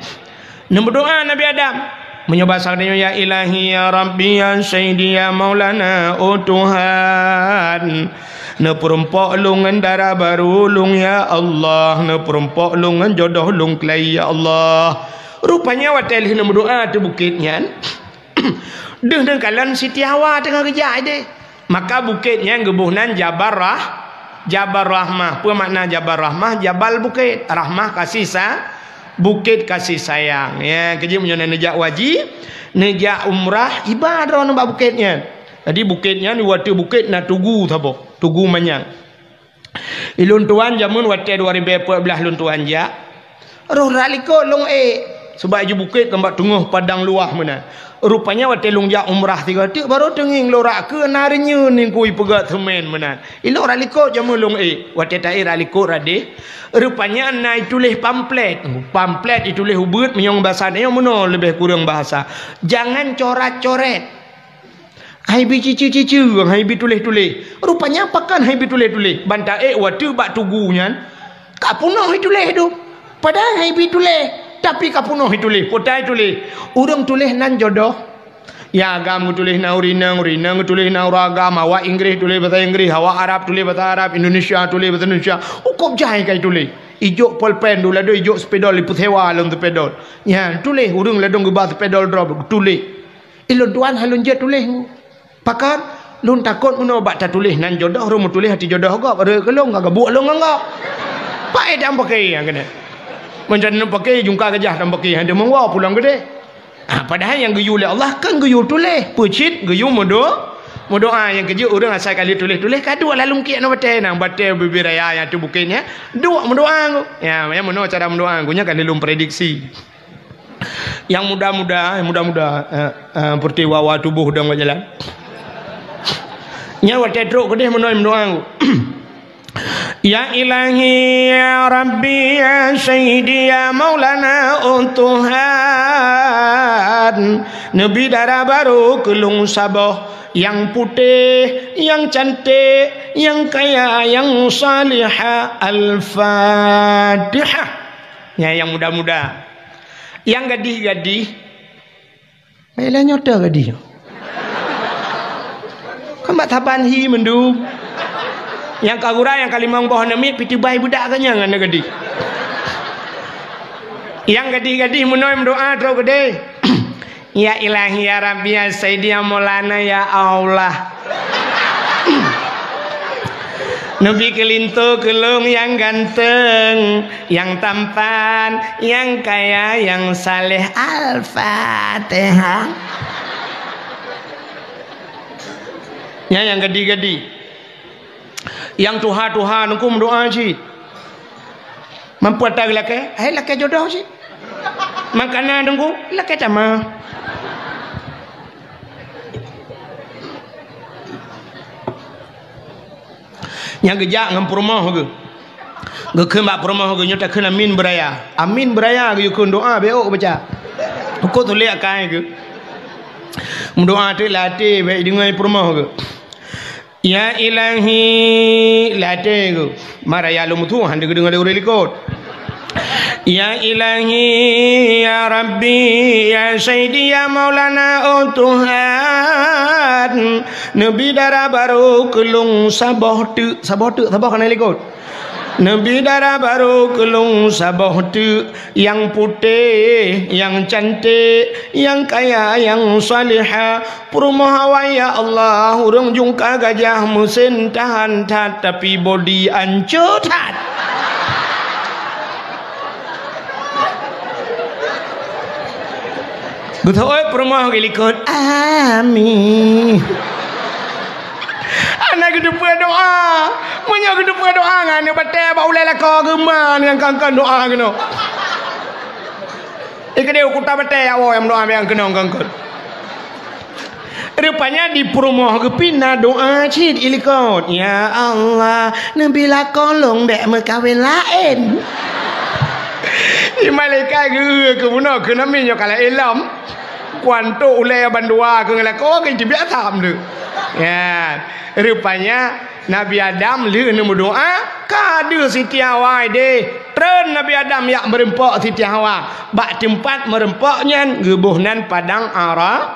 neumeudoá Nabi Adam. Meunyoe basa tanyoe, "Ya Ilahi, ya Rabbi, ya Sayyidi, ya Maulana, oh Tuhan, neupeurumpok lôn ngon dara barô lôn, ya Allah, neupeurumpok lôn ngon jodoh lôn keulai, ya Allah." Rupanya watée lheueh neumeudoá teuk bukét nyan, deuh neukalon Siti Hawa teungoh geujak ideh. Maka bukét nyan geuboh nan Jabal Rah-, Jabal Rahmah. Peue makna Jabal Rahmah? Jabal bukét, Rahmah kasih sa-, bukét kasih sayang. Ya, keujeuet meunyoe na neujak haji, neujak umrah, iba droeneuh bak bukét nyan. Jadi bukét nyan, di watée bukét na tugu saboh, Tugu Manyang. Ilôn tuan jameun watée dua ribée peuet blaih lôn tuan jak, roh rot likot lôn ék, sabab iju bukét kan bak teungoh padang luwah meunan. Rupanya watée lôn jak umrah sigoe teuk, barô teungieng lôn rot keue na reunyeun ningkui peugét seumén meunan. Ilôn rot likot jameun lôn ék, watée taék rot likot rot deh, rupanya na ituléh pamflet. Pamflet ituléh ubeuet, meunyoe basa tanyoe meunoe leubeh kureueng bahasa. Jangan corat-coret. Hai bi cici-cici, hai bi tuléh-tuléh. Rupanya pakon hai bi tuléh-tuléh. Ban taék watée bak tugu nyan, ka peunoh ituléh tu. Padahai hai bi tuléh, tapi ka peunoh ituléh. Peue ituléh? Ureuëng tuléh nan jodoh. Ya, agam geutuléh nan ureuëng inong, ureuëng inong geutuléh nan ureuëng agam, awak Inggréh tuléh basa Inggréh, awak Arab tuléh basa Arab, Indonesia tuléh basa Indonesia. Ukôb jai ka ituléh. Ijok polpen, dum ladôm ijok spidol, ipeusewa lom spidol. Nyan tuléh, ureuëng ladôm geuba spidol droe, tuléh. Ilôn tuan han lôn jeuet tuléh. Pakon? Lôn takot meunoe bak tatuléh nan jodoh, rhom meutuléh hati jodoh gob, rhot keu lôn ka geubuek lôn ngon gob. Paét dan paké nyang keunan. Meunyoe paké jungka geujah dan paké han deungon woe pulang geudeh. Ah, padahai nyang geuyue lé Allah kan geuyue tuléh, peucit geuyue meudo-, meudoá. Nyang keujeuet ureuëng asai ka lheueh tuléh-tuléh ka duek lam lungkiek ngon batée, nang batée bubé raya nyang teuk bukét nyan duek meudoá. Ya, nyang meunoe cara meudoá, nyan ka lheueh lôn prediksi. Nyang muda-muda, muda-muda, eh, eh, peureulée wawa tuboh dong bak jalan. Nyan watée trok keudeh meunoe meudoá. Ya Ilahi, ya Rabbi, ya Sayyidi, ya Maulana, oh Tuhan, neubi dara barô keu lôn saboh. Nyang putéh, nyang canték, nyang kaya, nyang salihah. Al-Fatihah. Nyan nyang muda-muda. Nyang gadih-gadih, Meuilah nyoe teuh gadih nyoe. Kan bak saban hi mandum. Nyang ka gura nyang ka limong boh aneuk miet, pih teubai beudak geuh nyan ngon aneuk gadih. Nyang gadih-gadih meunoe meudoa trok keudeh. Ya Ilahi, ya Rabbi, ya Sayyidi, ya Maulana, ya Allah. Neubi keu linto keu lôn nyang ganteng, nyang tampan, nyang kaya, nyang saleh. Al-Fatihah. Nyan nyang gadih-gadih. Nyang tuha-tuha nungku meudoa cit. Mampu ata geulakée, hai lakée jodoh cit. Makanan nungku, lakée tamah. Nyang geujak ngon peurumoh geuh. Geukheun bak peurumoh geuh, nyoe takheun amin beuraya. Amin beuraya geuyue kheun, doa bék ôk baca. Hukôm tulék akai geuh. Meudoa teuk lam até bék deungoe peurumoh geuh. Ya Ilahi, lam até geuh. Mara ya lôn meutuah hana geudeungoe lé ureuëng likot. Ya Ilahi, ya Rabbi, ya Sayyidi, ya Maulana, oh Tuhan, neubi dara barô keu lôn saboh teuk, saboh teuk, saboh kana likot. Neubi dara barô keu lôn saboh teuk, nyang putéh, nyang canték, nyang kaya, nyang salihah. Peurumoh awai, ya Allah, ureuëng jungka gajah, meusén tahan that, tapi bodi ancô that. Beutôi peurumoh geulikot, amin. Hana geuteupeue doa. Meunyoe geuteupeue doa ngon aneuk batée bak ulée lakoe geuh, ma nyang kangkon doa keunoe. Ikeu deh u kuta batée awai nyang meudoa nyang keunong kangkon. Rupanya di peurumoh geuh pih na doa cit ilikot. Ya Allah, neubi lakoe lôn bék meukawen laén. Di malaikat geu keu bunoe keu nami nyoe ka laén lom. Kuantok ulée bandua keu ngeulakée keu teubiet asam tu. Ya, rupanya Nabi Adam lheueh neumeudoa ka deuh Siti Hawa ideh. Treun Nabi Adam jak meureumpok Siti Hawa. Bak teumpat meureumpok nyan geuboh nan padang Ara-,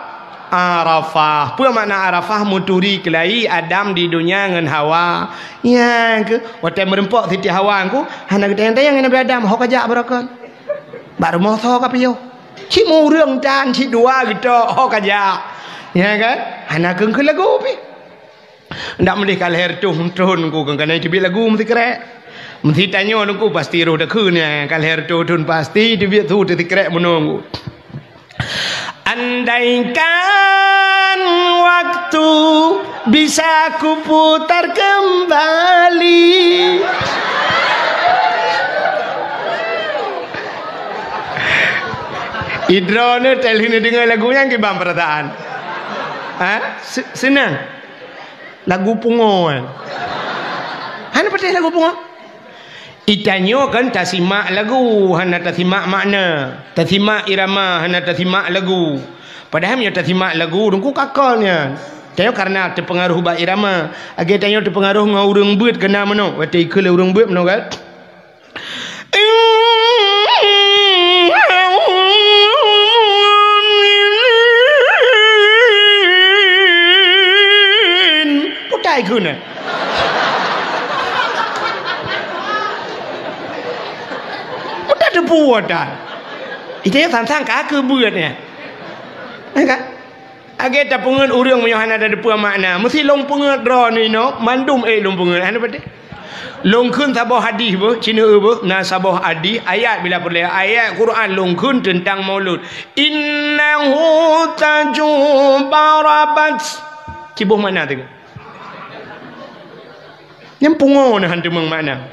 Arafah. Peue makna Arafah? Meuturi keulayi Adam di donya ngon Hawa. Nyang keuh, watée meureumpok Siti Hawa ngku, hana geutanyong-tanyong Nabi Adam, "Ho kajak baroekon? Bak rumoh soe kapiôh?" Cit meureueng tan, cit dua geutok, ho kajak. Ya kan? Hana keuh-keuh lagu pih. Ndak meudeh ka lhée reutôh thon ngku keuh kana teubiet lagu meusikrek. Meusitanyoe ngku pasti roh takheun nyan, ka lhée reutôh thon pasti teubiet su teusikrek bunoe ngku. Andaikan waktu bisa kuputar kembali. Idroeneuh teuh lheueh neudeungoe lagu nyan kiban peurasaan. Ha? Se-, seunang. Lagu pungo kan. Hana patéh lagu pungo. Itanyoe kan tasimak lagu, hana tasimak makna. Tasimak irama, hana tasimak lagu. Padahai meunyoe tasimak lagu, teungku kakon nyan. Tanyoe karena teupeungaroh bak irama. Lagée tanyoe teupeungaroh ngon ureuëng beuet keunan meunoe. Watée ikheun lé ureuëng beuet meunoe kan. Putai keuneuk. Putai teupu dah. Itu yang sang-sang ka keu buet nyan. Ya kan? Lagée tapeungeuet ureuëng meunyoe hana tateupeue makna, meusi lôn peungeuet droeneuh inoe, mandum ék lôn peungeuet, hana patéh. Lôn kheun saboh hadih beuh, cineuk beuh, na saboh hadih, ayat bila peureulée, ayat Quran lôn kheun teuntang maulud. Innahu taju barabat. Ciboh makna teuka. Nyang pungo na han teumeung makna.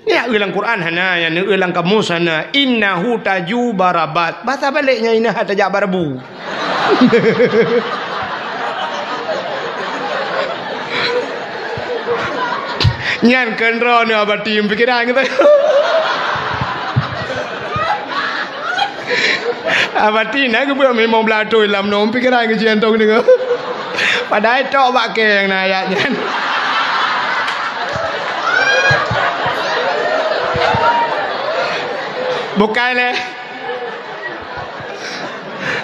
Nyan eu lam Quran hana, nyan eu lam kamus hana. Innahu taju barabat. Bahasa balek nyan inah tajak barabu. Nyan keunroe nyoe abati pikiran kita. Abati na geubeuet limong blaih thon lam nong pikiran keu jiantong deungoe. Padahai tok bak kée nyang na ayat nyan. Bukai lé.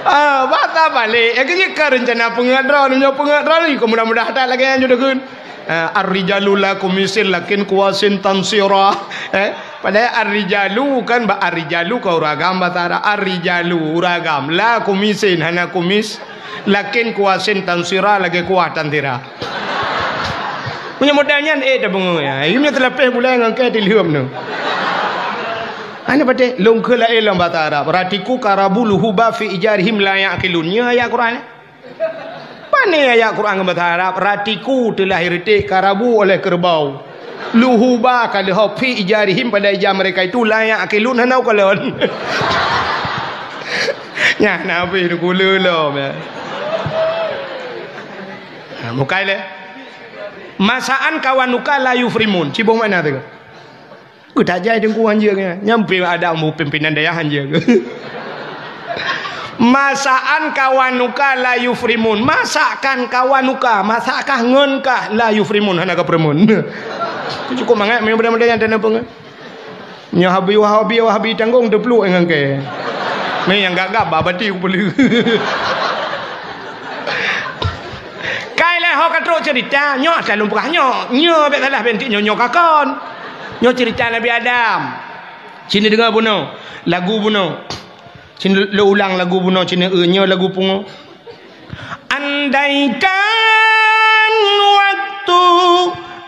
Ah, bata balik. Ya, keu nyoe ka reuncana peungeuet droe, nyoe peungeuet droe ni, keu mudah-mudahan that lagée nyan judeukeun. Ah, ar-rijalu la kumisin lakin kuwasin tansira. Eh, padahai ar-rijalu kan ba ar-rijalu ka uragam bata Arab. Ar-rijalu uragam, la kumisin hana kumis, lakin kuwasin tansira lagée kuwah tansira. Meunyoe model nyan, eh, tabeungoh ya. Meunyoe teulapéh bulai ngon kée tilheuem nyoe. Hana patéh, lôn kheun laén lam bata Arab. Ratiku karabu luhuba fi ijarihim la yaqilun. Nyoe ayat Quran. Pane ayat Quran ngon basa Arab, ratiku telah iretek karabu oleh kerbau. Luhuba ka leuhob fi ijarihim pada ija mereka itu la yaqilun hana ukalon. Nyan na habéh dukule lom ya. Ha, mukai lé. Masaan kawanuka la yufrimun. Ciboh makna tu. Geutajai teungku hanjeueng nyan. Nyan pih ada mu pimpinan dayah hanjeueng. Masaan kawanuka la yufrimun. Masakan kawanuka, masakkah ngon kah la yufrimun, hana ka peuremun. Cukup mangat meunyoe budak-budak nyan tanyoe peungon. Nyoe habi wahabi, wahabi tanggong teupluek ngon kée. Mé nyang gab-gab babati kupeuleueh. Kai lé ho ka trok cerita, nyoe asai lôn peugah nyoe. Nyoe bék salah bintik nyoe, nyoe ka kon. Nyoe cerita Nabi Adam. Sini deungoe bunoe, lagu bunoe. Sini lôn ulang lagu bunoe, sini, eh, nyoe lagu pungo. Andaikan waktu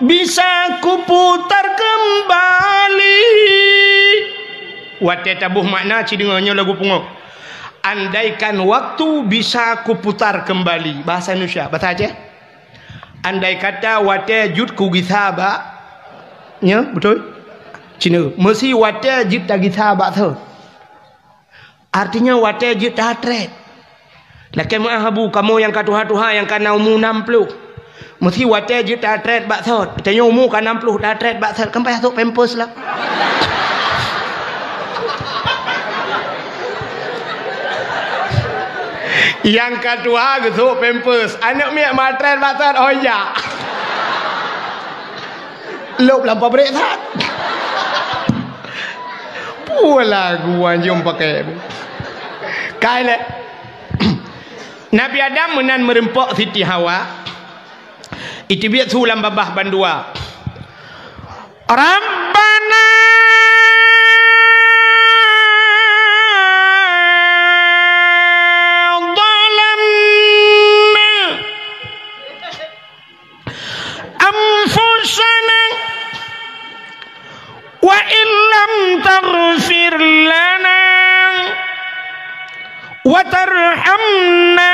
bisa kuputar kembali. Watée taboh makna, ci deungoe nyoe lagu pungo. Andaikan waktu bisa kuputar kembali. Bahasa Indonesia, bahasa Aceh. Andai kata watée jeuet kugisa bak, nyoe, beutôi? Cina, meusi watée jeuet tagisa bak thot. Artinya watée jeuet tatrét. Lakée meu'ah abu, kamoe nyang ka tuha-tuha nyang ka na umu nam ploh. Meusi watée jeuet tatrét bak thot. Tanyoe umu ka nam ploh tatrét bak thot. Kan payah sôk pampers lah. Nyang ka tuha geusôk pampers. Aneuk miet matrét bak thot, oh ya. Lôb lam pabrék that. Puih lagu anjom pakai. Kai lé. Nabi Adam meunan meureumpok Siti Hawa. Iteubiet su lam babah bandua. Rabbana zalamna anfusana wa illam taghfir lana wa tarhamna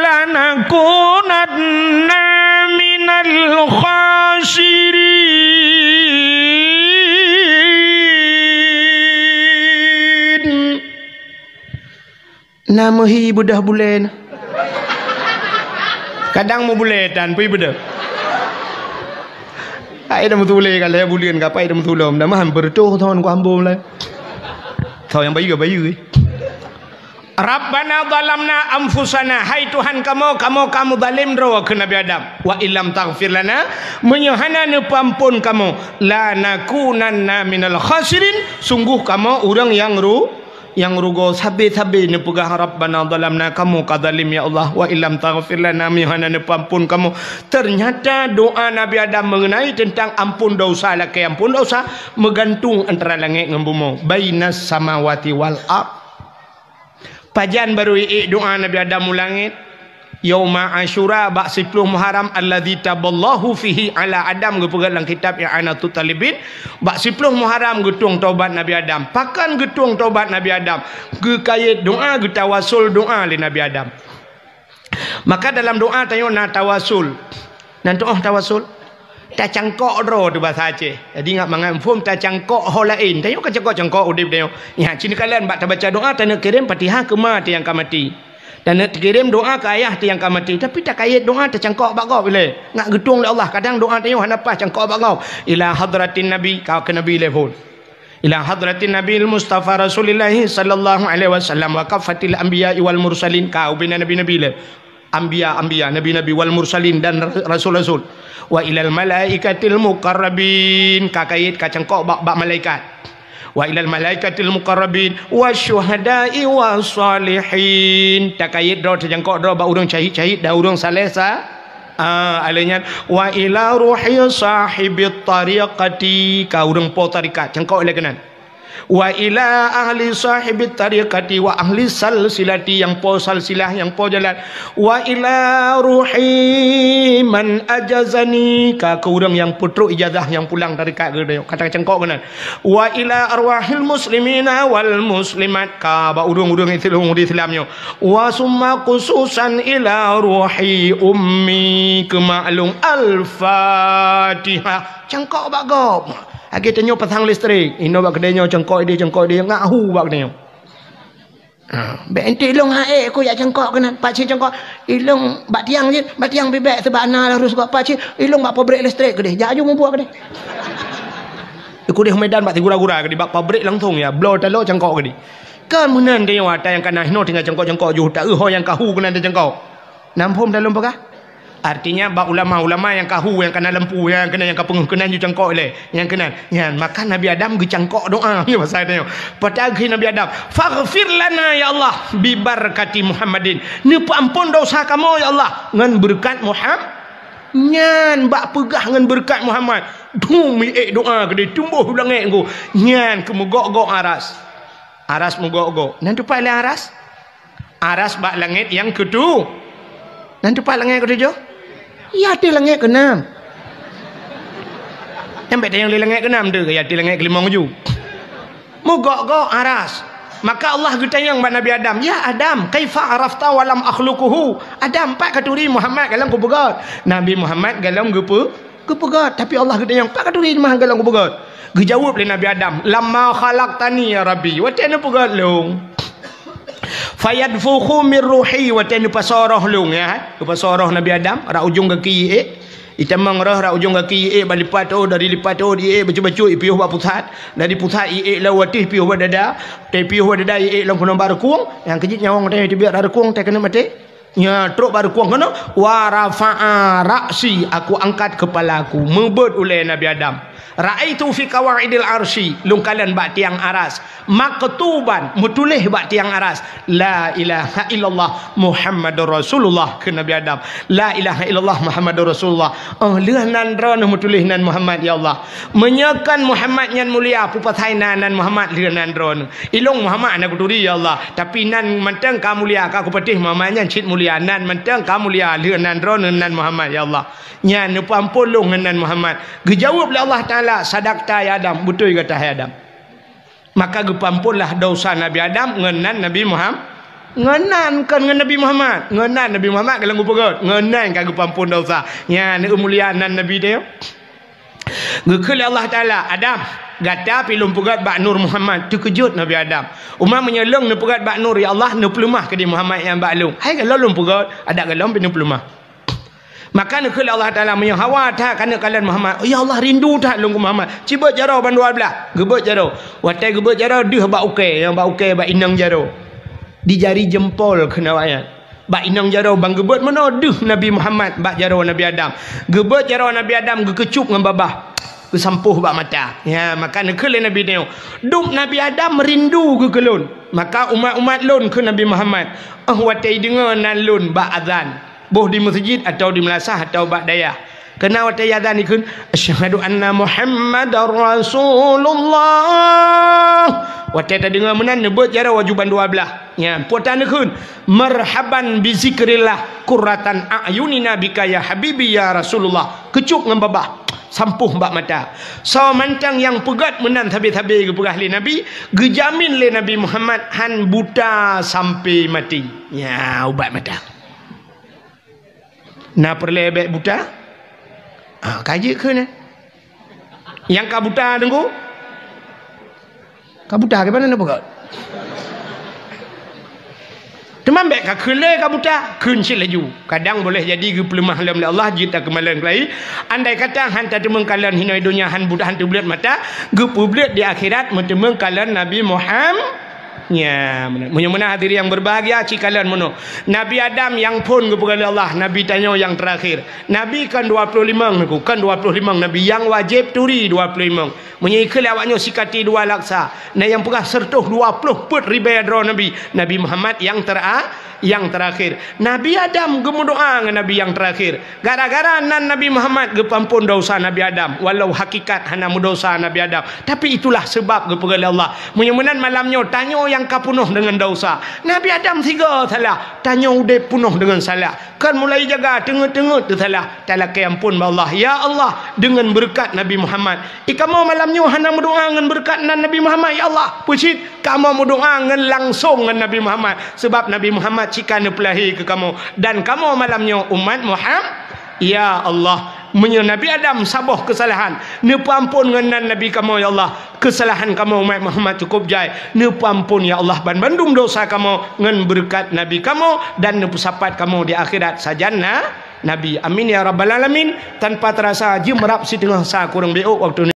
lanakunanna minal khasirin. Na meuhi beudôh bulée na. Kadang meubulée tan pih beudôh. Hai dah meutulée ka lhée buleuen ka pai dah meutulom, dah mahan beureutoh thon ku hambom lai. Thon nyang bayeue-bayeue. Rabbana zalamna anfusana, hai Tuhan kamoe, kamoe ka meuzalém droe keu Nabi Adam. Wa illam taghfir lana, meunyoe hana neupeuamphon kamoe, lanakunanna minal khasirin, sunggoh kamoe ureuëng nyang ru-, nyang rugoe. Sabe-sabe neupeugah, "Rabbana zalamna," kamoe ka zalim, ya Allah, "wa illam taghfir lana," meunyoe hana neupeuamphon kamoe. Teunyata doa Nabi Adam meungeunai teuntang amphon desya, lakée amphon desya, meugantung antara langét ngon bumoe, bainas samawati wal ard. Pajan barô iék doa Nabi Adam u langét? Yauma Asyura, bak siploh Muharram, alladzi taballahu fihi ala Adam, geupeugah lam kitab I'anatut Talibin, bak siploh Muharram geutueng tobat Nabi Adam. Pakon geutueng tobat Nabi Adam? Geukayét doa, geutawasul doa lé Nabi Adam. Maka dalam doa tanyoe na tawasul. Na tu'oh tawasul? Tacangkok droe teuh basa Aceh. Jadi ngat mangat muphom tacangkok ho laén. Tanyoe ka cangkok-cangkok udeb tanyoe. Nyan, ci neukalon bak tabaca doa, taneuk kirém Fatihah keu ma teuh nyang ka maté. Taneuk kirém doa keu ayah teuh nyang ka maté. Tapi takayét doa tacangkok bak gob ilée. Ngat geutueng lé Allah. Kadang doa tanyoe hana paih cangkok bak gob. Ila hadratin Nabi, ka keu Nabi ilée phon. Ila hadratin Nabil Mustafa Rasulillahi sallallahu alaihi wasallam wa kaffatil anbiya'i wal mursalin, ka ubena nabi-nabi lé. Anbiya-anbiya, nabi-nabi, wal mursalin, dan ra-, rasul-rasul. Wa ilal malaikatil muqarrabin, ka kayèt, ka cangkok bak, bak malaikat. Wa ilal malaikatil muqarrabin, wasyuhada'i wassalihin. Takayèt droe, tacangkok droe bak ureueng syahid-syahid dan ureueng saleh sa-, ah, alèh nyan, wa ila ruhi sahibit tariqati, ka ureueng po tarekat, cangkok lé keunan. Wa ila ahli sahibit tariqati wa ahli salsilati, nyang po salsilah, nyang po jalan. Wa ila ruhi man ajazani, ka keu ureueng nyang peutrok ijazah nyang pulang tarekat geutanyoe, ka tacangkok keunan. Wa ila arwahil muslimina wal muslimat, ka bak ureueng-ureueng Islam, ureueng Islam nyoe. Wa summa khususan ila ruhi ummi, keu mak lôn. Al-Fatihah. Cangkok bak gob. Lagèe tanyoe pasang listrik, inoe bak keudè nyoe cangkok idéh, cangkok idéh, ngak hu bak keudè nyoe. Ha, bèk enti lôn ha ék ku jak cangkok keunan, pakcik cangkok. Ilôn bak tiang cit, bak tiang pih bèk, seubab na harôh gob pakcik, ilôn bak pabrik listrik keudéh, jak aju mubuet keudéh. Keudéh Medan bak sigura-gura keudéh, bak pabrik langsông ya, bloe taloe cangkok keudéh. Kan meunan tanyoe ata nyang ka na hinoe tinggai cangkok-cangkok ju, ta eu ho nyang ka hu keunan tacangkok. Na muphom dak lôn peugah? Artinya, bak ulama-ulama nyang ka hu, nyang ka na lampu, nyang keunan, nyang ka peungeuh keunan ju cangkok ilèe, nyang keunan. Nyan, maka Nabi Adam geucangkok doa. Nyoe pasai tanyoe. Peugah keu Nabi Adam, "Faghfir lana, ya Allah, bi barakati Muhammadin." Neupeuampon dosa kamoe, ya Allah, ngon beureukat Muham-, nyan, bak peugah ngon beureukat Muhammad. Dum iék doa keudéh, tumbôh u langèt ngon. Nyan, keu meugok-gok aras. Aras meugok-gok. Nan teumpat lé aras? Aras bak langèt nyang keutu-, nan teumpat langèt keutujoh? Ya, ateueh langèt keunam. Nyang bèk tanyong lé langèt keunam tu, ya, ateueh langèt keulimong ju. Meugok-gok aras. Maka Allah geutanyong bak Nabi Adam, "Ya Adam, kaifa arafta wa lam akhluquhu?" Adam, pat katuri Muhammad goh lom kupeugöt? Nabi Muhammad goh lom geupeu-, Geupeugöt, tapi Allah geutanyong, "Pat katuri Muhammad goh lom kupeugöt?" Geujaweueb lé Nabi Adam, "Lamma khalaqtani ya Rabbi," watèe neupeugöt lôn. "Fayadfukhu mir ruhi," watèe neupasoe roh lôn, ya. Geupasoe roh Nabi Adam, rot ujong gaki iék. Itamong roh rot ujong gaki iék, bak lipat ôt, dari lipat ôt iék bacut-bacut, ipiôh bak pusat. Dari pusat iék lom u ateueh, ipiôh bak dada. Watèe ipiôh bak dada iék lom keunoe bak reukueng. Nyang keujeuet nyawöng watèe teubiet rot reukueng, watèe keuneuk maté. Nya, trok bak reukueng keunoe, "Wa rafa'a ra'si," aku angkat keupala aku, meubeuet ulèe Nabi Adam. "Ra'aitu fi qawaidil arsy," lôn kalon bak tiang aras, "maktuban," meutuléh bak tiang aras, "La ilaha illallah Muhammadur Rasulullah," kheun Nabi Adam. "La ilaha illallah Muhammadur Rasulullah." Oh, lheueh nan droeneuh meutuléh nan Muhammad, ya Allah. Meunyoe kon Muhammad nyan mulia, peue pasai na nan Muhammad lheueh nan droeneuh? Ilôn Muhammad hana kuturi, ya Allah. Tapi nan mantong ka mulia, ka kupatéh Muhammad nyan cit mulia. Nan mantong ka mulia lheueh nan droeneuh nan Muhammad, ya Allah. Nyan neupeuampon lôn ngon nan Muhammad. Geujaweueb lé Allah Taala, "Sadaqta ya Adam, beutôi gata hai Adam." Maka geupeuamponlah desya Nabi Adam ngon nan Nabi Muham-, ngon nan, kon ngon Nabi Muhammad. Ngon nan Nabi Muhammad goh lom geupeugöt. Ngon nan ka geupeuampon desya. Nyan, mulia nan Nabi teuh. Geukheun lé Allah Taala, "Adam, gata pih lôn peugöt bak nur Muhammad." Teukeujot Nabi Adam. "Uma meunyoe lôn neupeugöt bak nur, ya Allah, neupeuleumah keudéh Muhammad nyang bak lôn. Hai goh lom lôn peugöt, adak goh lom pih neupeuleumah." Maka neukheun lé Allah Taala, "Meunyoe hawa that keuneuk kalon Muhammad, ya Allah, rindu that lôn keu Muhammad. Ci beuet jaroe bandua blah." Geubeuet jaroe. Watèe geubeuet jaroe, deuh bak ukèe, nyang bak ukèe, bak inong jaroe. Di jari jempol kheun awaknyan. Bak inong jaroe ban geubeuet meunoe deuh Nabi Muhammad bak jaroe Nabi Adam. Geubeuet jaroe Nabi Adam geukeucup ngon babah. Geusampôh bak mata. Ya, maka neukheun lé Nabi nyoe, "Dum Nabi Adam rindu geuh keu lôn. Maka umat-umat lôn keu Nabi Muhammad, 'Oh watèe deungö nan lôn bak azan, boh di meuseujid atawa di meulasah atawa bak dayah. Keunan watèe azan dikheun, 'Asyhadu anna Muhammadar Rasulullah.' Watèe tadeungö meunan, neubeuet jaroe aju bandua blah." Nyan, peue tan neukheun, "Marhaban bi zikrillah, qurratan a'yunina bika ya habibi ya Rasulullah." Keucup ngon babah, sampôh bak mata. Soe mantong nyang peugöt meunan sabe-sabe geupeugah lé Nabi, geujamin lé Nabi Muhammad han buta sampoe maté. Nyan, ubat mata. Na peureulèe bèk buta? Ah, ka jeuet kheun, eh. Nyang ka buta teungku? Ka buta, keupeue na peugah? Teuma bèk ka kheun lé ka buta, kheun cit laju. Kadang boleh jadi geupeuleumah lom lé Allah, jeuet takeumalon keulayi. Andai kata han tateumeung kalon hinoe donya, han buta, han teubleuet mata, geupeubleuet di akhirat meuteumeung kalon Nabi Muham-, Ya, meunan. Meunyoe meunan hadirin yang berbahagia, cikalon meunoe. Nabi Adam nyang phon geupeugah lé Allah, nabi tanyoe nyang terakhir. Nabi kan dua puluh limong, kon dua puluh limong nabi nyang wajéb turi dua puluh limong. Meunyoe ikheun lé awaknyoe sikaté dua laksa, na nyang peugah seratus dua puluh peuet ribèe droe nabi. Nabi Muhammad nyang tera-, nyang terakhir. Nabi Adam geumeudoa ngon nabi nyang terakhir. Gara-gara nan Nabi Muhammad geupeuampon dosa Nabi Adam, walau hakikat hana meudosa Nabi Adam. Tapi itulah sebab geupeugah lé Allah. Meunyoe meunan malam nyoe, tanyoe nyang ka peunoh deungon dosa. Nabi Adam sigoe salah, tanyoe udép peunoh deungon salah. Kan mulai jaga teungeut-teungeut teusalah, talakée ampon bak Allah. Ya Allah, deungon beureukat Nabi Muhammad. I kamoe malam nyoe hana meudoa ngon beureukat nan Nabi Muhammad, ya Allah. Peucit kamoe meudoa ngon langsong ngon Nabi Muhammad. Sebab Nabi Muhammad cit ka neupeulahé keu kamoe. Dan kamoe malam nyoe umat Muhammad. Ya Allah, meunyoe Nabi Adam saboh keusalahan, neupeuampon ngon nan Nabi kamoe, ya Allah. Keusalahan kamoe umat Muhammad cukôp jai. Neupeuampon, ya Allah, banmandum dosa kamoe ngon beureukat Nabi kamoe dan neupeusapat kamoe di akhirat sajan na Nabi. Amin ya rabbal alamin. Tanpa terasa, jeuem rab siteungoh sa kureueng beu ôk waktu